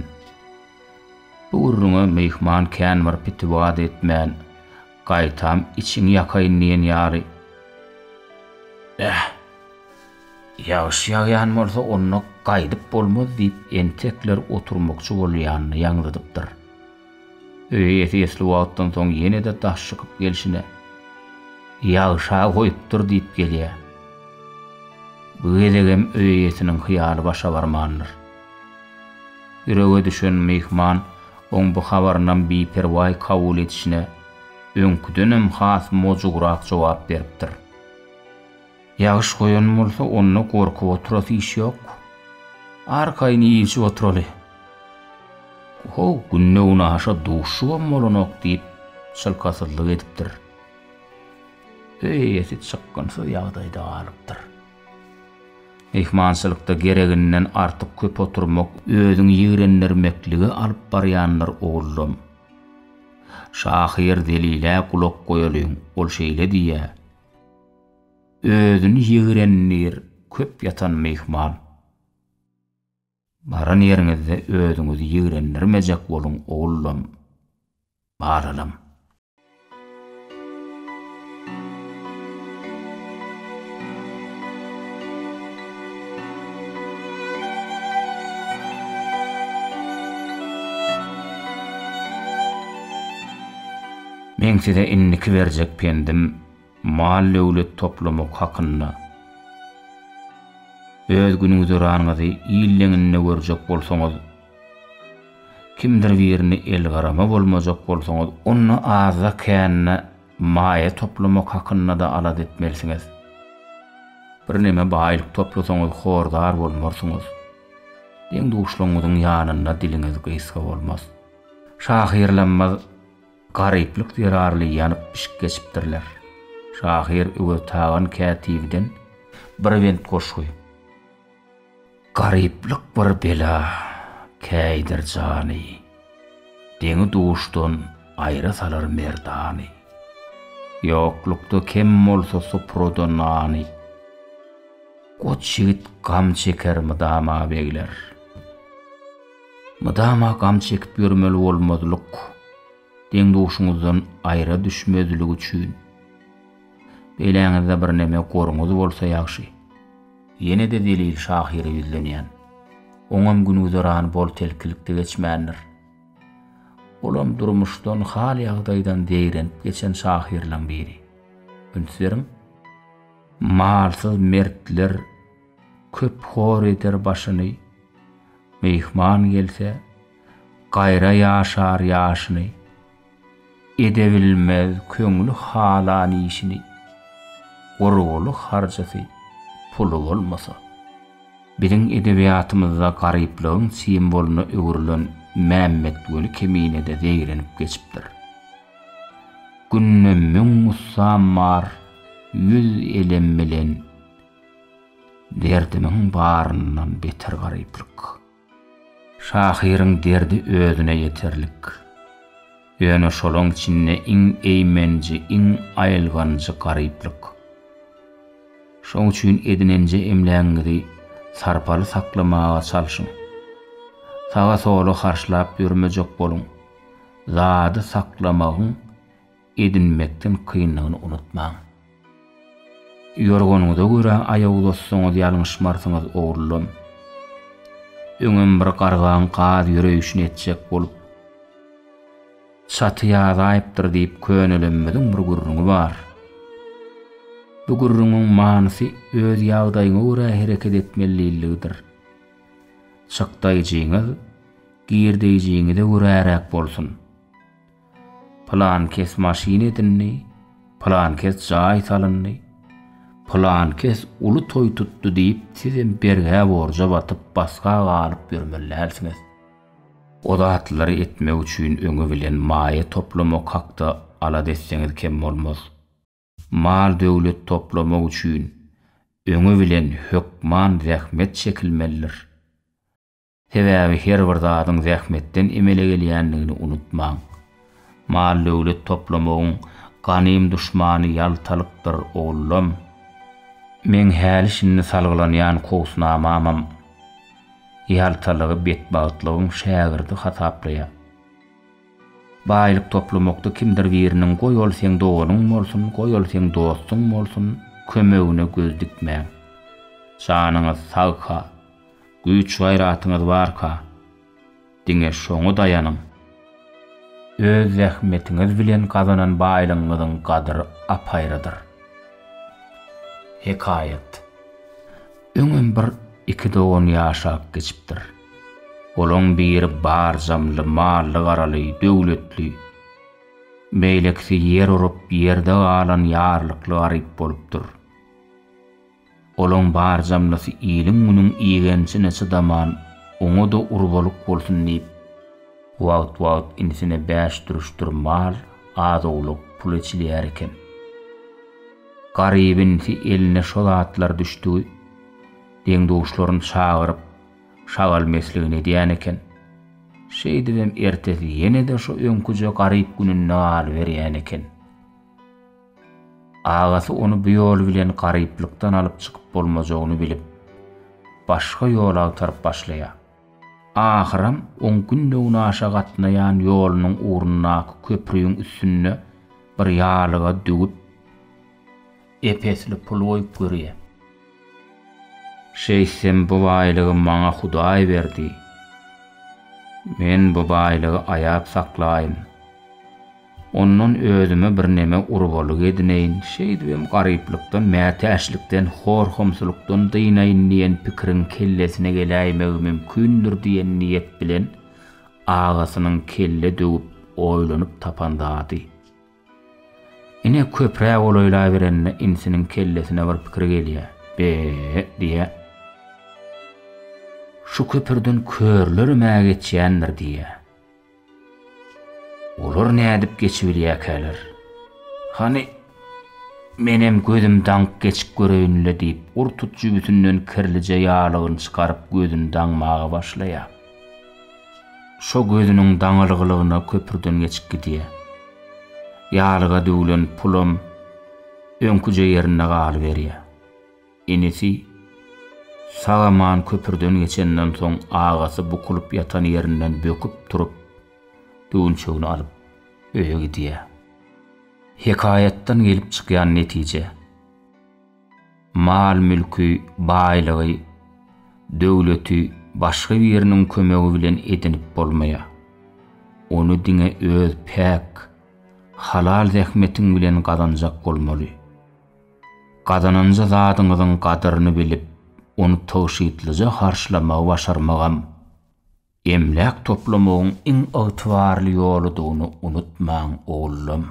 Bu gürrüňe myhman kän bir pitiwa-da etmän, gaýtam içiňi ýakaýyn diýen ýaly, Beh! Ýagyş ýagýan bolsa, onda gaýdyp bolmaz diýip, entekler oturmakçy bolýanyny ýaňzydypdyr. Öý eýesi esli wagtdan soň ýene-de daş çykyp gelşine, Ýagşa goýupdyr diýip gelýär. Bu gezegem öý eýesiniň hyýaly başa barmandyr. Ýürege düşen myhman oň bu habarynam biperwaý kabul edişine öňküdenem has mojugrak jogap beripdir. Ýagyş goýan bolsa, onda gorkup oturasy iş ýok. Arkaýyn iýip-içip oturaly. How, günde-günaşa duşuşygam bolanok diýip, çylkasyzlyk edipdir. Öý eýesi çykgynsyz ýagdaýda galypdyr. Myhmançylykda gereginden artyk köp oturmak özüňi ýigrendirmeklige alyp barýandyr, ogullam. Şahyr Zelilä gulak goýalyň, ol şeýle diýýär. Özüni ýigrendir köp ýatan myhman. Baran ýeriňizde özüňizi ýigrendirmejek boluň ogullam, balalam. Meň size indiki berjek pendim mal-döwlet toplamak hakynda. Öz gün-güzeranyňyzy il deňinde görjek bolsaňyz, kimdir birini elgarama bolmajak bolsaňyz, onda azda-kände maýa toplamak hakynda-da alada etmelisiňiz. Birneme baýlyk toplasaňyz hor-zar bolmarsyňyz. Deň-duşlaryňyzyň ýanynda diliňiz gysga bolmaz. Şahyrlarymyz Garyplyk zerarly ýanyp-bişip geçipdirler. Şahyr Öwez Tagan Kätibiden bir bent goşgy. Garyplyk bir bela, käýdir jany, Deňi-duşdan aýra salar merdany. Ýoklukda kem bolsa suprada nany, Goç ýigit gam çeker mydama begler. Mydama gam çekip ýörmeli bolmazlyk, deň-duşuňyzdan aýra düşmezlik üçin, beýläňizde birneme goruňyz bolsa ýagşy. Ýene-de Zelil şahyra ýüzlenýän. Oňam gün-güzerany bol-telkilikde geçmändir. Olam durmuşdan, hal-ýagdaýdan zeýrenip geçen şahyrlaň biri. Üns beriň. Malsyz mertler köp hor eder başyny, Myhman gelse, gaýra ýaşar ýaşyny, Edebilmez köňli halan işini, Gurguly harjysy puly bolmasa. Biziň edebiýatymyzda garyplygyň simwolyna öwrülen Mämmetweli Kemine-de zeýrenip geçipdir. Günde müň gussam bar, ýüz elem bilen, Derdimiň baryndan beter garyplyk. Şahyryň derdi özüne ýeterlik. Ýöne şolaň içinde iň eýmenji, iň aýylganjy garyplyk. Şoň üçin edinenje emlägiňizi sarpaly saklamaga çalşyň. Saga-sola harçlap ýörmejek boluň. Zady saklamagyň edinmekden kyndygyny unutmaň. Ýorganyňyza görä aýak uzatsaňyz ýalňyşmarsyňyz ogullam. Öňem bir gargaň gaz ýöreýşini etjek bolup. Çaty ýazaýypdyr diýip könelemmiziň bir gürrüňi bar. Bu gürrüňiň manysy öz ýagdaýyňa görä hereket etmeliligidir. Çykdaýjyňyz girdeýjiňize göräräk bolsun. Pylankes maşyn edindi, pylankes jaý salyndy, pylankes uly toý tutdy diýip sizem bergä-borja batyp basga galyp ýörmeli dälsiňiz. O zatlary etmek üçin öňi bilen maýa toplamak hakda alada etseňiz kem bolmaz. Mal-döwlet toplamak üçin öňi bilen hökman zähmet çekilmelidir. Sebäbi her bir zadyň zähmetden emele gelýändigini unutmaň. Mal-döwlet toplamagyň ganym duşmany ýaltalykdyr, ogullam. Meň häli-şindi salgylanýan kowusnamamam ýaltalygy betbagtlygyň şägirdi hasaplaýar. Baýlyk toplamakda kimdir biriniň goý ol seň doganyň bolsun, goý ol seň dostuň bolsun, kömegine göz dikmäň. Janyňyz sagka, güýç-gaýratyňyz barka, diňe şoňa daýanyň. Öz zähmetiňiz bilen gazanan baýlygyňyzyň gadyry ap-aýradyr. Hekaýat. Öňem bir iki dogan ýaşap geçipdir. Olaň biri barjamly, mally-garaly, döwletli. Beýlekisi ýer urup, ýerde galan ýarlykly garyp bolupdyr. Olaň barjamlysy iliň-günüň igenjine çydaman, oňa-da urbalyk bolsun diýip, wagt-wagt inisine bäş-dürüşdir mal, az-owlak pul eçilýär eken. Garyp inisi eline şo zatlar düşdügi, deň-duşlaryny çagyryp, şagal mesligini edýän eken. Şeýdibem ertesi ýene-de şo öňküje garyp gününde galyberýän eken. Agasy ony bu ýol bilen garyplykdan alyp çykyp bolmajagyny bilip, başga ýol agtaryp başlaýar. Ahyram oň günde-günaşa gatnaýan ýolunyň ugrundaky köprüň üstünde bir ýalyga düwüp, ep-esli pul goýup görýär. Şeýtsem bu baýlygy maňa Hudaý berdi. Men bu baýlygy aýap saklaýyn. Ondan özüme birneme urbalyk edineýin, şeýdibem garyplykdan, mätäçlikden, hor-homsulykdan dynaýyn diýen pikiriň kellesine geläýmegi mümkindir diýen niýet bilen agasynyň kelle döwüp oýlanyp tapan zady. Ine, köprä golaýlaberende inisiniň kellesine bir pikir gelýär. Be-e, diýýär. Şu köprüden körlerem-ä geçýändir diýýär. Olar nädip geçibilýäkäler? Hany, menem gözüm daňyp geçip göreýin-le diýip, ur-tut jübüsinden kirlije ýaglygyny çykaryp gözüni daňmaga başlaýar. Şo gözüniň daňylgylygyna köprüden geçip gidýär. Ýaglyga düwlen pulam öňküje ýerinde galyberýär. Inisi sag-aman köprüden geçenden soň agasy bukulyp ýatan ýerinden böküp turup, düwünçegini alyp, öýe gidýär. Hekaýatdan gelip çykýan netije. Mal-mülki, baýlygy, döwleti başga biriniň kömegi bilen edinip bolmaýar. Ony diňe öz päk, halal zähmetiň bilen gazanjak bolmaly. Gazananja zadyňyzyň gadyryny bilip, ony tygşytlyja harçlamagy başarmagam emläk toplamagyň iň ygtybarly ýoludygyny unutmaň, ogullam.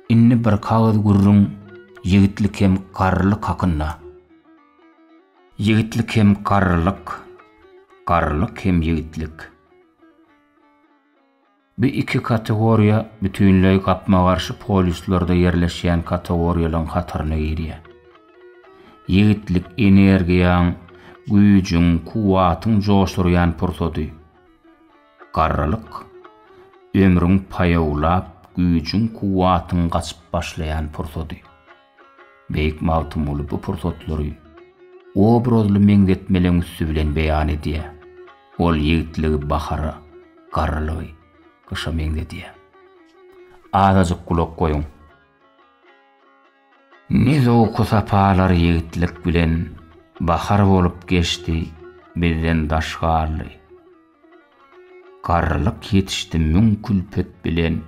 Indi bir kagyz gürrüň ýigitlik hem garrylyk hakynda. Ýigitlik hem garrylyk, garrylyk hem ýigitlik. Bu iki kategoriýa bütinleý gapma-garşy polýuslarda ýerleşýän kategoriýalaryň hataryna girýär. Ýigitlik energiýaň, güýjüň, kuwwatyň joşdurýan pursady. Garrylyk, ömrüň paýawlap, güýjüň-kuwwatyň gaçyp başlaýan pursady. Beýik Magtymguly bu pursatlary obrazly meňzetmeleň üsti bilen beýan edýär. Ol ýigitligi bahara, garrylygy gyşa meňzedýär. Azajyk gulak goýuň. Ne zowky-sapalar ýigitlik bilen Bahar bolup geçdi, bizden daş galdy. Garrylyk ýetişdi müň külpet bilen,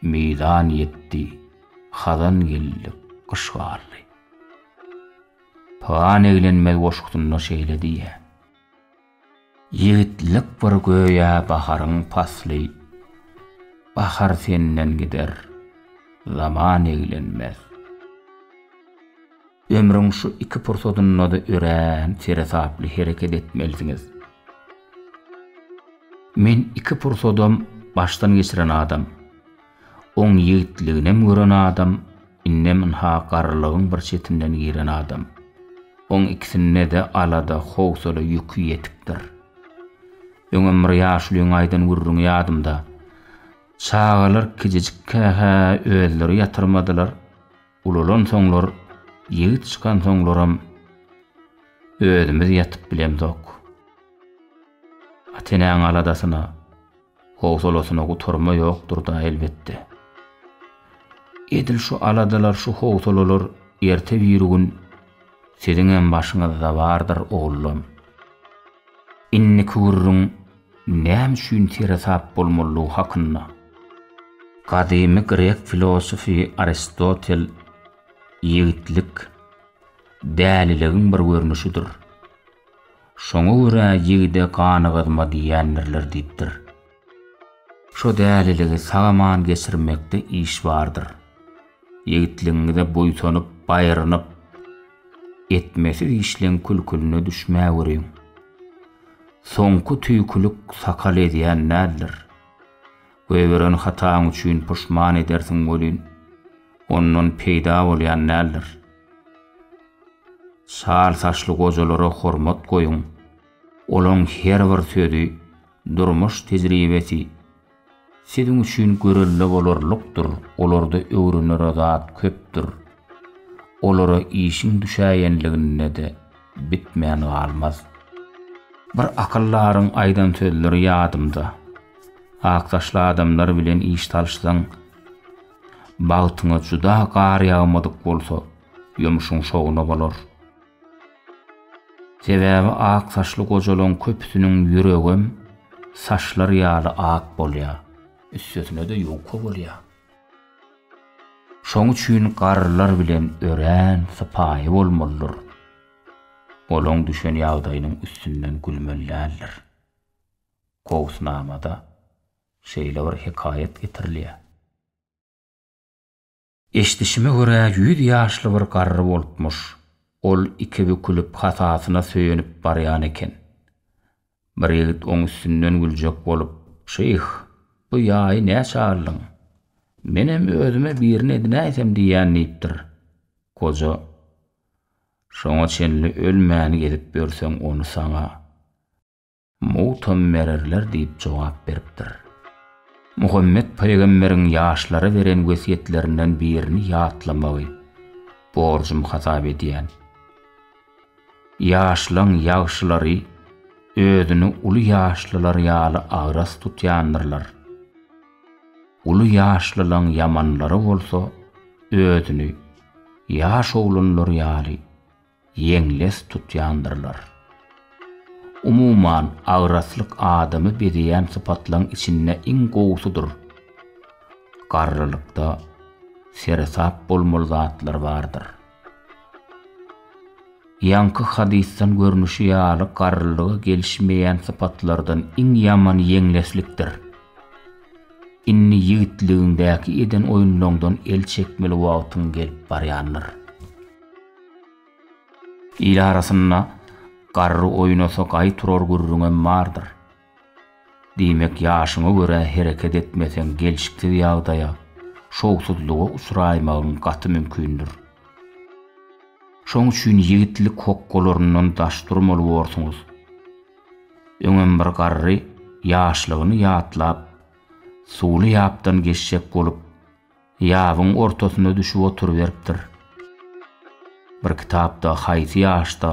Mizan ýetdi, hazan geldi, gyş galdy. Pygan eglenmez goşgusynda şeýle diýýär. Ýigitlik bir göýä baharyň pasly, Bahar senden gider, zaman eglenmez. Ömrüň şu iki pursadynda-da örän seresaply hereket etmelisiňiz. Men iki pursadam başdan geçiren adam. Oň ýigitliginem gören adam, indem ynha garrylygyň bir çetinden giren adam. Oň ikisinde-de alada, howsala ýüki ýetikdir. Öňem bir ýaşulyň aýdan gürrüňi ýadymda. Çagalar kijijikkä-hä özleri ýatyrmadylar, ulalansoňlar, ýigit çykansoňlaram özümiz ýatyp bilemzok. Ata-enäň aladasyna Howsalasyna gutarma ýokdur-da, elbetde. Edil şu aladalar, şu howsalalar erte-birigün siziňem başyňyzda bardyr, ogullam. Indiki gürrüň näme üçin seresap bolmalydygy hakynda. Gadymy grek filosofy Aristotel Ýigitlik, däliligiň bir görnüşidir. Şoňa görä ýigide ganygyzma diýýändirler diýipdir. Şo däliligi sag-aman geçirmekde iş bardyr. Ýigitligiňize buýsanyp, baýrynyp, etmesiz işleň külküline düşmäweriň. Soňky tüýkülik sakal ezýän däldir. Goýberen hataň üçin puşman edersiň welin, ondan peýda bolýan däldir. Çal saçly gojalara hormat goýuň. Olaň her bir sözi, durmuş tejribesi siziň üçin görelde bolarlykdyr, olarda öwrenere zat köpdür. Olara işiň düşäýenliginde-de bitmän galmaz. Bir akyldaryň aýdan sözleri ýadymda. Ak saçly adamlar bilen iş salyşsaň, bagtyňa juda gar ýagmadyk bolsa, ýumşuň şowuna bolar. Sebäbi ak saçly gojalaň köpüsiniň ýüregem saçlar ýaly ak bolýar, üstesine-de ýuka bolýar. Şoň üçin garrylar bilen örän sypaýy bolmalydyr. Olaň düşen ýagdaýynyň üstünden gülmeli däldir. Kowusnamada şeýle bir hekaýat getirilýär. Eşdişime görä, ýüz ýaşly bir garry bolupmyş. Ol iki bükülip hasasyna söýenip barýan eken. Bir ýigit oň üstünden güljek bolup, Şyh, bu ýaýy näçä aldyň? Menem özüme birini edinäýsem diýýän diýipdir. Goja, Şoňa çenli ölmän gezip ýörseň ony saňa Mugtam bererler diýip jogap beripdir. Muhammet pygamberiň ýaşlara beren wesýetlerinden birini ýatlamagy borjum hasap edýän. Ýaşlaň ýagşylary özüni uly ýaşlylar ýaly agras tutýandyrlar. Uly ýaşlylaň ýamanlary bolsa özüni ýaş oglanlar ýaly ýeňles tutýandyrlar. Umuman, agraslyk adamy bezeýän sypatlaň içinde iň gowusydyr. Garrylykda seresap bolmaly zatlar bardyr. Ýaňky hadysdan görnüşi ýaly garrylyga gelişmeýän sypatlardan iň ýamany ýeňleslikdir. Indi ýigitligiňdäki eden oýunlaňdan el çekmeli wagtyň gelip barýandyr. Il arasynda Garry oýnasa gaý turar gürrüňem bardyr. Diýmek, ýaşyňa görä hereket etmeseň gelşiksiz ýagdaýa, şowsuzlyga uçraýmagyň gaty mümkindir. Şoň üçin ýigitlik hokgalaryndan daş durmaly borsuňyz. Öňem bir garry ýaşlygyny ýatlap, suwly ýapdan geçjek bolup, Ýabyň ortasyna düşüp oturyberipdir. Bir kitapda haýsy ýaşda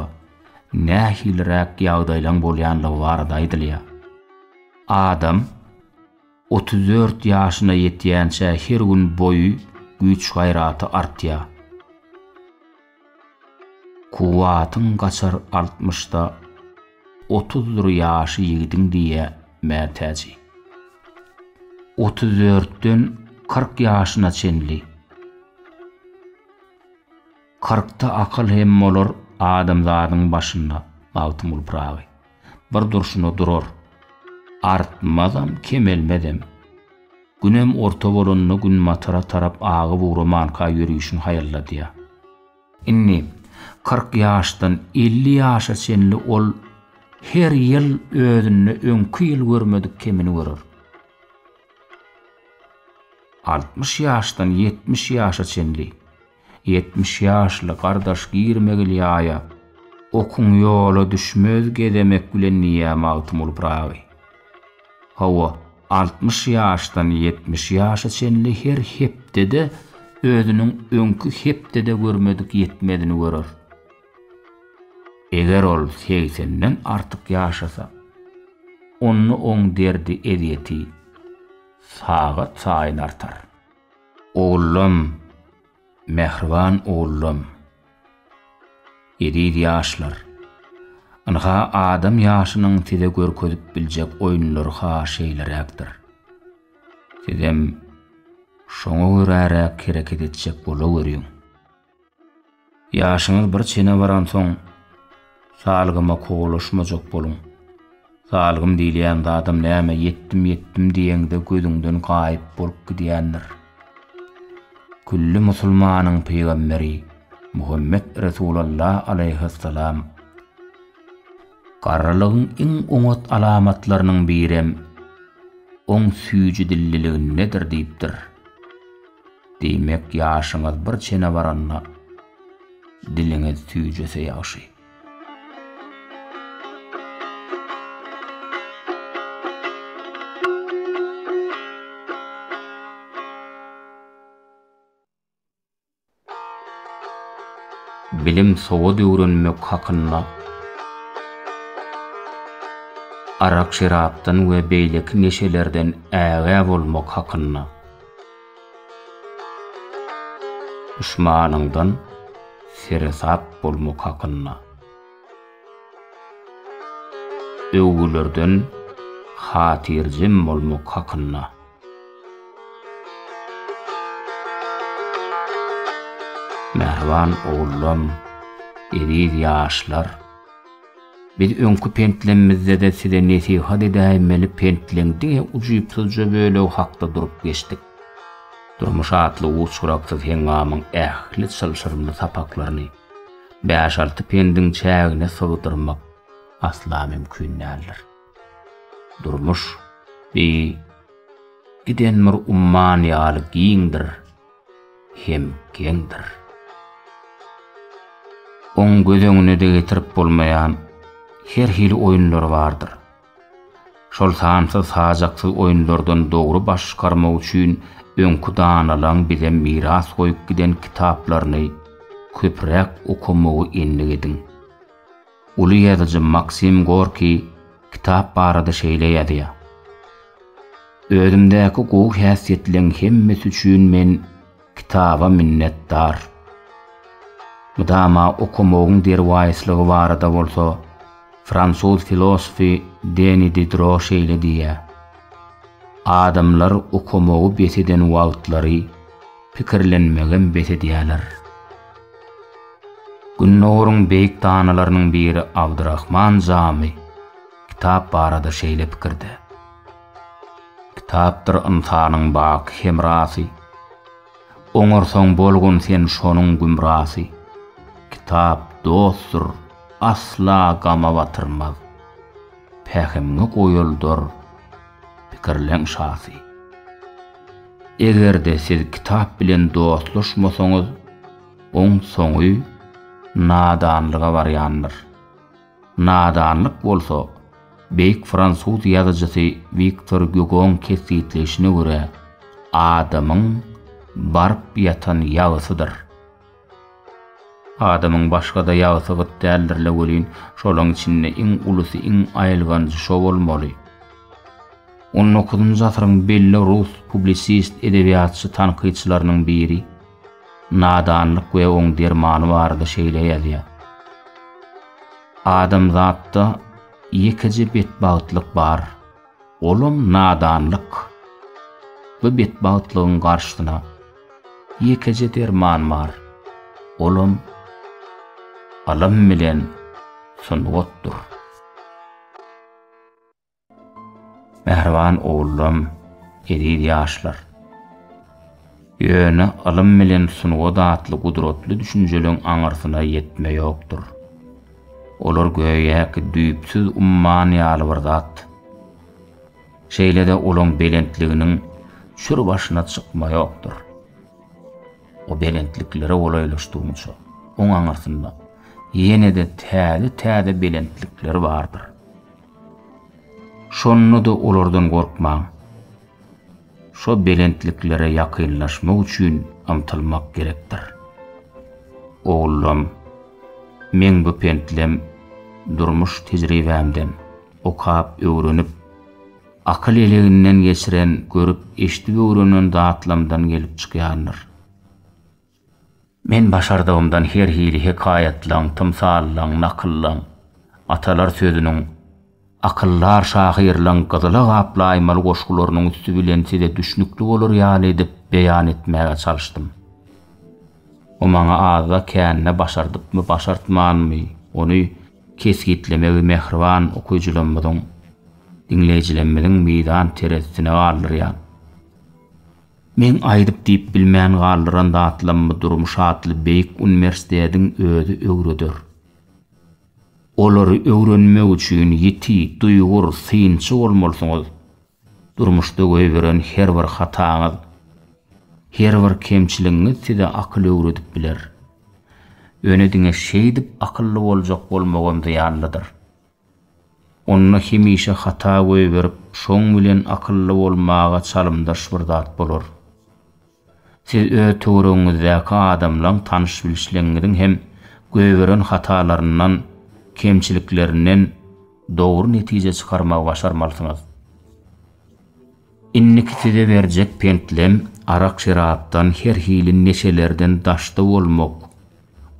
nähiliräk ýagdaýlaň bolýanlygy barada aýdylýar. Adam. 34 ýaşyna ýetýänçä her gün boýy, güýç-gaýraty artýar. Kuwwatyň gaçar altmyşda, otuzdyr ýaşy ýigidiň diýýä Mätäji. Otuz dörtden 40 ýaşyna çenli. Kyrkda akyl hem bolar adamzadyň başynda, Magtymguly Pyragy. Bir durşuna durar. Artmazam, kemelmezem. Günem orta bolanda günbatara tarap agyp ugramanka ýörişini haýalladýar. Indi 40 ýaşdan 50 ýaşa çenli ol her ýyl özünde öňki ýyl görmedik kemini görer. 60 ýaşdan 70 ýaşa çenli 70 ýaşly gardaş girmegil ýaýa, okuň ýola düşmez gezemek bilen diýýär Magtymguly Pyragy. Hawa, 60 ýaşdan 70 ýaşa çenli her hepdede özüniň öňki hepdede görmedik ýetmezini görer. Eger ol segsenden artyk ýaşasa, onda oň derdi-ezýeti sagat saýyn artar. Ogullam, mähriban ogullam! Eziz ýaşlar! Ynha, adam ýaşynyň size görkezip biljek oýunlary-ha şeýleräkdir. Sizem şoňa göräräk hereket etjek bolaweriň. Ýaşyňyz bir çene baransoň, salgyma kowalaşmajak boluň. Salgym diýilýän zadam näme, ýetdim-ýetdim diýeňde gözüňden gaýyp bolup gidýändir. Külli musulmanyň pygamberi Muhammet Resulalla alaýhyssalam garrylygyň iň oňat alamatlarynyň birem oň süýji dilliligindedir diýipdir. Diýmek, ýaşyňyz bir çene baranda, diliňiz süýjese ýagşy. Bilim-sowat öwrenmek hakynda Arak-şerapdan we beýleki neşelerden ägä bolmak hakynda. Duşmanyňdan seresap bolmak hakynda. Öwgülerden hatyrjem bolmak hakynda. Mähriban ogullam, eziz ýaşlar! Biz öňki pentlemizde-de size nesihat edäýmeli pentleň diňe ujypsyzja bölegi hakda durup geçdik. Durmuş atly uç-gyraksyz heňňamyň ähli çylşyrymly sapaklaryny bäş-alty pendiň çägine sygdyrmak asla mümkin däldir. Durmuş, bi, giden bir umman ýaly giňdir. hem geňdir. Oň göz öňüne-de getirip bolmaýan her hili oýunlary bardyr. Şol sansyz-sajaksyz oýunlardan dogry baş çykarmak üçin öňki danalaň bize miras goýup giden kitaplaryny köpräk okamagy endik ediň. Uly ýazyjy Maksim Gorkiý kitap barada şeýle ýazýar, Özümdäki gowy häsiýetleň hemmesi üçin men kitaba minnetdar. Mydama okamagyň derwaýyslygy barada bolsa fransuz filosofy Deni Didro şeýle diýýär, Adamlar okamagy bes eden wagtlary pikirlenmegem bes edýärler. Gündogaryň beýik danalarynyň biri Abdyrahman Jamy kitap barada şeýle pikirde, Kitapdyr ynsanyň baky hemrasy, Oňarsaň bolgun sen şonuň gümrasy. Kitap dostdur, asla gama batyrmaz, Pähimňi goýaldar pikirleň şasy. Eger-de siz kitap bilen dostlaşmasaňyz, Oň soňy nadanlyga barýandyr. Nadanlyk bolsa, beýik fransuz ýazyjysy Wiktor Gýugoň kesgitleýşine görä, adamyň baryp ýatan ýagysydyr. Adamyň başga-da ýagysy gyt däldir-le welin, şolaň içinde iň ulusy, iň aýylganjy şo bolmaly. On dokuzynjy asyryň belli rus publisist, edebiýatçy, tankytçylarynyň biri nadanlyk we oň dermany barada şeýle ýazýar, Adamzatda ýekeje betbagtlyk bar, olam nadanlyk. Bu betbagtlygyň garşysyna ýekeje derman bar, olam ylym bilen sungatdyr. Mähriban ogullam, eziz ýaşlar! Ýöne ylym bilen sungat atly gudratly düşünjeleň aňyrsyna ýetme ýokdur. Olar göýäki düýpsüz umman ýaly bir zat. Şeýle-de olaň belentliginiň çür başyna çykma ýokdur. O belentliklere golaýlaşdygyňça, oň aňyrsynda ýene-de täze-täze belentlikler bardyr. Şonda-da olardan gorkmaň. Şo belentliklere ýakynlaşmak üçin ymtylmak gerekdir. Ogullam, meň bu pentlem durmuş tejribämden, okap, öwrenip, akyl eleginden geçiren, görüp, eşidip öwrenen zatlamdan gelip çykýandyr. Men başardygymdan her hili hekaýatlaň, tymsallaň, nakyllaň, atalar sözüniň, akyldar şahyrlaň gyzyla gaplaýmaly goşgularynyň üsti bilen size düşnükli bolar ýaly edip beýan etmäge çalyşdym. O maňa azda-kände başardypmy, başartmanmy, ony kesgitlemegi mähriban okyjylarymyzyň, diňleýjilerimiziň mizan terezisine galdyrýan. Meň aýdyp-diýip bilmän galdyran zatlammy durmuş atly beýik uniwersitetiň özi öwreder. Olary öwrenmek üçin ýiti, duýgur, synçy bolmalysyňyz. Durmuşda goýberen her bir hataňyz, her bir kemçiligiňiz size akyl öwredip biler. Ýöne diňe şeýdip akylly boljak bolmagam zyýanlydyr. Onda hemişe hata goýberip, şoň bilen akylly bolmaga çalymdaş bir zat bolar. Siz öz töweregiňizdäki adamlaň, tanyş-bilişleňňiziň hem goýberen hatalaryndan, kemçiliklerinden dogry netije çykarmagy başarmalysyňyz. Indiki size berjek pentlem arak-şerapdan, her hili neşelerden daşda bolmak,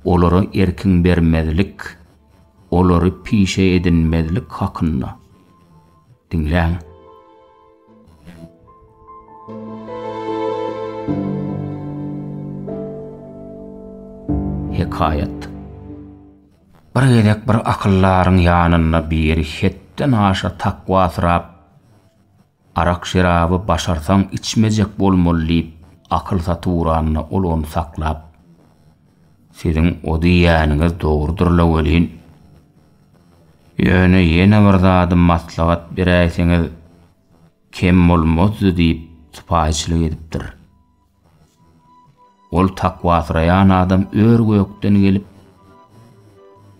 olara erkiň bermezlik, olary pişe edinmezlik hakynda. Diňläň. Hekaýat. Bir gezek bir akyldaryň ýanynda biri hetden aşa takwasyrap, Arak-şeraby başarsaň içmejek bolmaly diýip, akyl satyp uranda ol ony saklap, Siziň o diýýäniňiz dogrudyr-la welin, ýöne ýene bir zady maslahat beräýseňiz kem bolmazdy diýip sypaýyçylyk edipdir. Ol takwasyraýan adam ör-gökden gelip,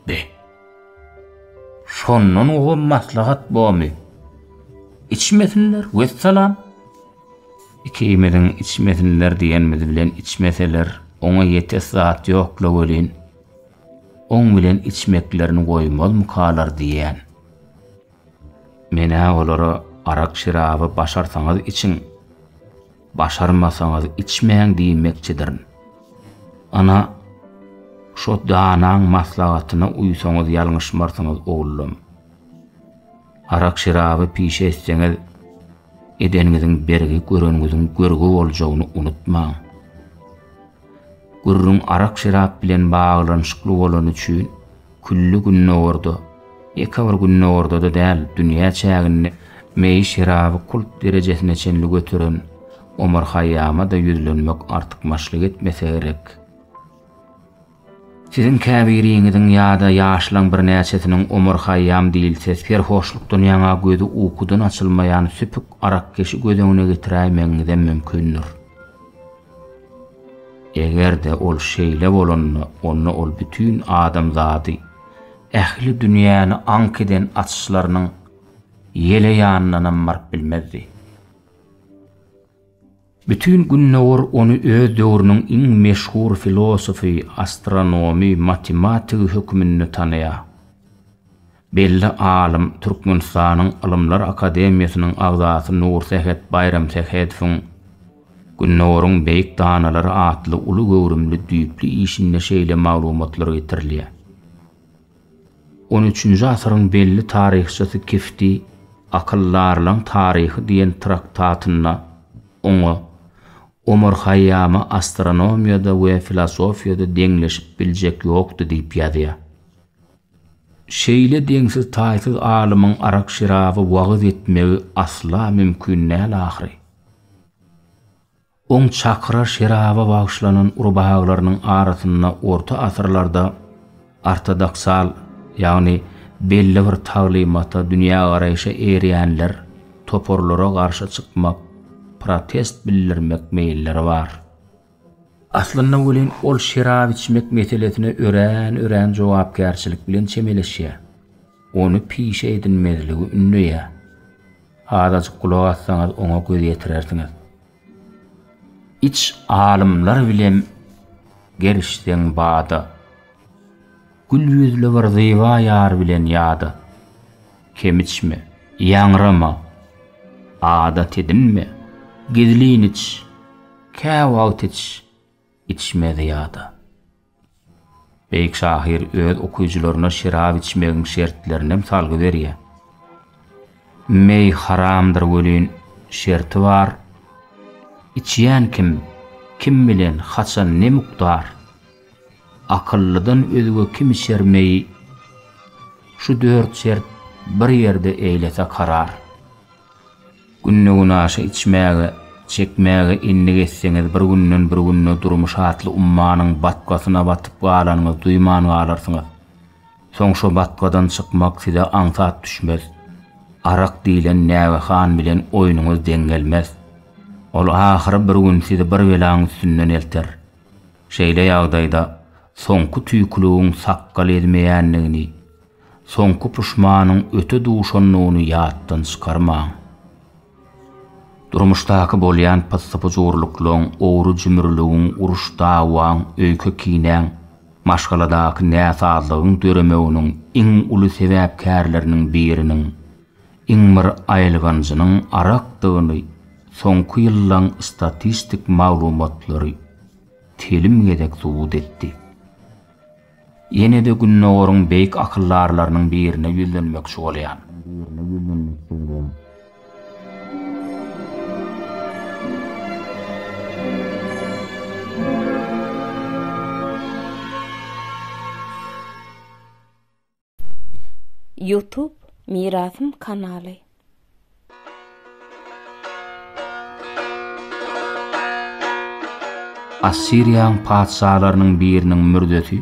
Be, şondan gowam maslahat bormy? Içmesinler, wessalam! Ikimiziň içmesinler diýenimiz bilen içmeseler, oňa ýetes zat ýok-la welin, oň bilen içmeklerini goýmazmykalar diýýän. Men-ä olara arak-şeraby başarsaňyz içiň, Başarmasaňyz içmäň diýmekçidirin. Ana, şo danaň maslahatyna uýsaňyz ýalňyşmarsyňyz ogullym. Arak-şeraby pişe etseňiz, edeniňiziň bergi, göreniňiziň görgi boljagyny unutmaň. Gürrüň arak-şerap bilen baglanyşykly bolany üçin külli Gündogarda, ýeke bir Gündogarda-da däl, dünýä çäginde meýi-şeraby kult derejesine çenli göteren Omar Haýýama-da ýüzlenmek artykmaçlyk etmese gerek. Siziň käbiriňiziň ýa-da ýaşlaň birnäçesiniň Omar Haýýam diýilse, serhoşlukdan ýaňa gözi ukudan açylmaýan süpük arakkeşi göz öňüne getiräýmegiňizem mümkindir. Eger-de ol şeýle bolanda, onda ol bütin adamzady, ähli dünýäni aňk eden açyşlarynyň ýele ýanyndanam baryp bilmezdi. Bütin Gündogar ony öz döwrüniň iň meşhur filosofy, astronomy, matematigi höküminde tanaýar. Belli alym, Türkmenistanyň Ylymlar akademiýasynyň agzasy Nursähet Baýramsähedowyň Gündogaryň beýik danalary atly uly göwrümli düýpli işinde şeýle maglumatlar getirilýär. On üçünji asyryň belli taryhçysy Kifti Akyldarlaň taryhy diýen traktatynda oňa Omar Haýýama astronomiýada we filosofiýada deňleşip biljek ýokdy diýip ýazýar. Şeýle deňsiz-taýsyz alymyň arak-şeraby wagyz etmegi asla mümkin däl ahyry. Oň çakyra, şeraba bagyşlanan urbaglarynyň arasynda orta asyrlarda ortodoksal, ýagny belli bir taglymata, dünýägaraýşa eýerýänler toparlara garşy çykmak, protest bildirmek meýilleri bar. Aslynda welin ol şerap içmek meselesine örän-örän jogapkärçilik bilen çemeleşýär. Ony pişe edinmezligi ündeýär. Azajyk gulak assaňyz oňa göz ýetirersiňiz. Iç alymlar bilen gerişseň bada. Gül ýüzli bir zyba ýar bilen ýada. Kem içme, ýaňrama, adat edinme, gizlin iç, käwagt iç, içme zyýada. Beýik şahyr öz okyjylaryna şerap içmegiň şertlerinem salgy berýär. Meý haramdyr welin, şerti bar, Içýän kim, kim bilen, haçan, ne mukdar? Akyllydan özge kim içer meýi? Şu dört şert bir ýerde eýlese karar. Günde-günaşa içmäge, çekmäge endik etseňiz bir günden bir günde durmuş atly ummanyň batgasyna batyp galanyňyzy duýman galarsyňyz. Soň şo batgadan çykmak size aňsat düşmez. Arak diýlen nägehan bilen oýnuňyz deň gelmez. Ol ahyry bir gün sizi bir belaň üstünden elter. Şeýle ýagdaýda soňky tüýküligiň sakgal ezmeýändigini, soňky puşmanyň öte duşandygyny ýatdan çykarmaň. Durmuşdaky bolýan pyssy-pyjurlyklaň, ogry-jümrüligiň, uruş-dawaň, öýke-kinäň, maşgaladaky näsazlygyň döremeginiň iň uly sebäpkärleriniň biriniň, iň bir aýylganjynyň arakdygyny soňky ýyllaň statistik maglumatlary telim gezek subut etdi. Ýene-de Gündogaryň beýik akyldarlarynyň birine ýüzlenmekçi bolýan. Youtube Mirasym kanaly. Assiriýaň patyşalarynyň biriniň mürzesi,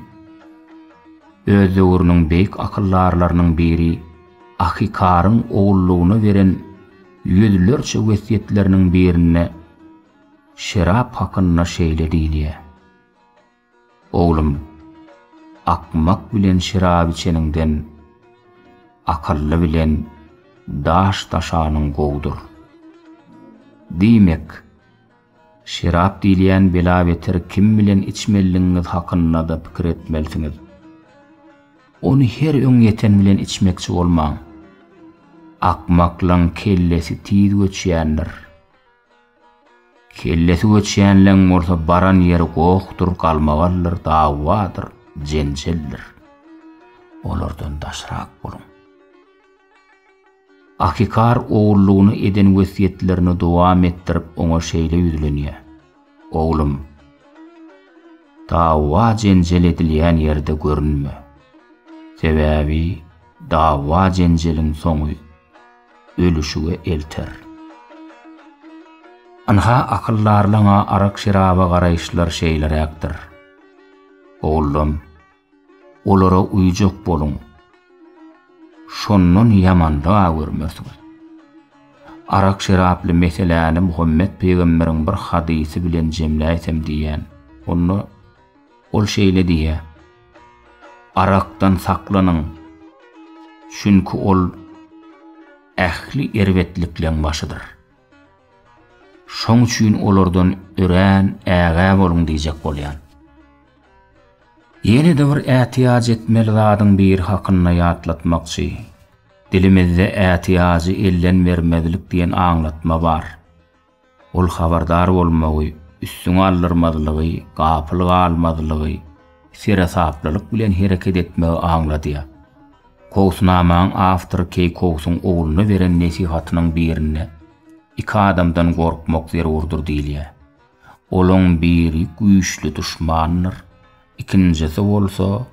öz döwrüniň beýik akyldarlarynyň biri Ahikaryň ogullygyna beren ýüzlerçe wesýetleriniň birinde şerap hakynda şeýle diýilýär. Oglum, akmak bilen şerap içeniňden, akylly bilen daş daşanyň gowudyr. Diýmek, şerap diýilýän bela-beteri kim bilen içmelidigiňiz hakynda-da pikir etmelisiňiz. Ony her öňýeten bilen içmekçi bolmaň. Akmaklaň kellesi tiz göçýändir. Kellesi göçýänleň bolsa baran ýeri gohdur, galmagaldyr, dawadyr, jenjeldir. Olardan daşrak boluň. Ahikar ogullygyna eden wesýetlerini dowam etdirip oňa şeýle ýüzlenýär, Oglum, dawa-jenjel edilýän ýerde görünme. Sebäbi dawa-jenjeliň soňy ölüşige elter. Ynha, akyldarlaň-a arak-şeraba garaýyşlary şeýleräkdir. Oglum, olara uýjak boluň. Şondan ýamanlyg-a görmersiňiz. Arak-şeraply meseläni Muhammet pygamberiň bir hadysy bilen jemläýsem diýýän. Onda ol şeýle diýýär, Arakdan saklanyň, çünki ol ähli erbetlikleň başydyr. Şoň üçin olardan örän ägä boluň diýjek bolýan. Ýene-de bir ätiýaç etmeli zadyň biri hakynda ýatlatmakçy. Dilimizde ätiýajy elden bermezlik diýen aňlatma bar. Ol habardar bolmagy, üstüňe aldyrmazlygy, gapyl galmazlygy, seresaplylyk bilen hereket etmegi aňladýar. Kowusnamaň awtory Keý Kowusyň ogluna beren nesihatynyň birinde Iki adamdan gorkmak zerurdyr diýilýär. Olaň biri güýçli duşmandyr, ikinjisi bolsa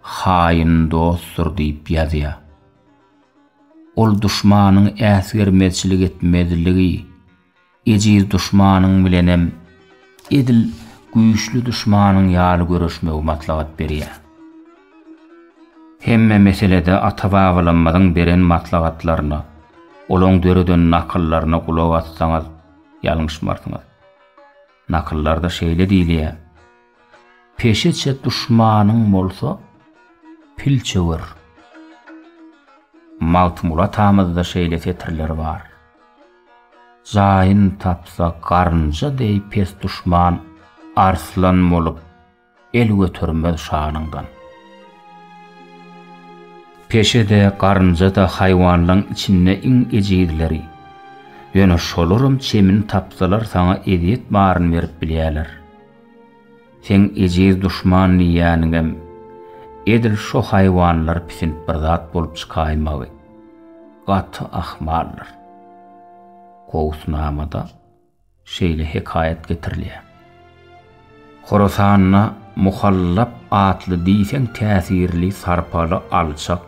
haýyn dostdur diýip ýazýar. Ol duşmanyň äsgermezçilik etmezligi, ejiz duşmanyň bilenem edil güýçli duşmanyň ýaly göreşmegi maslahat berýär. Hemme meselede ata-babalarymyzyň beren maslahatlaryna, olaň döreden nakyllaryna gulak assaňyz, ýalňyşmarsyňyz. Nakyllarda şeýle diýilýär, Peşeçe duşmanyň bolsa, pil çöwer. Magtymguly atamyzda şeýle setirler bar. Jaýyn tapsa garynja deý pes duşman arslan bolup, El götermez şanyňdan. Peşe-de, garynja-da haýwanlaň içinde iň ejizleri. Ýöne şolaram çemini tapsalar saňa ezýet baryny berip bilýärler. Seň ejiz duşman diýýäniňem edil şo haýwanlar pisint bir zat bolup çykaýmagy gaty ahmaldyr. Kowusnamada. Şeýle hekaýat getirilýär. Horasanda Muhallap atly diýseň täsirli, sarpaly, alçak,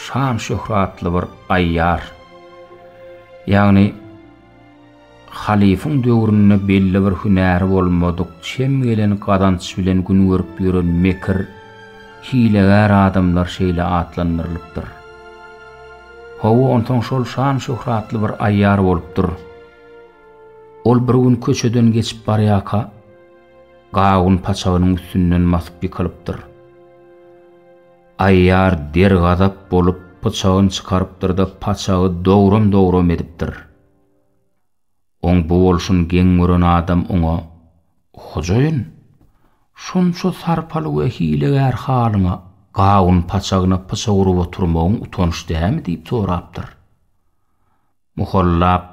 şan-şöhratly bir aýýar, ýagny halyfyň döwründe belli bir hünäri bolmadyk, çem gelen gazanç bilen gün görüp ýören mekir, hilegär adamlar şeýle atlandyrylypdyr. Hawa, onsoň şol şan-şöhratly bir aýýar bolupdyr. Ol bir gün köçeden geçip barýarka, gawun paçagynyň üstünden basyp ýykylypdyr. Aýýar dergazap bolup, pyçagyny çykarypdyr-da, paçagy dogram-dogram edipdir. Oň bu bolşuny geň gören adam oňa, Hojaýyn, şonça sarpaly we hilegär halyňa gawun paçagyna pyçak urup oturmagyň utanç dämi diýip sorapdyr. Muhallap,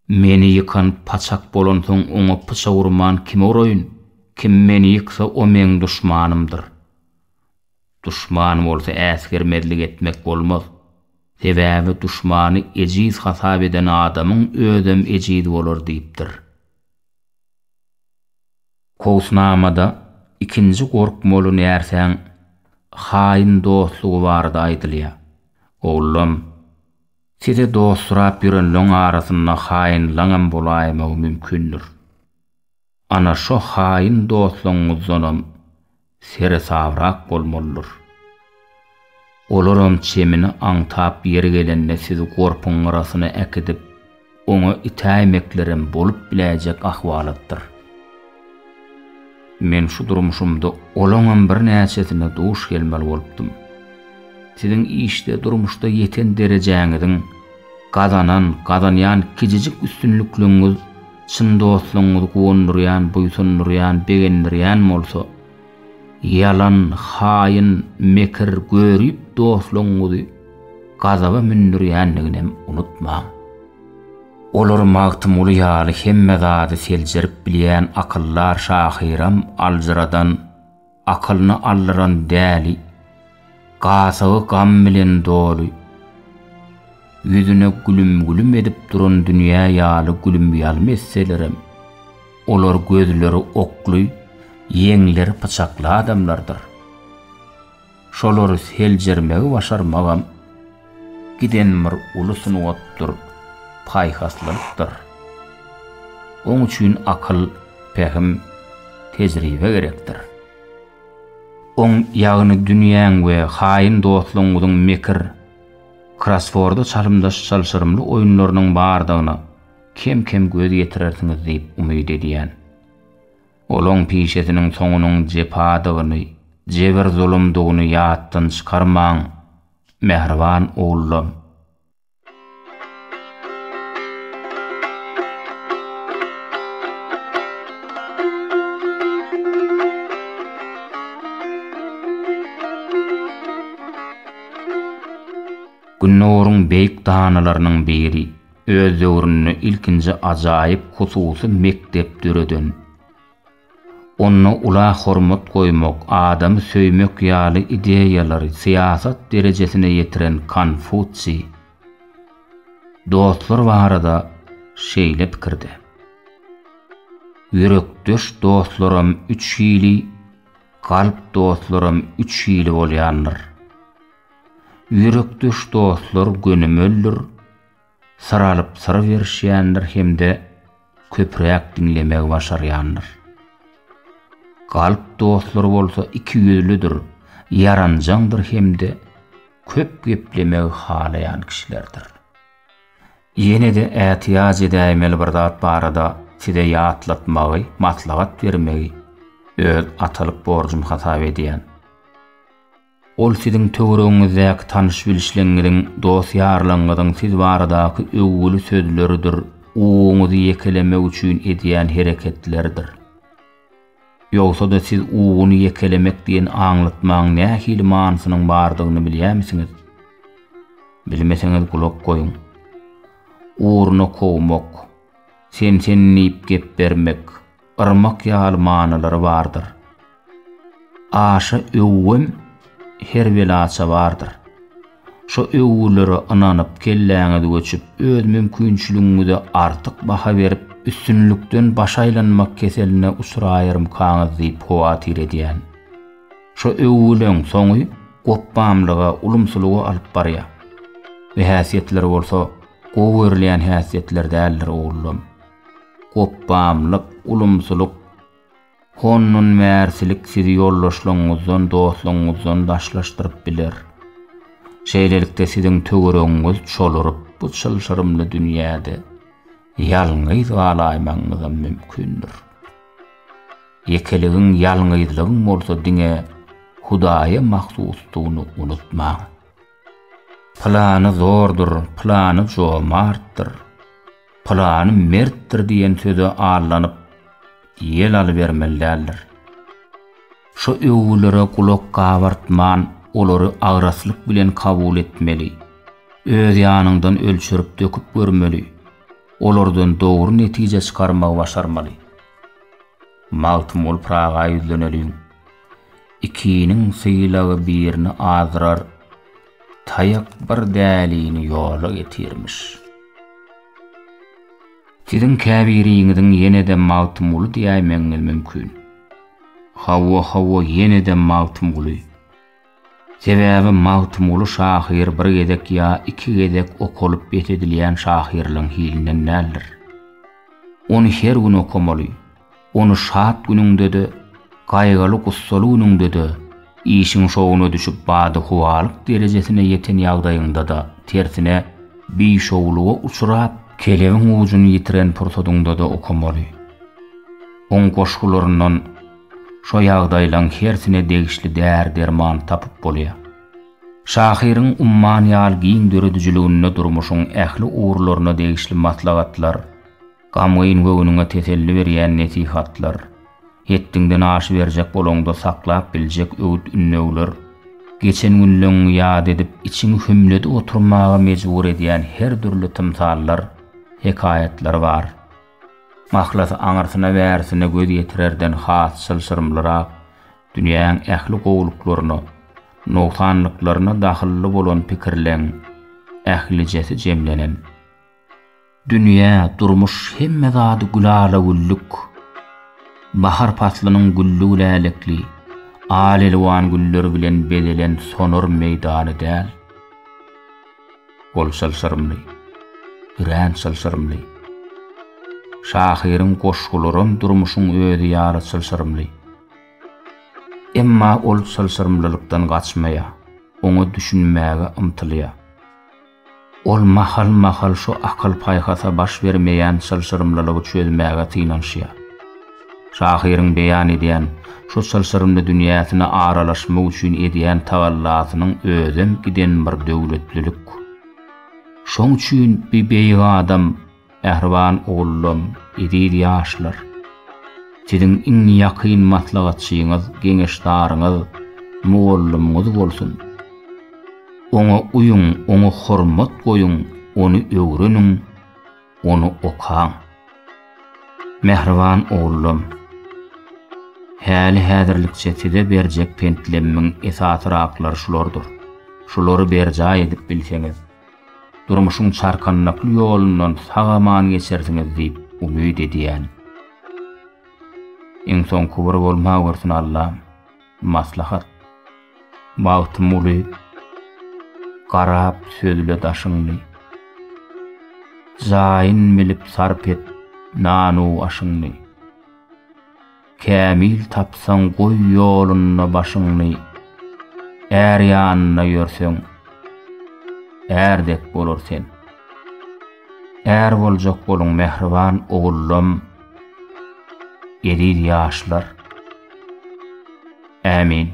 Meni ýykan paçak bolansoň oňa pyçak urman kime uraýyn? Kim meni ýyksa o meň duşmanymdyr. Duşman bolsa äsgermezlik etmek bolmaz. Sebäbi duşmany ejiz hasap eden adamyň özem ejiz bolar diýipdir. Kowusnamada ikinji gorkmaly närsäň haýyn dostlugy barada aýdylýar. Ogullam, size dostsurap ýörenleň arasynda haýynlaňam bolaýmagy mümkindir. Ana şo haýyn dostlaňyzdanam seresabrak bolmalydyr. Olaram çemini aňtap ýeri gelende sizi gorpuň gyrasyna äkidip, oňa itäýmeklerem bolup biläýjek ahwalatdyr. Men şu durmuşymda olaňam birnäçesine duş gelmeli bolupdym. Siziň işde, durmuşda ýeten derejäňiziň, gazanan, gazanýan kiçijik üstünlikligiňiz çyn dostlugyňyzy guwandyrýan, buýsandyrýan, begendirýän bolsa, ýalan, haýyn, mekir, görip dostlugyňyzy gazaba mündürýändiginem unutmaň. Olar Magtymguly ýaly hemme zady seljerip bilýän akyldar şahyram aljyradan, akylyny aldyran däli, gasygy gam bilen doly, ýüzüne gülüm-gülüm edip duran dünýä ýaly gülüm-ýalym etselerem, olar gözleri okly, ýeňleri pyçakly adamlardyr. Şolary seljermegi başarmagam giden bir uly sungatdyr, paýhaslylykdyr. Oň üçin akyl, pähim, tejribe gerekdir. Oň, ýagny dünýäň we haýyn dostlugyňyzyň mekir, krossworda çalymdaş çylşyrymly oýunlarynyň bardygyna kem-kem göz ýetirersiňiz diýip umyt edýän. Olaň pişesiniň soňunyň jepadygyny, jebir-zulumdygyny ýatdan çykarmaň, mähriban ogullam! Gündogaryň beýik danalarynyň biri, öz döwründe ilkinji ajaýyp hususy mekdep döreden, onda ula hormat goýmak, adamy söýmek ýaly ideýalary syýasat derejesine ýetiren Konfutsiý dostlar barada şeýle pikirde, Ýürekdeş dostlaram üç hili, galp dostlaram üç hili bolýandyr. Ýürekdeş dostlar gönümeldir, syr alyp syr berişýändir hem-de köpräk diňlemegi başarýandyr. Galp dostlar bolsa ikiýüzlüdir, ýaranjaňdyr hem-de köp geplemegi halaýan kişilerdir. Ýene-de ätiýaç edäýmeli bir zat barada size ýatlatmagy, maslahat bermegi öz atalyk borjum hasap edýän. Ol siziň töweregiňizdäki tanyş-bilişleňňiziň, dost-ýarlaňňyzyň siz baradaky öwgüli sözleridir, uguňyzy ýekelemek üçin edýän hereketleridir. Ýogsa-da siz uguny ýekelemek diýen aňlatmaň nähili manysynyň bardygyny bilýärmisiňiz? Bilmeseňiz gulak goýuň. Ugruna kowmak, sen-sen diýip gep bermek, yrmak ýaly manylary bardyr. Aşa öwgem her belaça bardyr. Şo öwgülere ynanyp, kelläňiz göçüp, öz mümkinçiligiňize artyk baha berip, üstünlikden baş aýlanmak keseline uçraýarmykaňyz diýip howatyr edýän. Şo öwgüleň soňy gopbamlyga, ulumsylyga alyp barýar. Bu häsiýetler bolsa gowy görülýän häsiýetler däldir, ogullam. Gopbamlyk, ulumsylyk Hondanbärsilik sizi ýoldaşlaryňyzdan, dostlaryňyzdan daşlaşdyryp biler. Şeýlelikde siziň töweregiňiz çolaryp, bu çylşyrymly dünýäde ýalňyz galaýmagyňyzam mümkindir. Ýekeligiň, ýalňyzlygyň bolsa diňe Hudaýa mahsusdygyny unutmaň. Pylany zordur, pylany jomartdyr, pylany mertdir diýen söze allanyp, ýel alybermeli däldir. Şo öwgülere gulak gabartman, olary agraslyk bilen kabul etmeli, öz ýanyňdan ölçerip-döküp görmeli, olardan dogry netije çykarmagy başarmaly. Magtymguly Pyraga ýüzleneliň. Ikiniň sylagy birini azdyrar, Taýak bir dälini ýola getirmiş. Siziň käbiriňiziň ýene-de Magtymguly diýäýmegiňiz mümkin. Hawa, hawa, ýene-de Magtymguly. Sebäbi Magtymguly şahyr bir gezek ýa iki gezek okalyp bes edilýän şahyrlaryň hilinden däldir. Ony her gün okamaly. Ony şat günüňde-de, gaýgyly-gussaly günüňde-de, işiň şowuna düşüp badyhowalyk derejesine ýeten ýagdaýyňda-da, tersine, bişowluga uçrap, kelebiň ujuny ýitiren pursadyňda-da okamaly. Oň goşgularyndan şo ýagdaýlaň hersine degişli däri-derman tapyp bolýar. Şahyryň umman ýaly giň döredijiliginde durmuşyň ähli ugurlaryna degişli maslahatlar, gamgyn göwnüňe teselli berýän nesihatlar, hetdiňden aşyberjek bolaňda saklap biljek öwüt-ündewler, geçen günleňňi ýat edip, içiňi hümledip oturmaga mejbur edýän her dürli tymsallar, hekaýatlar bar. Mahlasy aňyrsyna-bärisine göz ýetirerden has çylşyrymlyrak, dünýäň ähli gowulyklaryna, nogsanlyklaryna dahylly bolan pikirleň ählijesi jemlenen. Dünýä, durmuş hemme zady gülala-güllük. Bahar paslynyň gülli-gülälekli, al-elwan gülleri bilen bezelen sonar meýdany däl. Ol çylşyrymly, örän çylşyrymly. Şahyryň goşgularam durmuşyň özi ýaly çylşyrymly. Emma ol çylşyrymlylykdan gaçmaýar, oňa düşünmäge ymtylýar. Ol mahal-mahal şu akyl-paýhasa baş bermeýän çylşyrymlylygy çözmäge synanyşýar. Şahyryň beýan edýän şu çylşyrymly dünýäsine aralaşmak üçin edýän tagallasynyň özem giden bir döwletlilik. Şoň üçin bi beýik adam, mähriban ogullam, eziz ýaşlar, siziň iň ýakyn maslahatçyňyz, geňeşdaryňyz, mugallymyňyz bolsun. Oňa uýuň, oňa hormat goýuň, ony öwreniň, ony okaň. Mähriban ogullam! Häli-häzirlikçe size berjek pentlemmiň esasyraklary şulardyr. Şulary berjaý edip bilseňiz, durmuşyň çarkandakly ýolundan sag-aman geçersiňiz diýip umyt edýän. Iň soňky bir bolmagörsün Allam. Maslahat. Magtymguly, garap sözle daşyňny. Jaýyn bilip sarp et nanu-aşyňny. Kämil tapsaň goý ýolunda başyňny, Är ýanynda ýörseň, är dek bolar sen. Är boljak boluň mähriban ogullam, Eziz ýaşlar. Ämin.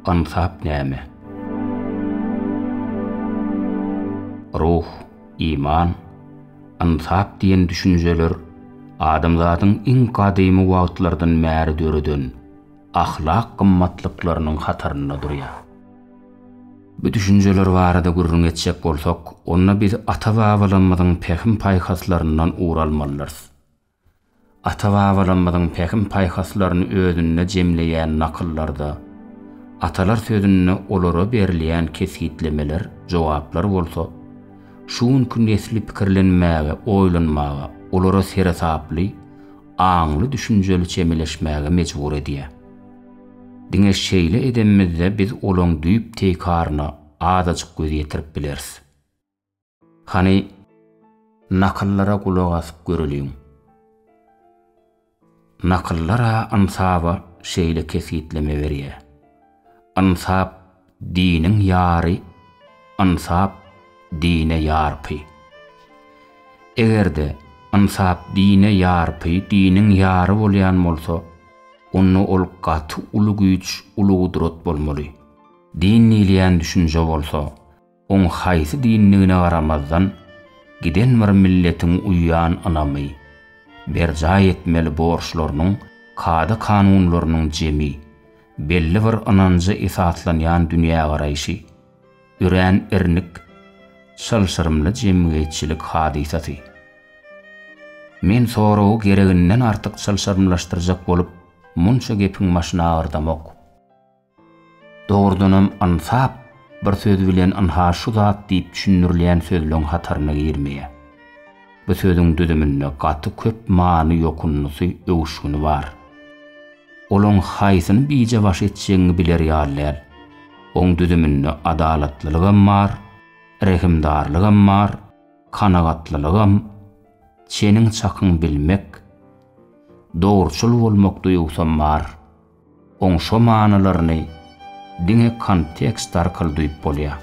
Ynsap näme? Ruh, iman, ynsap diýen düşünjeler adamzadyň iň gadymy wagtlardan bäri döreden ahlak gymmatlyklarynyň hatarynda durýar. Bu düşünjeler barada gürrüň etjek bolsak, onda biz ata-babalarymyzyň pähim-paýhaslaryndan ugur almalydyrys. Ata-babalarymyzyň pähim-paýhaslaryny özünde jemleýän nakyllarda, atalar sözünde olara berilýän kesgitlemeler, jogaplar bolsa, şu günki nesli pikirlenmäge, oýlanmaga, olara seresaply, aňly-düşünjeli çemeleşmäge mejbur edýär. Diňe şeýle edenimizde biz olaň düýp-teýkaryna azajyk göz ýetirip bileris. Hany, nakyllara gulak asyp göreliň. Nakyllar-a ynsaba şeýle kesgitleme berýär. Ynsap diniň ýary, ynsap dine ýarpy. Eger-de, ynsap dine ýarpy, diniň ýary bolýan bolsa, onda ol gaty uly güýç, uly gudrat bolmaly. Din diýilýän düşünje bolsa, Oň haýsy dindigine garamazdan, giden bir milletiň uýýan ynamy, berjaý etmeli borçlarynyň kada-kanunlarynyň jemi, belli bir ynanja esaslanýan dünýägaraýşy, örän irnik, çylşyrymly jemgyýetçilik hadysasy. Men soragy gereginden artyk çylşyrymlaşdyrjak bolup, munça gepiň başyny agyrdamok. Dogrudanam ynsap bir söz bilen ynha şu zat diýip düşündirilýän sözleň hataryna girmeýär. Bu sözüň düzüminde gaty köp many ýokundysy, öwüşgini bar. Olaň haýsyny bije baş etjegiňi biler ýaly däl. Oň düzüminde adalatlylygam bar, rehimdarlygam bar, kanagatlylygam, çeniň-çakyň bilmek, dogruçyl bolmak duýgusam bar. Oň şo manylaryny diňe kontekst arkaly duýup bolýar.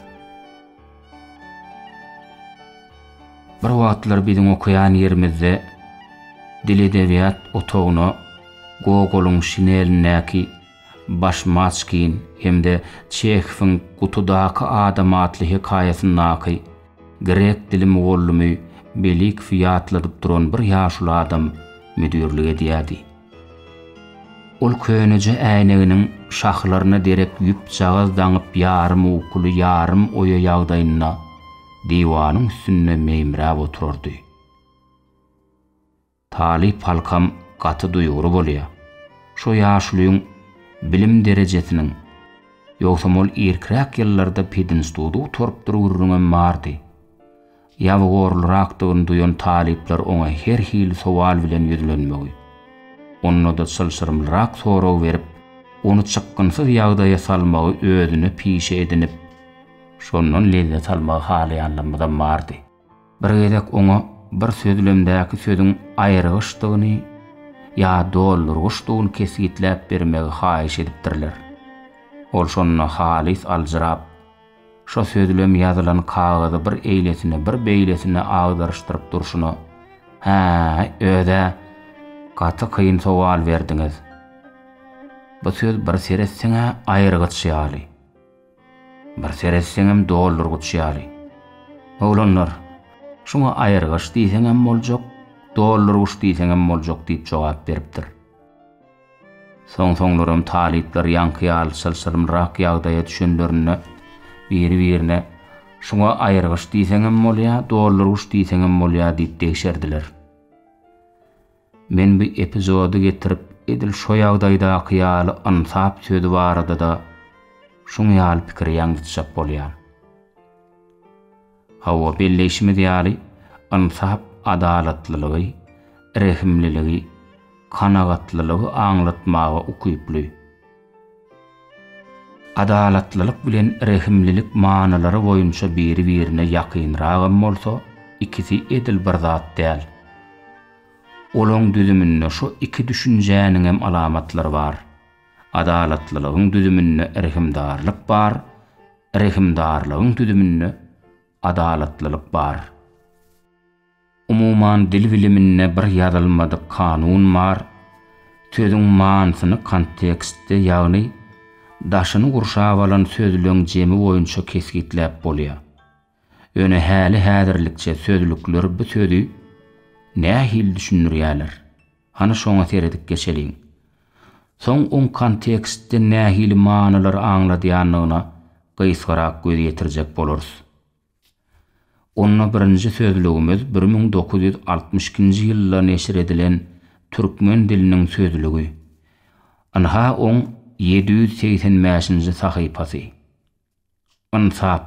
Bir wagtlar biziň okaýan ýerimizde dil-edebiýat otagyna Gogolyň Şinelindäki Başmaçkin hem-de Çehowyň Gutudaky adam atly hekaýasyndaky grek dili mugallymy Belikowy ýatladyp duran bir ýaşuly adam müdirlik edýärdi. Ol köneje äýneginiň şahlaryna derek ýüpjagaz daňyp ýarym ukuly, ýarym oýa ýagdaýynda diwanyň üstünde meýmiräp oturardy. Talyp halkam gaty duýgury bolýa. Şo ýaşulyň bilim derejesiniň, ýogsam ol irkiräk ýyllarda pedinstitudy gutarypdyr gürrüňem bardy. Ýabygorlyrakdygyny duýan talyplar oňa her hili sowal bilen ýüzlenmegi, onda-da çylşyrymlyrak sorag berip, ony çykgynsyz ýagdaýa salmagy özüne pişe edinip, şondan lezzet almagy halaýanlarymyzam bardy. Bir gezek oňa bir sözlemdäki sözüň aýyrgyçdygyny ýa doldurgyçdygyny kesgitläp bermegi haýyş edipdirler. Ol şonda halys aljyrap, Şo sözlem ýazylan kagyzy bir eýlesine, bir beýlesine agdaryşdyryp durşuna, Hä, öz-ä. Gaty kyn sowal berdiňiz. Bu söz bir seretseň-ä aýyrgyç ýaly. Bir seretseňem doldurgyç ýaly. Oglanlar, şuňa aýyrgyç diýseňem boljak, doldurgyç diýseňem boljak diýip jogap beripdir. Soň-soňlaram talyplar ýaňky ýaly çylşyrymlyrak ýagdaýa düşenlerinde biri-birine Şuňa aýyrgyç diýseňem bolýar, doldurgyç diýseňem bolýar diýip degşerdiler. Men bu epizody getirip edil şo ýagdaýdaky ýaly ynsap sözi barada-da şuň ýaly pikiri ýaňzytjak bolýan. Hawa, belleýşimiz ýaly, ynsap adalatlylygy, rehimliligi, kanagatlylygy aňlatmaga ukyply. Adalatlylyk bilen rehimlilik manylary boýunça biri-birine ýakynragam bolsa, ikisi edil bir zat däl. Olaň düzüminde şo iki düşünjäniňem alamatlary bar. Adalatlylygyň düzüminde rehimdarlyk bar, rehimdarlygyň düzüminde adalatlylyk bar. Umuman dil biliminde bir ýazylmadyk kanun bar, sözüň manysyny kontekstde ýagny daşyny gurşap alan sözleň jemi boýunça kesgitläp bolýar. Ýöne häli-häzirlikçe sözlükler bu sözi nähili düşündirýärler? Hany şoňa seredip geçeliň. Soň oň kontekstde nähili manylary aňladýandygyna gysgarak göz ýetirjek bolarys. Onda birinji sözlügimiz 1962-nji ýylda neşir edilen Türkmen diliniň sözlügi. Ynha oň 785-nji sahypasy. Ynsap.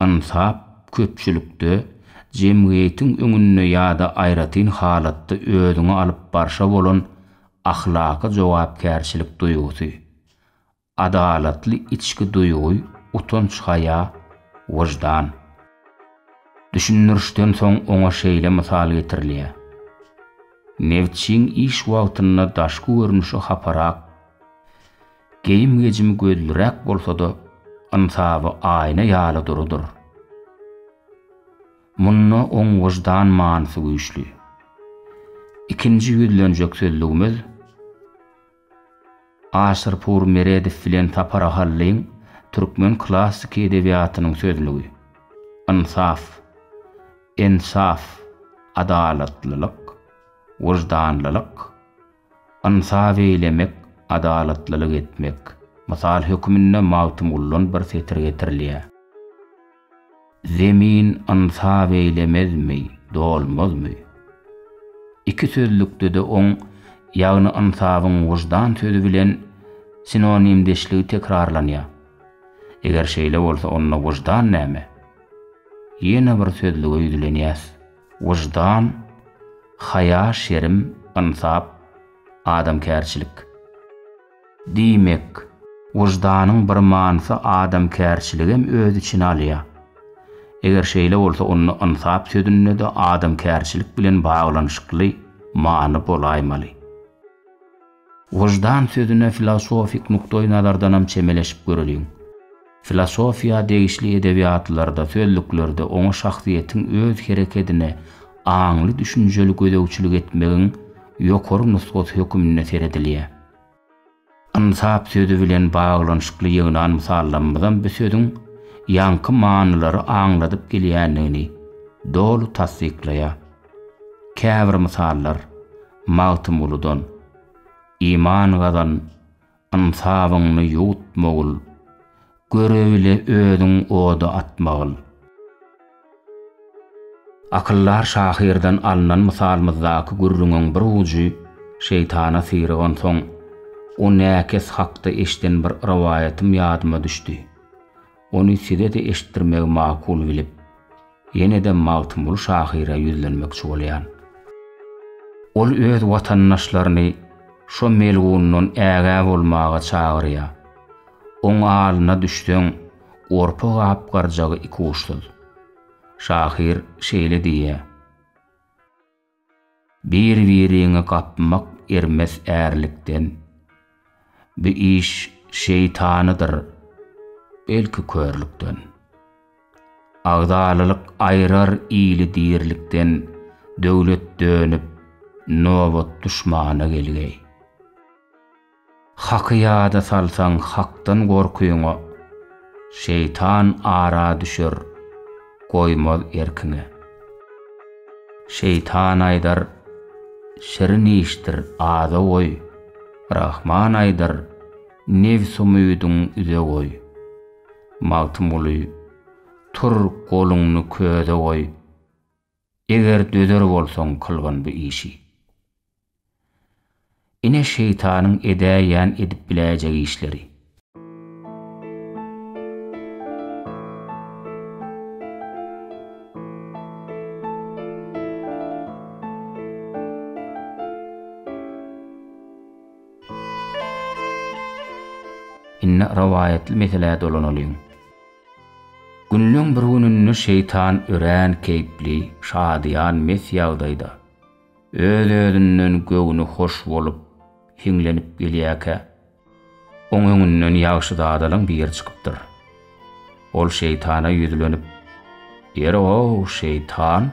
Ynsap köpçülikde, jemgyýetiň öňünde ýa-da aýratyn halatda özüňi alyp barşa bolan ahlaky jogapkärçilik duýgusy. Adalatly içki duýgy, utanç-haýa, wyždan. Düşündirişden soň oňa şeýle mysal getirilýär. Nebitçiň iş wagtynda daşky görnüşi haparak, geýim-gejimi gözlüräk bolsa-da, ynsaby aýna ýaly durudyr. Munda oň wyždan manysy güýçli. Ikinji ýüzlenjek sözlügimiz Aşyrpur Meredow bilen Sapar Ahallyň Türkmen klassyky edebiýatynyň sözlügi. Ynsaf, ensaf, adalatlylyk, wyždanlylyk, ynsap eýlemek, adalatlylyk etmek. Mysal höküminde Magtymguludan bir setir getirilýär. Zemin ynsap eýlemezmi, dolmazmy? Iki sözlükde-de oň, ýagny ynsabyň wyždan sözi bilen sinonimdeşligi tekrarlanýar. Eger şeýle bolsa, onda wyždan näme? Ýene bir sözlüge ýüzlenýäs. Wyždan, haýa-şerim, ynsap, adamkärçilik. Diýmek, wyždanyň bir manysy adamkärçiligem öz içine alýar. Eger şeýle bolsa, onda ynsap sözünde-de adamkärçilik bilen baglanyşykly many bolaýmaly. Wyždan sözüne filosofik nukdaýnazardanam çemeleşip göreliň. Filosofiýa degişli edebiýatlarda, sözlüklerde oňa şahsyýetiň öz herekedine aňly-düşünjeli gözegçilik etmegiň ýokary nusgasy höküminde seredilýär. Ynsap sözi bilen baglanyşykly ýygnan mysallarymyzam bu sözüň ýaňky manylary aňladyp gelýändigini doly tassyklaýar. Käbir mysallar Magtymguludan, Iman gazan, ynsabyňny ýuwutmagyl, Göre-bile özüň oda atmagyl. Akyldar şahyrdan alnan mysalymyzdaky gürrüňiň bir ujy şeýtana syrygansoň, o näkes hakda eşiden bir rowaýatym ýadyma düşdi. Ony size-de eşitdirmegi makul bilip, ýene-de Magtymguly şahyra ýüzlenmekçi bolýan. Ol öz watandaşlaryny şo melgundan ägä bolmaga çagyrýar. Oň alyna düşseň, gorpa gapgarjagy ikuçsuz. Şahyr şeýle diýýär, Bir-biriňi gapmak ermes ärlikden, Bu iş şeýtanydyr, belki körlükden. Agzalylyk aýrar ili dirilikden, Döwlet dönüp, Nobat duşmana gelgeý. Haky ýada salsaň Hakdan gorkyňa, Şeýtan ara düşer, goýmaz erkiňe. Şeýtan aýdar, Şirin işdir, aza goý, Rahman aýdar, Nebs umydyň üze goý. Magtymguly, Tur, goluňny köze goý, Eger dözer bolsaň kylgyn bu işi. Ine şeýtanyň edäýýän edip biläýjek işleri. Indi rowaýatly meselä dolanalyň. Günleň bir gününde şeýtan örän keýpli, şadyýan, mes ýagdaýda, öz-özünden göwni hoş bolup, hiňlenip gelýärkä, oň öňünden ýagşyzadalaň biri çykypdyr. Ol şeýtana ýüzlenip, Ýeri-ow, şeýtan,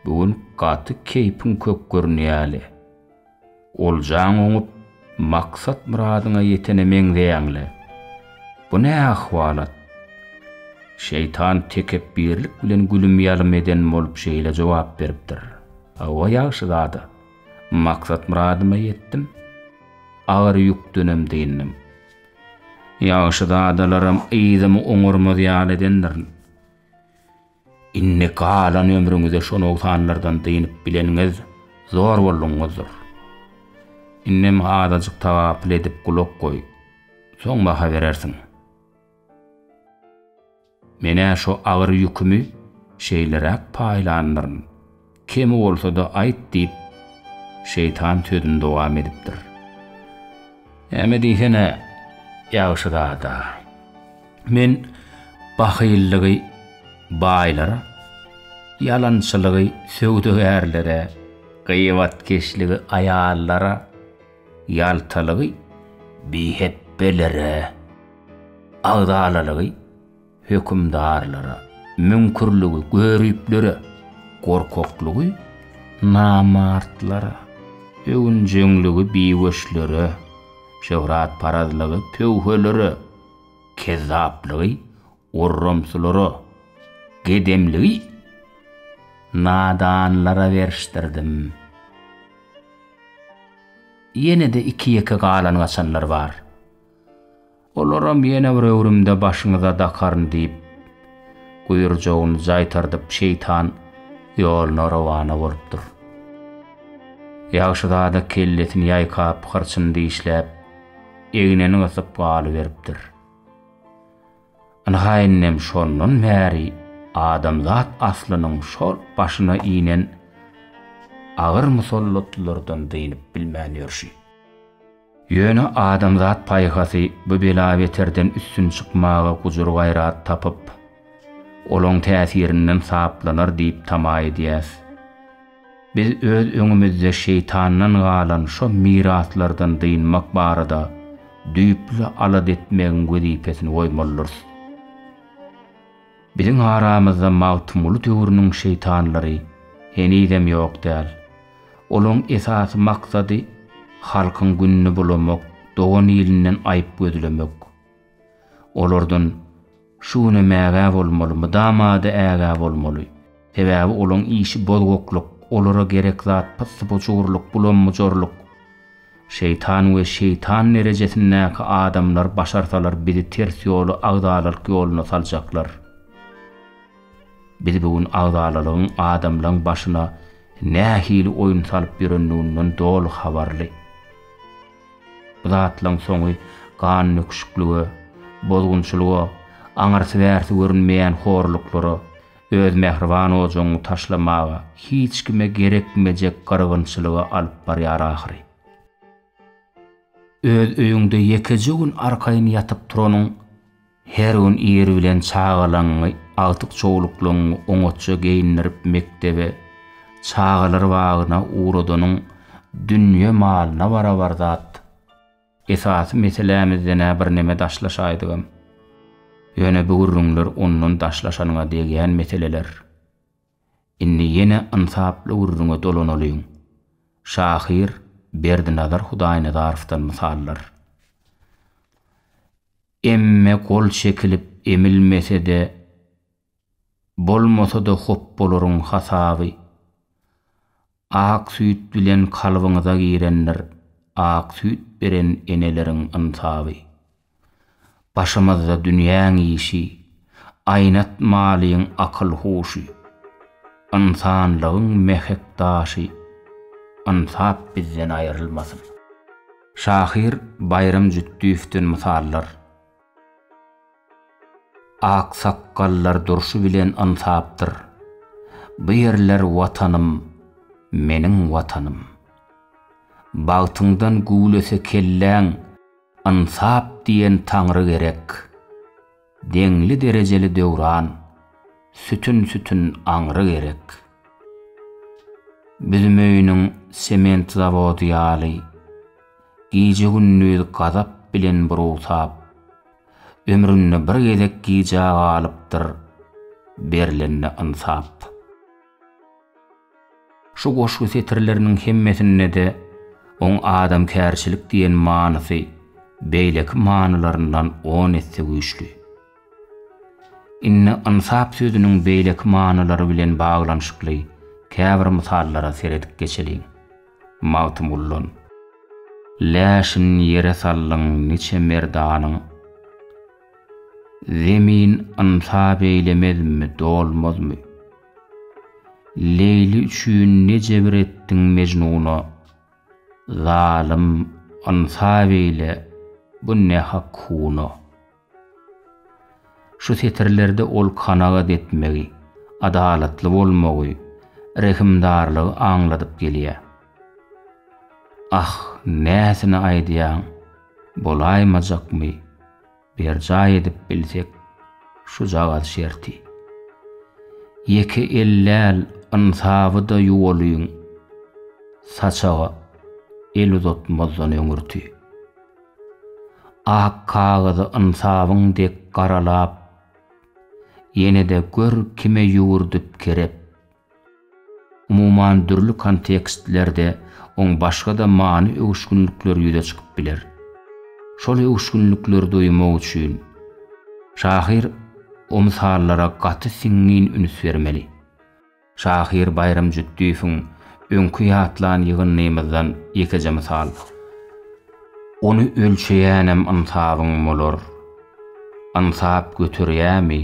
bu gün gaty keýpiň kök görünýä-le. Oljaň oňup, maksat-myradyňa ýetene meňzeýäň-le. Bu nä ahwalat? Şeýtan tekepbirlik bilen gülüm-ýalym eden bolup şeýle jogap beripdir, Hawa, ýagşyzada, maksat-myradyma ýetdim. Agyr ýükdenem dyndym. Ýagşyzadalaram yzymy oňarmaz ýaly edendirin. Indi galan ömrüňize şo nogsanlardan dynyp bileniňiz zor boldugyňyzdyr. Indem azajyk tagapyl edip gulak goý, soň baha berersiň. Men-ä şo agyr ýükümi şeýleräk paýlandyryn, kemi bolsa-da aýt diýip, şeýtan sözüni dowam edipdir. Näme diýsene, ýagşyzada. Men bahyllygy baýlara, ýalançylygy söwdagärlere, gybatkeşligi aýallara, ýaltalygy bihepbelere, agzalalygy hökümdarlara, müňkürligi görüplere, gorkaklygy namartlara, öwünjeňligi biweçlere, şöhratparazlygy pöwhelere, Kezzaplygy orramsylara, gedemligi nadanlara berişdirdim. Ýene-de iki-ýeke galan-gaçanlar bar. Olaram ýene bir öwrümde başyňyza dakaryn diýip, guýurjagyny jaýtardyp şeýtan ýoluna rowana bolupdyr. Ýagşyzada kellesini ýaýkap, hyrçyny dişläp, egnini gysyp galyberipdir. Ynha indem şondan bäri adamzat aslynyň şol başyna inen agyr musallatlardan dynyp bilmän ýörşi. Ýöne adamzat paýhasy bu bela-beterden üstün çykmaga gujur-gaýrat tapyp, olaň täsirinden saplanar diýip tama edýäs. Biz öz öňümizde şeýtandan galan şo miraslardan dynmak barada düýpli alada etmegiň wezipesini goýmalydyrys. Biziň aramyzda Magtymguly döwrüniň şeýtanlary henizem ýok däl. Olaň esasy maksady halkyň gününi bulamak, dogan ilinden aýyp gözlemek. Olardan şu günem ägä bolmaly, mydama-da ägä bolmaly. Sebäbi olaň işi bozgaklyk, olara gerek zat pyssy-pujurlyk, bulam-bujarlyk. Şeýtan we şeýtan derejesindäki adamlar başarsalar bizi ters ýola agzalalyk ýoluna saljaklar. Biz bu gün agzalalygyň adamlaň başyna nähili oýun salyp ýörenliginden doly habarly. Bu zatlaň soňy gan döküşiklige, bozgunçylyga, aňyrsy-bärsi görünmeýän horluklara, öz mähriban ojagyňy taşlamaga, hiç kime gerekmejek gyrgynçylyga alyp barýar ahyry. Öz öýüňde ýekeje gün arkaýyn ýatyp turanyň Her gün ir bilen çagalaňňy, agtyk-çowluklaňňy oňatja geýindirip mekdebe, çagalar bagyna ugradanyň dünýe malyna barabar zat. Esasy meselämizden-ä birneme daşlaşaýdygam. Ýöne bu gürrüňler ondan daşlaşanyňa degýän meseleler. Indi ýene ynsaply gürrüňe dolanalyň. Şahyr Berdinazar Hudaýnazarowdan mysallar. Emme gol çekilip emilmese-de, Bolmasa-da hopbalaryň hasaby. Ak süýt bilen kalbyňyza girendir, Ak süýt beren eneleriň ynsaby. Başymyzda dünýäň işi, Aýnatmalyň akyl-huşy. Ynsanlygyň mähek daşy, Ynsap bizden aýrylmasyn. Şahyr Baýram Jütdüýewden mysallar. Aksakgallar durşy bilen ynsapdyr. Bu ýerler Watanym, meniň Watanym. Bagtyňdan güwlese kelläň, Ynsap diýen Taňry gerek. Deňli-derejeli döwran, Sütün-sütün aňry gerek. Büzmeýiniň sement zawody ýaly, Gije-gündiz gazap bilen burugsap, Ömründe bir gezek gijä galypdyr, berlende ynsap. Şu goşgy setirleriniň hemmesinde-de oň adamkärçilik diýen manysy beýleki manylaryndan on esse güýçli. Indi ynsap sözüniň beýleki manylary bilen baglanyşykly käbir mysallara seredip geçeliň. Magtymguldan. Läşin ýere saldyň niçe merdanyň, Zemin ynsap eýlemezmi, dolmazmy? Leýli üçin ne jebir etdiň Mejnuna, Zalym, ynsap eýle bu nähak huna. Şu setirlerde ol kanagat etmegi, adalatly bolmagy, rehimdarlygy aňladyp gelýär. Ah, näsini aýdýaň, bolaýmajakmy, berjaý edip bilsek şujagaz şerti. Ýeke el däl, ynsaby-da ýuwalyň, saçaga el uzatmazdan öňürti. Ak kagyzy ynsabyň dek garalap, Ýene-de gör kime ýüwürdip kerep. Umuman dürli kontekstlerde oň başga-da many öwüşginlikleri ýüze çykyp biler. Şol öwüşginlikleri duýmak üçin şahyr o mysallara gaty siňňin üns bermeli. Şahyr Baýram Jütdüýewiň öňki ýatlan ýygyndymyzdan ýekeje mysal. Ony ölçeýänem ynsabyň bolar. Ynsap göterýämi,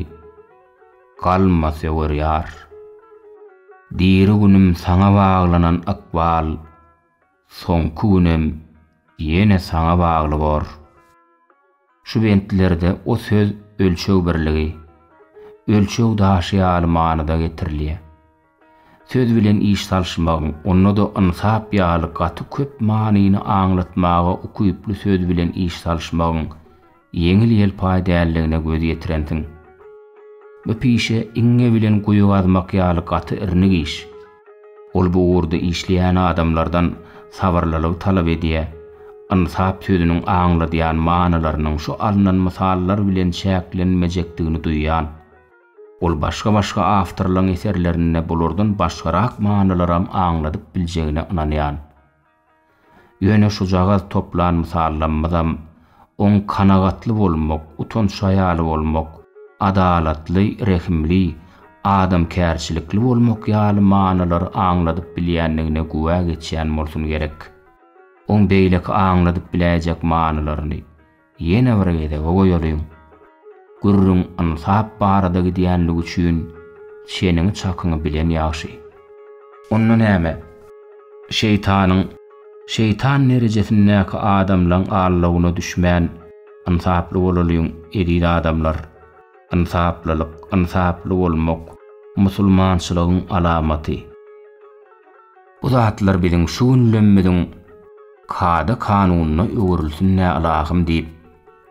galma söwer ýar. Diri günüm saňa baglanan ykbal, Soňky günem ýene saňa bagly bor. Şu bentlerde o söz ölçeg birligi, ölçeg daşy ýaly manyda getirilýär. Söz bilen iş salyşmagyň, onda-da ynsap ýaly gaty köp manyny aňlatmaga ukyply söz bilen iş salyşmagyň ýeňil-ýelpaý däldigine göz ýetirensiň. Bu pişe iňňe bilen guýy gazmak ýaly gaty irnik iş. Ol bu ugurda işleýän adamlardan sabyrlylygy talap edýär. Ynsap sözüniň aňladýan manylarynyň şu alnan mysallar bilen çäklenmejekdigini duýýan. Ol başga-başga awtorlaryň eserlerinde bulardan başgarak manylaram aňladyp biljegine ynanýan. Ýöne şujagaz toplan mysallammyzam oň kanagatly bolmak, utanç-haýaly bolmak, adalatly, rehimli, adamkärçilikli bolmak ýaly manylary aňladyp bilýändigine güwä geçýän bolsun gerek. Oň beýleki aňladyp biläýjek manylaryny Ýene bir gezege goýalyň. Gürrüň ynsap barada gidýänligi üçin çeniňi-çakyňy bilen ýagşy. Onda näme? Şeýtanyň şeýtan derejesindäki adamlaň aldawyna düşmän, ynsaply bolalyň, eziz adamlar. Ynsaplylyk, ynsaply bolmak musulmançylygyň alamaty. Bu zatlar biziň şu günlemmiziň kada-kanunyna öwrülsin-dä ylahym diýip,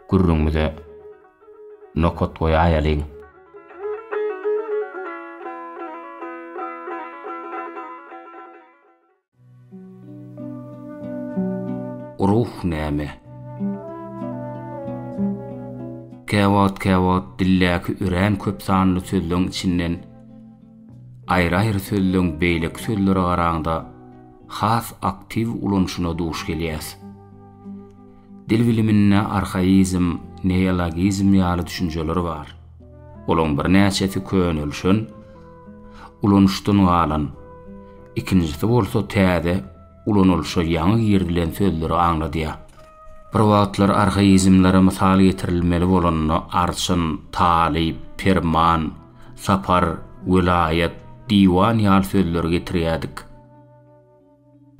gürrüňimize nokat goýaýalyň. Ruh näme? Käwagt-käwagt dildäki örän köp sanly sözleň içinden aýry-aýry sözleň beýleki sözlere garaňda. has aktiw ulanyşyna duş gelýäs. Dil biliminde arhaizm, neologizm ýaly düşünjeler bar. Olaň birnäçesi könelişen, ulanyşdan galan, ikinjisi bolsa täze, ulanylyşa ýaňy girizilen sözleri aňladýar. Bir wagtlar arhaizmlere mysal getirilmeli bolanda arçyn, talyp, perman, sapar, welaýat, diwan ýaly sözleri getirýärdik.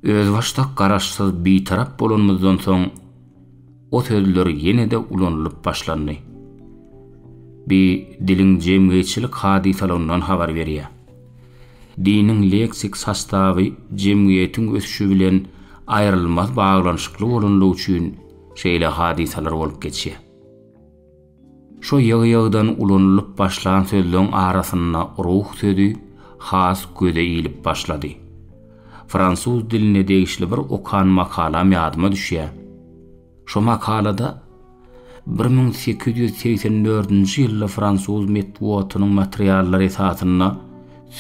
Özbaşdak Garaşsyz Bitarap bolanymyzdan soň o sözler ýene-de ulanylyp başlandy. Bi diliň jemgyýetçilik hadysalygyndan habar berýär. Diniň leksik sostawy jemgyýetiň ösüşi bilen aýrylmaz baglanyşykly bolanlygy üçin şeýle hadysalar bolup geçýär. Şo ýygy-ýygydan ulanylyp başlan sözleň arasynda ruh sözi has göze ilip başlady. Fransuz diline degişli bir okan makalam ýadyma düşýär. Şo makalada 1884-nji ýylda fransuz metbugatynyň materiallary esasynda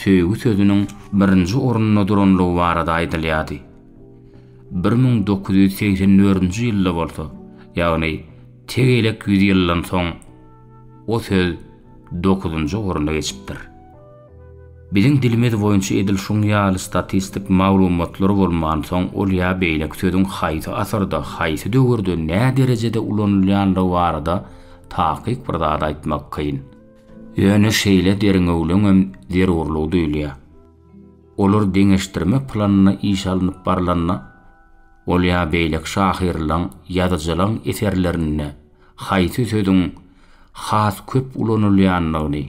söýgi sözüniň birinji orunda duranlygy barada aýdylýardy. 1984-nji ýylda bolsa, ýagny tegelek ýüz ýyldan soň o söz dokuzynjy oruna geçipdir. Biziň dilimiz boýunça edil şuň ýaly statistik maglumatlar bolmansoň ol ýa beýleki sözüň haýsy asyrda, haýsy döwürde, nä derejede ulanylýanlygy barada takyk bir zat aýtmak kyn. Ýöne şeýle derňewleňem zerurlygy duýulýar. Olar deňeşdirme planynda iş alnyp barlanda, ol ýa beýleki şahyrlaň, ýazyjylaň eserlerinde haýsy sözüň has köp ulanylýanlygyny,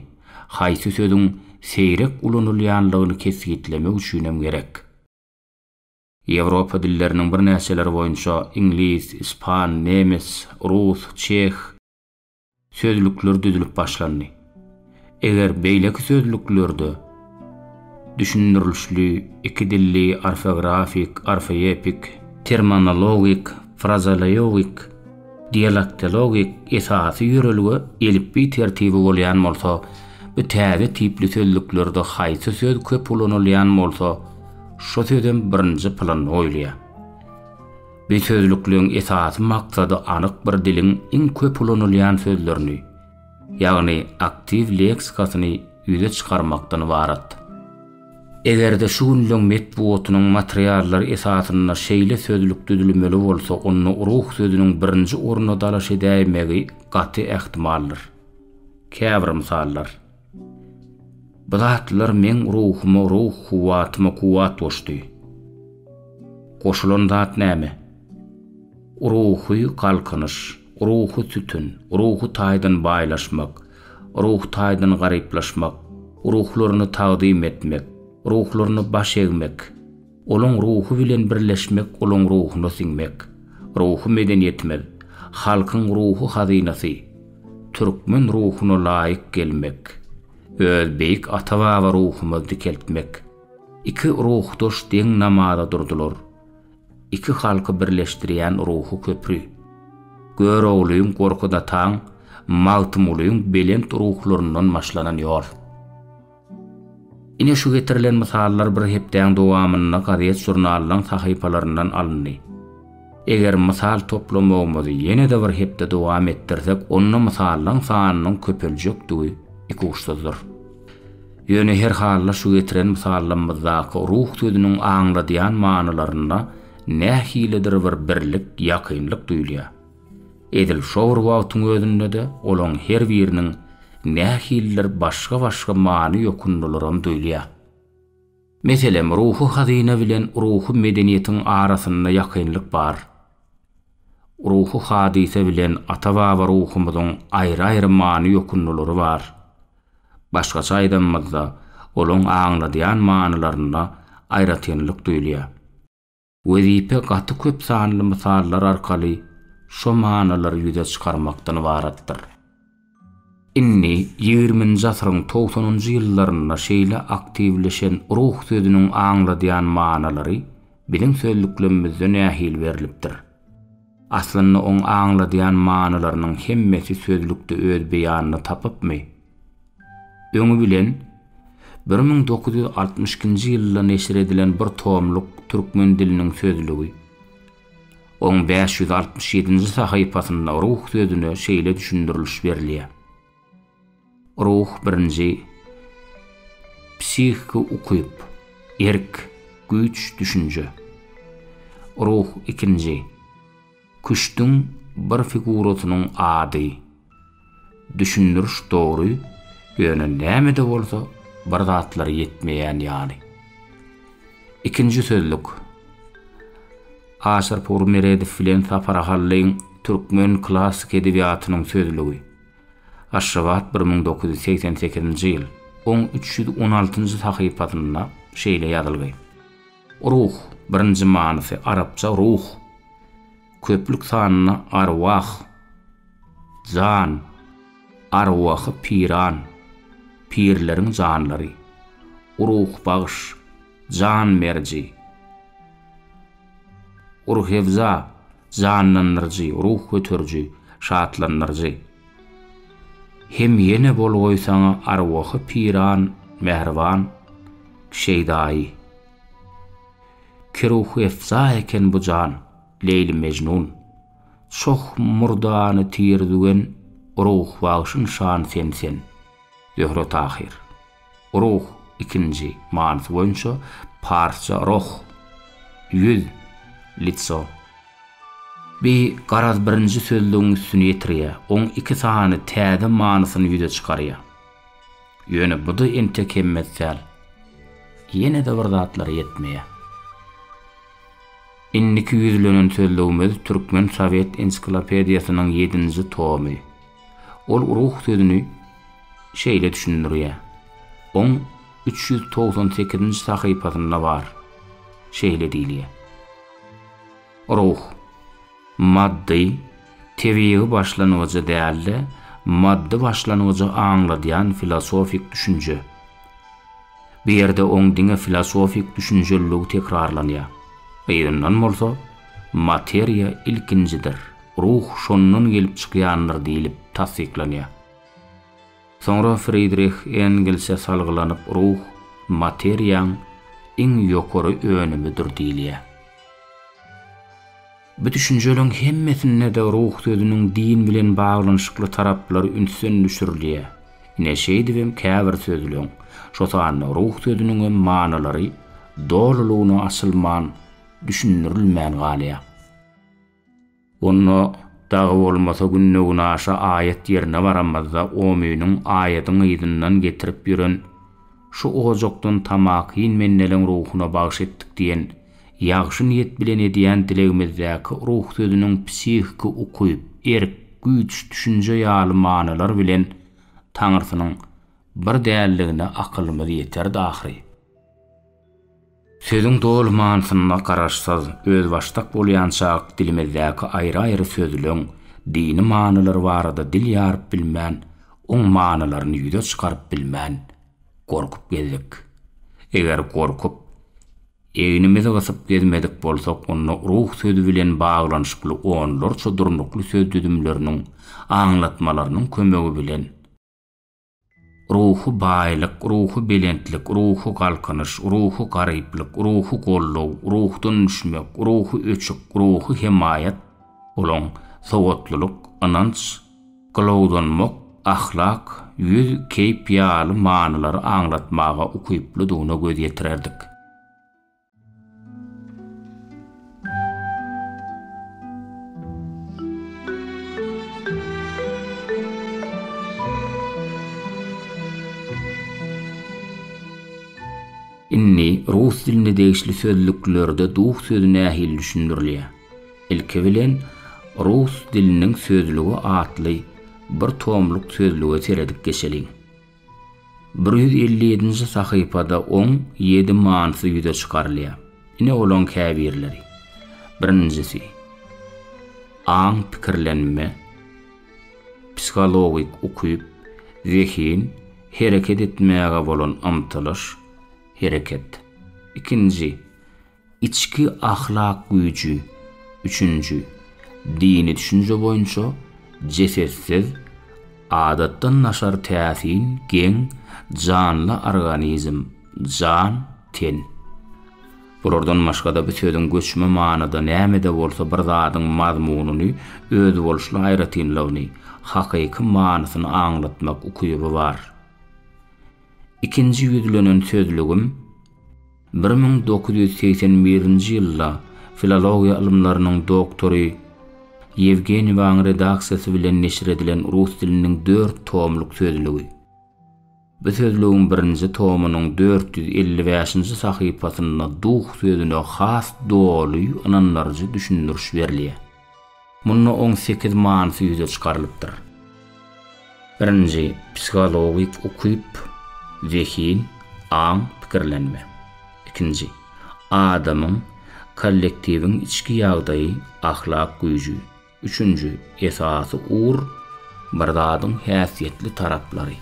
haýsy sözüň seýrek ulanylýanlygyny kesgitlemek üçinem gerek. Ýewropa dilleriniň birnäçeleri boýunça, iňlis, ispan, nemes, rus, çeh, sözlükler düzülip başlandy. Eger beýleki sözlüklerde düşündirilişli, ikidilli, orfografik, orfoepik, terminologik, frazeologik, dialektologik esasy ýörelge elipbiý tertibi bolýan bolsa, bu täze tipli sözlüklerde haýsy söz köp ulanylýan bolsa, şo sözem birinji planda goýulýar. Bu sözlükleň esasy maksady anyk bir diliň iň köp ulanylýan sözlerini, ýagny aktiw leksikasyny ýüze çykarmakdan ybarat. Eger-de şu günleň metbugatynyň materiallary esasynda şeýle sözlük düzülmeli bolsa, onda ruh sözüniň birinji orna dalaş edäýmegi gaty ähtimaldyr. Käbir mysallar. Bu zatlar meň ruhuma ruh, kuwwatyma kuwwat goşdy. Goşulan zat näme? Ruhy galkynyş, ruhy sütün, ruhy taýdan baýlaşmak, ruhy taýdan garyplaşmak, ruhlaryna tagzym etmek, ruhlaryna baş egmek, Olaň ruhy bilen birleşmek olaň ruhuna siňmek. Ruhy medeniýetimiz, halkyň ruhy hazynasy, türkmen ruhuna laýyk gelmek. Öz beýik ata-baba ruhumyzy dikeltmek. Iki ruhdaş deň namaza durdular. Iki halky birleşdirýän ruhy köpri. Göroglyň, Gorkut ataň, Magtymgulyň belent ruhlaryndan başlanan ýol. Ine şu getirilen mysallar bir hepdäň dowamynda gazet-žurnallaň sahypalaryndan alyndy. Eger mysal toplamagymyzy ýene-de bir hepde dowam etdirsek, onda mysallaň sanynyň köpeljekdigi ikuçsuzdyr. Ýöne her halda şu getiren mysallamyzdaky ruh sözüniň aňladýan manylarynda nähilidir bir birlik, ýakynlyk duýulýar. Edil şo bir wagtyň özünde-de olaň her biriniň nähilidir başga-başga many ýokundylaram duýulýar. Meselem, ruhy hazyna bilen ruhy medeniýetiň arasynda ýakynlyk bar. Ruhy hadysa bilen ata-baba ruhumyzyň aýry-aýry many ýokundylary bar. Başgaça aýdanymyzda, olaň aňladýan manylarynda aýratynlyk duýulýar. Wezipe gaty köp sanly mysallar arkaly şo manylary ýüze çykarmakdan ybaratdyr. Indi ýigriminji asyryň togsanynjy ýyllarynda şeýle aktiwleşen ruh sözüniň aňladýan manylary biziň sözlüklemizde nähili berlipdir? Aslynda oň aňladýan manylarynyň hemmesi sözlükde öz beýanyny tapypmy? Öňi bilen. 1962-nji ýylda neşir edilen bir tomluk Türkmen diliniň sözlügi. Oň 567-nji sahypasynda ruh sözüne şeýle düşündiriliş berilýär. Ruh birinji psihiki ukyp, erk, güýç, düşünje. Ruh ikinji küştüň bir figurasynyň ady. Düşündiriş dogry, ýöne näme-de bolsa bir zatlar ýetmeýän ýaly. Ikinji sözlük. Aşyrpur Meredow bilen Sapar Ahallyň Türkmen klassyk edebiýatynyň sözlügi. Aşgabat 1988-nji ýyl, oň 316-njy sahypasynda şeýle ýazylgy. Ruh, birinji manysy arapça ruh, köplük sanynda arwah, jan, arwahy piran, pirleriň janlary, ruhbagş, jan beriji, Ruhefza, janlandyryjy, ruh göteriji, şatlandyryjy. Hem ýene bolgaý saňa arwahy piran, mähriban, şeýdaýy. Ki ruhefza eken bu jan, Leýli-Mejnun. Çoh murdany tirdügen ruhbagşy nyşan sen-sen. Zöhre-Tahyr. Ruh, ikinji manysy boýunça parsça roh, ýüz, litso. Bi garaz birinji sözlügiň üstüni ýetirýär, oň iki sany täze manysyny ýüze çykarýar. Ýöne bu-da entek hemmesi däl. Ýene-de bir zatlar ýetmeýär. Indiki ýüzlenen sözlügimiz Türkmen sowet ensiklopediýasynyň ýedinji tomy. Ol ruh sözüni şeýle düşündirýär. Oň 398-nji sahypasynda bar. Şeýle diýilýär. Ruh, maddy, tebigy başlangyjy däl-de, maddy başlangyjy aňladýan filosofik düşünje. Bu ýerde oň diňe filosofik düşünjeliligi tekrarlanýar. Yzyndan bolsa, materiýa ilkinjidir. Ruh şondan gelip çykýandyr diýlip tassyklanýar. Soňra Fridrih Engelse salgylanyp ruh materiýaň iň ýokary önümidir diýilýär. Bu düşünjeleň hemmesinde-de ruh sözüniň din bilen baglanyşykly taraplary ünsden düşürilýär. Ine şeýdibem käbir sözleň, şo sanda ruh sözüniňem manylary dolulygyna açylman, düşündirilmän galýar. Onda dagy bolmasa günde-günaşa aýat ýerine baramyzda omynyň aýadyň yzyndan getirip ýören şu ojakdan tamakin bendeleň ruhuna bagyş etdik diýen ýagşy niýet bilen edýän dilegimizdäki ruh sözüniň psihiki ukyp, erk, güýç, düşünje ýaly manylar bilen Taňrysynyň bir däldigine akylymyz ýeterdi ahyry. Sözüň doly manysynda garaşsyz, özbaşdak bolýançak dilimizdäki aýry-aýry sözleň dini manylary barada dil ýaryp bilmän, oň manylaryny ýüze çykaryp bilmän, gorkup gezdik. Eger gorkup, egnimizi gysyp gezmedik bolsak, onda ruh sözi bilen baglanyşykly onlarça durnukly söz düzümleriniň aňlatmalarynyň kömegi bilen, Ruhy baýlyk, ruhy belentlik, ruhy galkynyş, ruhy garyplyk, ruhy goldaw, ruhdan düşmek, ruhy öçük, ruhy hemaýat, olaň sowatlylyk, ynanç, gylawlanmak, ahlak, ýüz, keýp ýaly manylary aňlatmaga ukyplydygyna göz ýetirerdik. Indi rus diline degişli sözlüklerde duh sözi nähili düşündirilýär? Ilki bilen Rus diliniň sözlügi atly bir tomluk sözlüge seredip geçeliň. 157-nji sahypada oň ýedi manysy ýüze çykarylýar. Ine olaň käbirleri. Birinjisi. Aň pikirlenme, psihologik ukyp, zehin, hereket etmäge bolan ymtylyş, hereket. Ikinji. Içki ahlak güýji, üçünji, dini düşünje boýunça jesetsiz, adatdan daşary täsin, geň, janly organizm, jan, ten. Bulardan başga-da bu sözüň göçme manyda näme-de bolsa bir zadyň mazmunyny, özboluşly aýratynlygyny, hakyky manysyny aňlatmak ukyby bar. Ikinji ýüzlenen sözlügim 1981-nji ýylda filologiýa ylymlarynyň doktory Ýewgeniýewaň redaksiýasy bilen neşir edilen rus diliniň dört tomluk sözlügi. Bu sözlügiň birinji tomunyň 455-nji sahypasynda duh sözüne has doly, ynandyryjy düşündiriş berilýär. Munda oň sekiz manysy ýüze çykarylypdyr. Birinji, psihologik ukyp, zehin, aň, pikirlenme. Ikinji, adamyň, kollektiwiň içki ýagdaýy, ahlak güýji. Üçünji, esasy ugur, bir zadyň häsiýetli taraplary.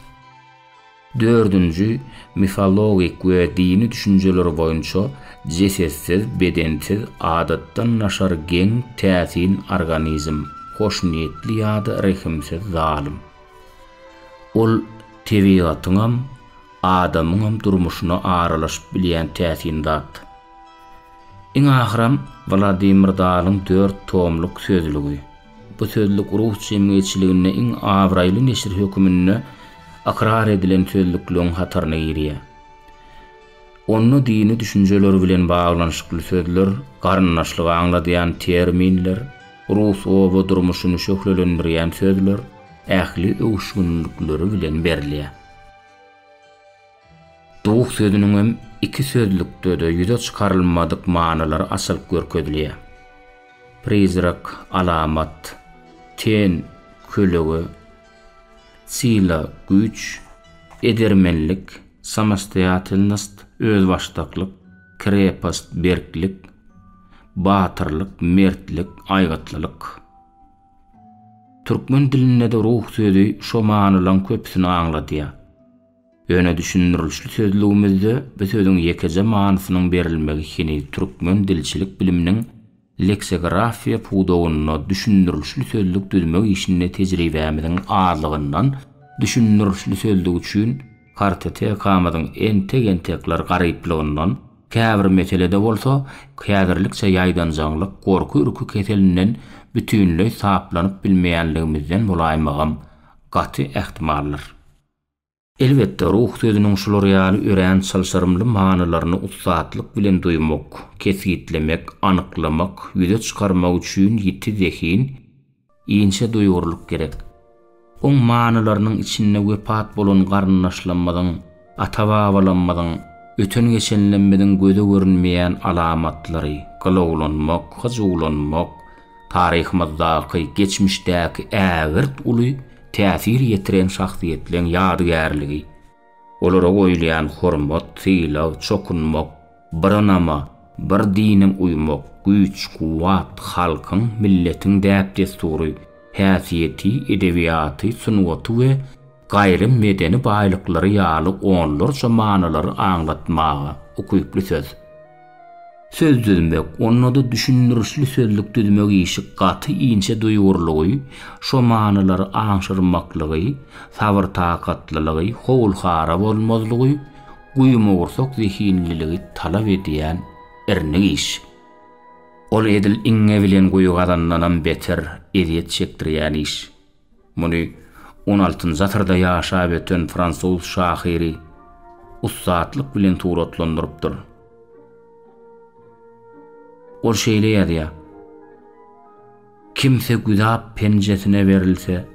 Dördünji, mifologik we dini düşünjeler boýunça jesetsiz, bedensiz, adatdan daşary geň, täsin organizm, hoşniýetli ýa-da rehimsiz zalym. Ol tebigatyňam, adamyňam durmuşyna aralaşyp bilýän täsin zat. Iň ahyram Wladimir Dalyň dört tomluk sözlügi. Bu sözlük rus jemgyýetçiliginde iň abraýly neşir höküminde ykrar edilen sözlükleriň hataryna girýär. Onda dini düşünjeler bilen baglanyşykly sözler, garyndaşlygy aňladýan terminler, rus oba durmuşyny şöhlelendirýän sözler ähli öwüşginlikleri bilen berilýär. Duh sözüniňem iki sözlükde-de ýüze çykarylmadyk manylary açylyp görkezilýär. Prizrak, alamat, ten, kölege, sila, güýç, edermenlik, samostoýatelnost, özbaşdaklyk, krepost, berklik, batyrlyk, mertlik, aýgytlylyk. Türkmen dilinde-de ruh sözi şo manylaň köpüsini aňladýar. Ýöne düşündirilişli sözlügimizde bu sözüň ýekeje manysynyň berilmegi heniz türkmen dilçilik biliminiň leksigrafiýa pudagynda düşündirilişli sözlük düzmek işinde tejribämiziň azlygyndan düşündirilişli sözlük üçin kartotekamyzyň entek-entekler garyplygyndan, käbir meselede bolsa häzirlikçe ýaýdanjaňlyk, gorky-ürki keselinden bütinleý saplanyp bilmeýänligimizden bolaýmagam gaty ähtimaldyr. Elbetde, ruh sözüniň şular ýaly örän çylşyrymly manylaryny ussatlyk bilen duýmak, kesgitlemek, anyklamak, ýüze çykarmak üçin ýiti zehin, inçe duýgurlyk gerek. Oň manylarynyň içinde wepat bolan garyndaşlarymyzyň, ata-babalarymyzyň, öten-geçenlerimiziň göze görünmeýän alamatlary, gylawlanmak, hyjuwlanmak, Taryhymyzdaky, geçmişdäki ägirt uly täsir ýetiren şahsyýetleň ýadygärligi, olara goýulýan hormat, sylag, çokunmak, bir ynama, bir dine uýmak, güýç, kuwwat, halkyň, milletiň däp-dessury, häsiýeti, edebiýaty, sungaty we gaýry medeni baýlyklary ýaly onlarça manylary aňlatmaga ukyply söz. Söz düzmek, onda-da düşündirişli sözlük düzmek işi gaty inçe duýgurlygy, şo manylary aňşyrmaklygy, sabyr-takatlylygy, howul-hara bolmazlygy, guýmagursak zehinliligi talap edýän irnik iş. Ol edil iňňe bilen guýy gazandanam beter ezýet çekdirýän iş. Muny on altynjy asyrda ýaşap öten fransuz şahyry ussatlyk bilen suratlandyrypdyr. Ol şeýle ýazýar, Kimse güzap penjesine berilse,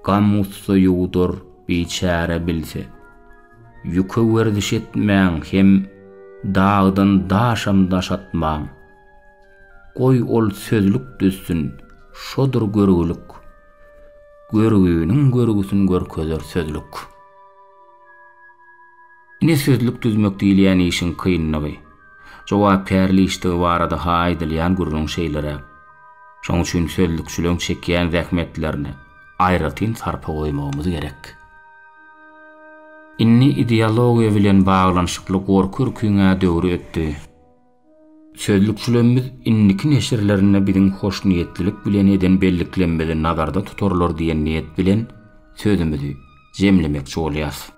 Gam-gussa ýuwdar, biçäre bilse. Ýüke werziş etmäň hem dagdan daşam daş atmaň. Goý ol sözlük düzsün, şodur görgülik. Görgüniň görgüsin görkezer sözlük. Ine sözlük düzmek diýilýän işiň kynlygy, jogapkärli işdigi barada-ha aýdylýan gürrüň şeýleräk. Şoň üçin sözlükçileň çekýän zähmetlerine aýratyn sarpa goýmagymyz gerek. Indi ideologiýa bilen baglanyşykly gorky-ürküň-ä döwri ötdi. Sözlükçilerimiz indiki neşirlerinde biziň hoşniýetlilik bilen eden belliklerimizi nazarda tutarlar diýen niýet bilen sözümizi jemlemekçi bolýarys.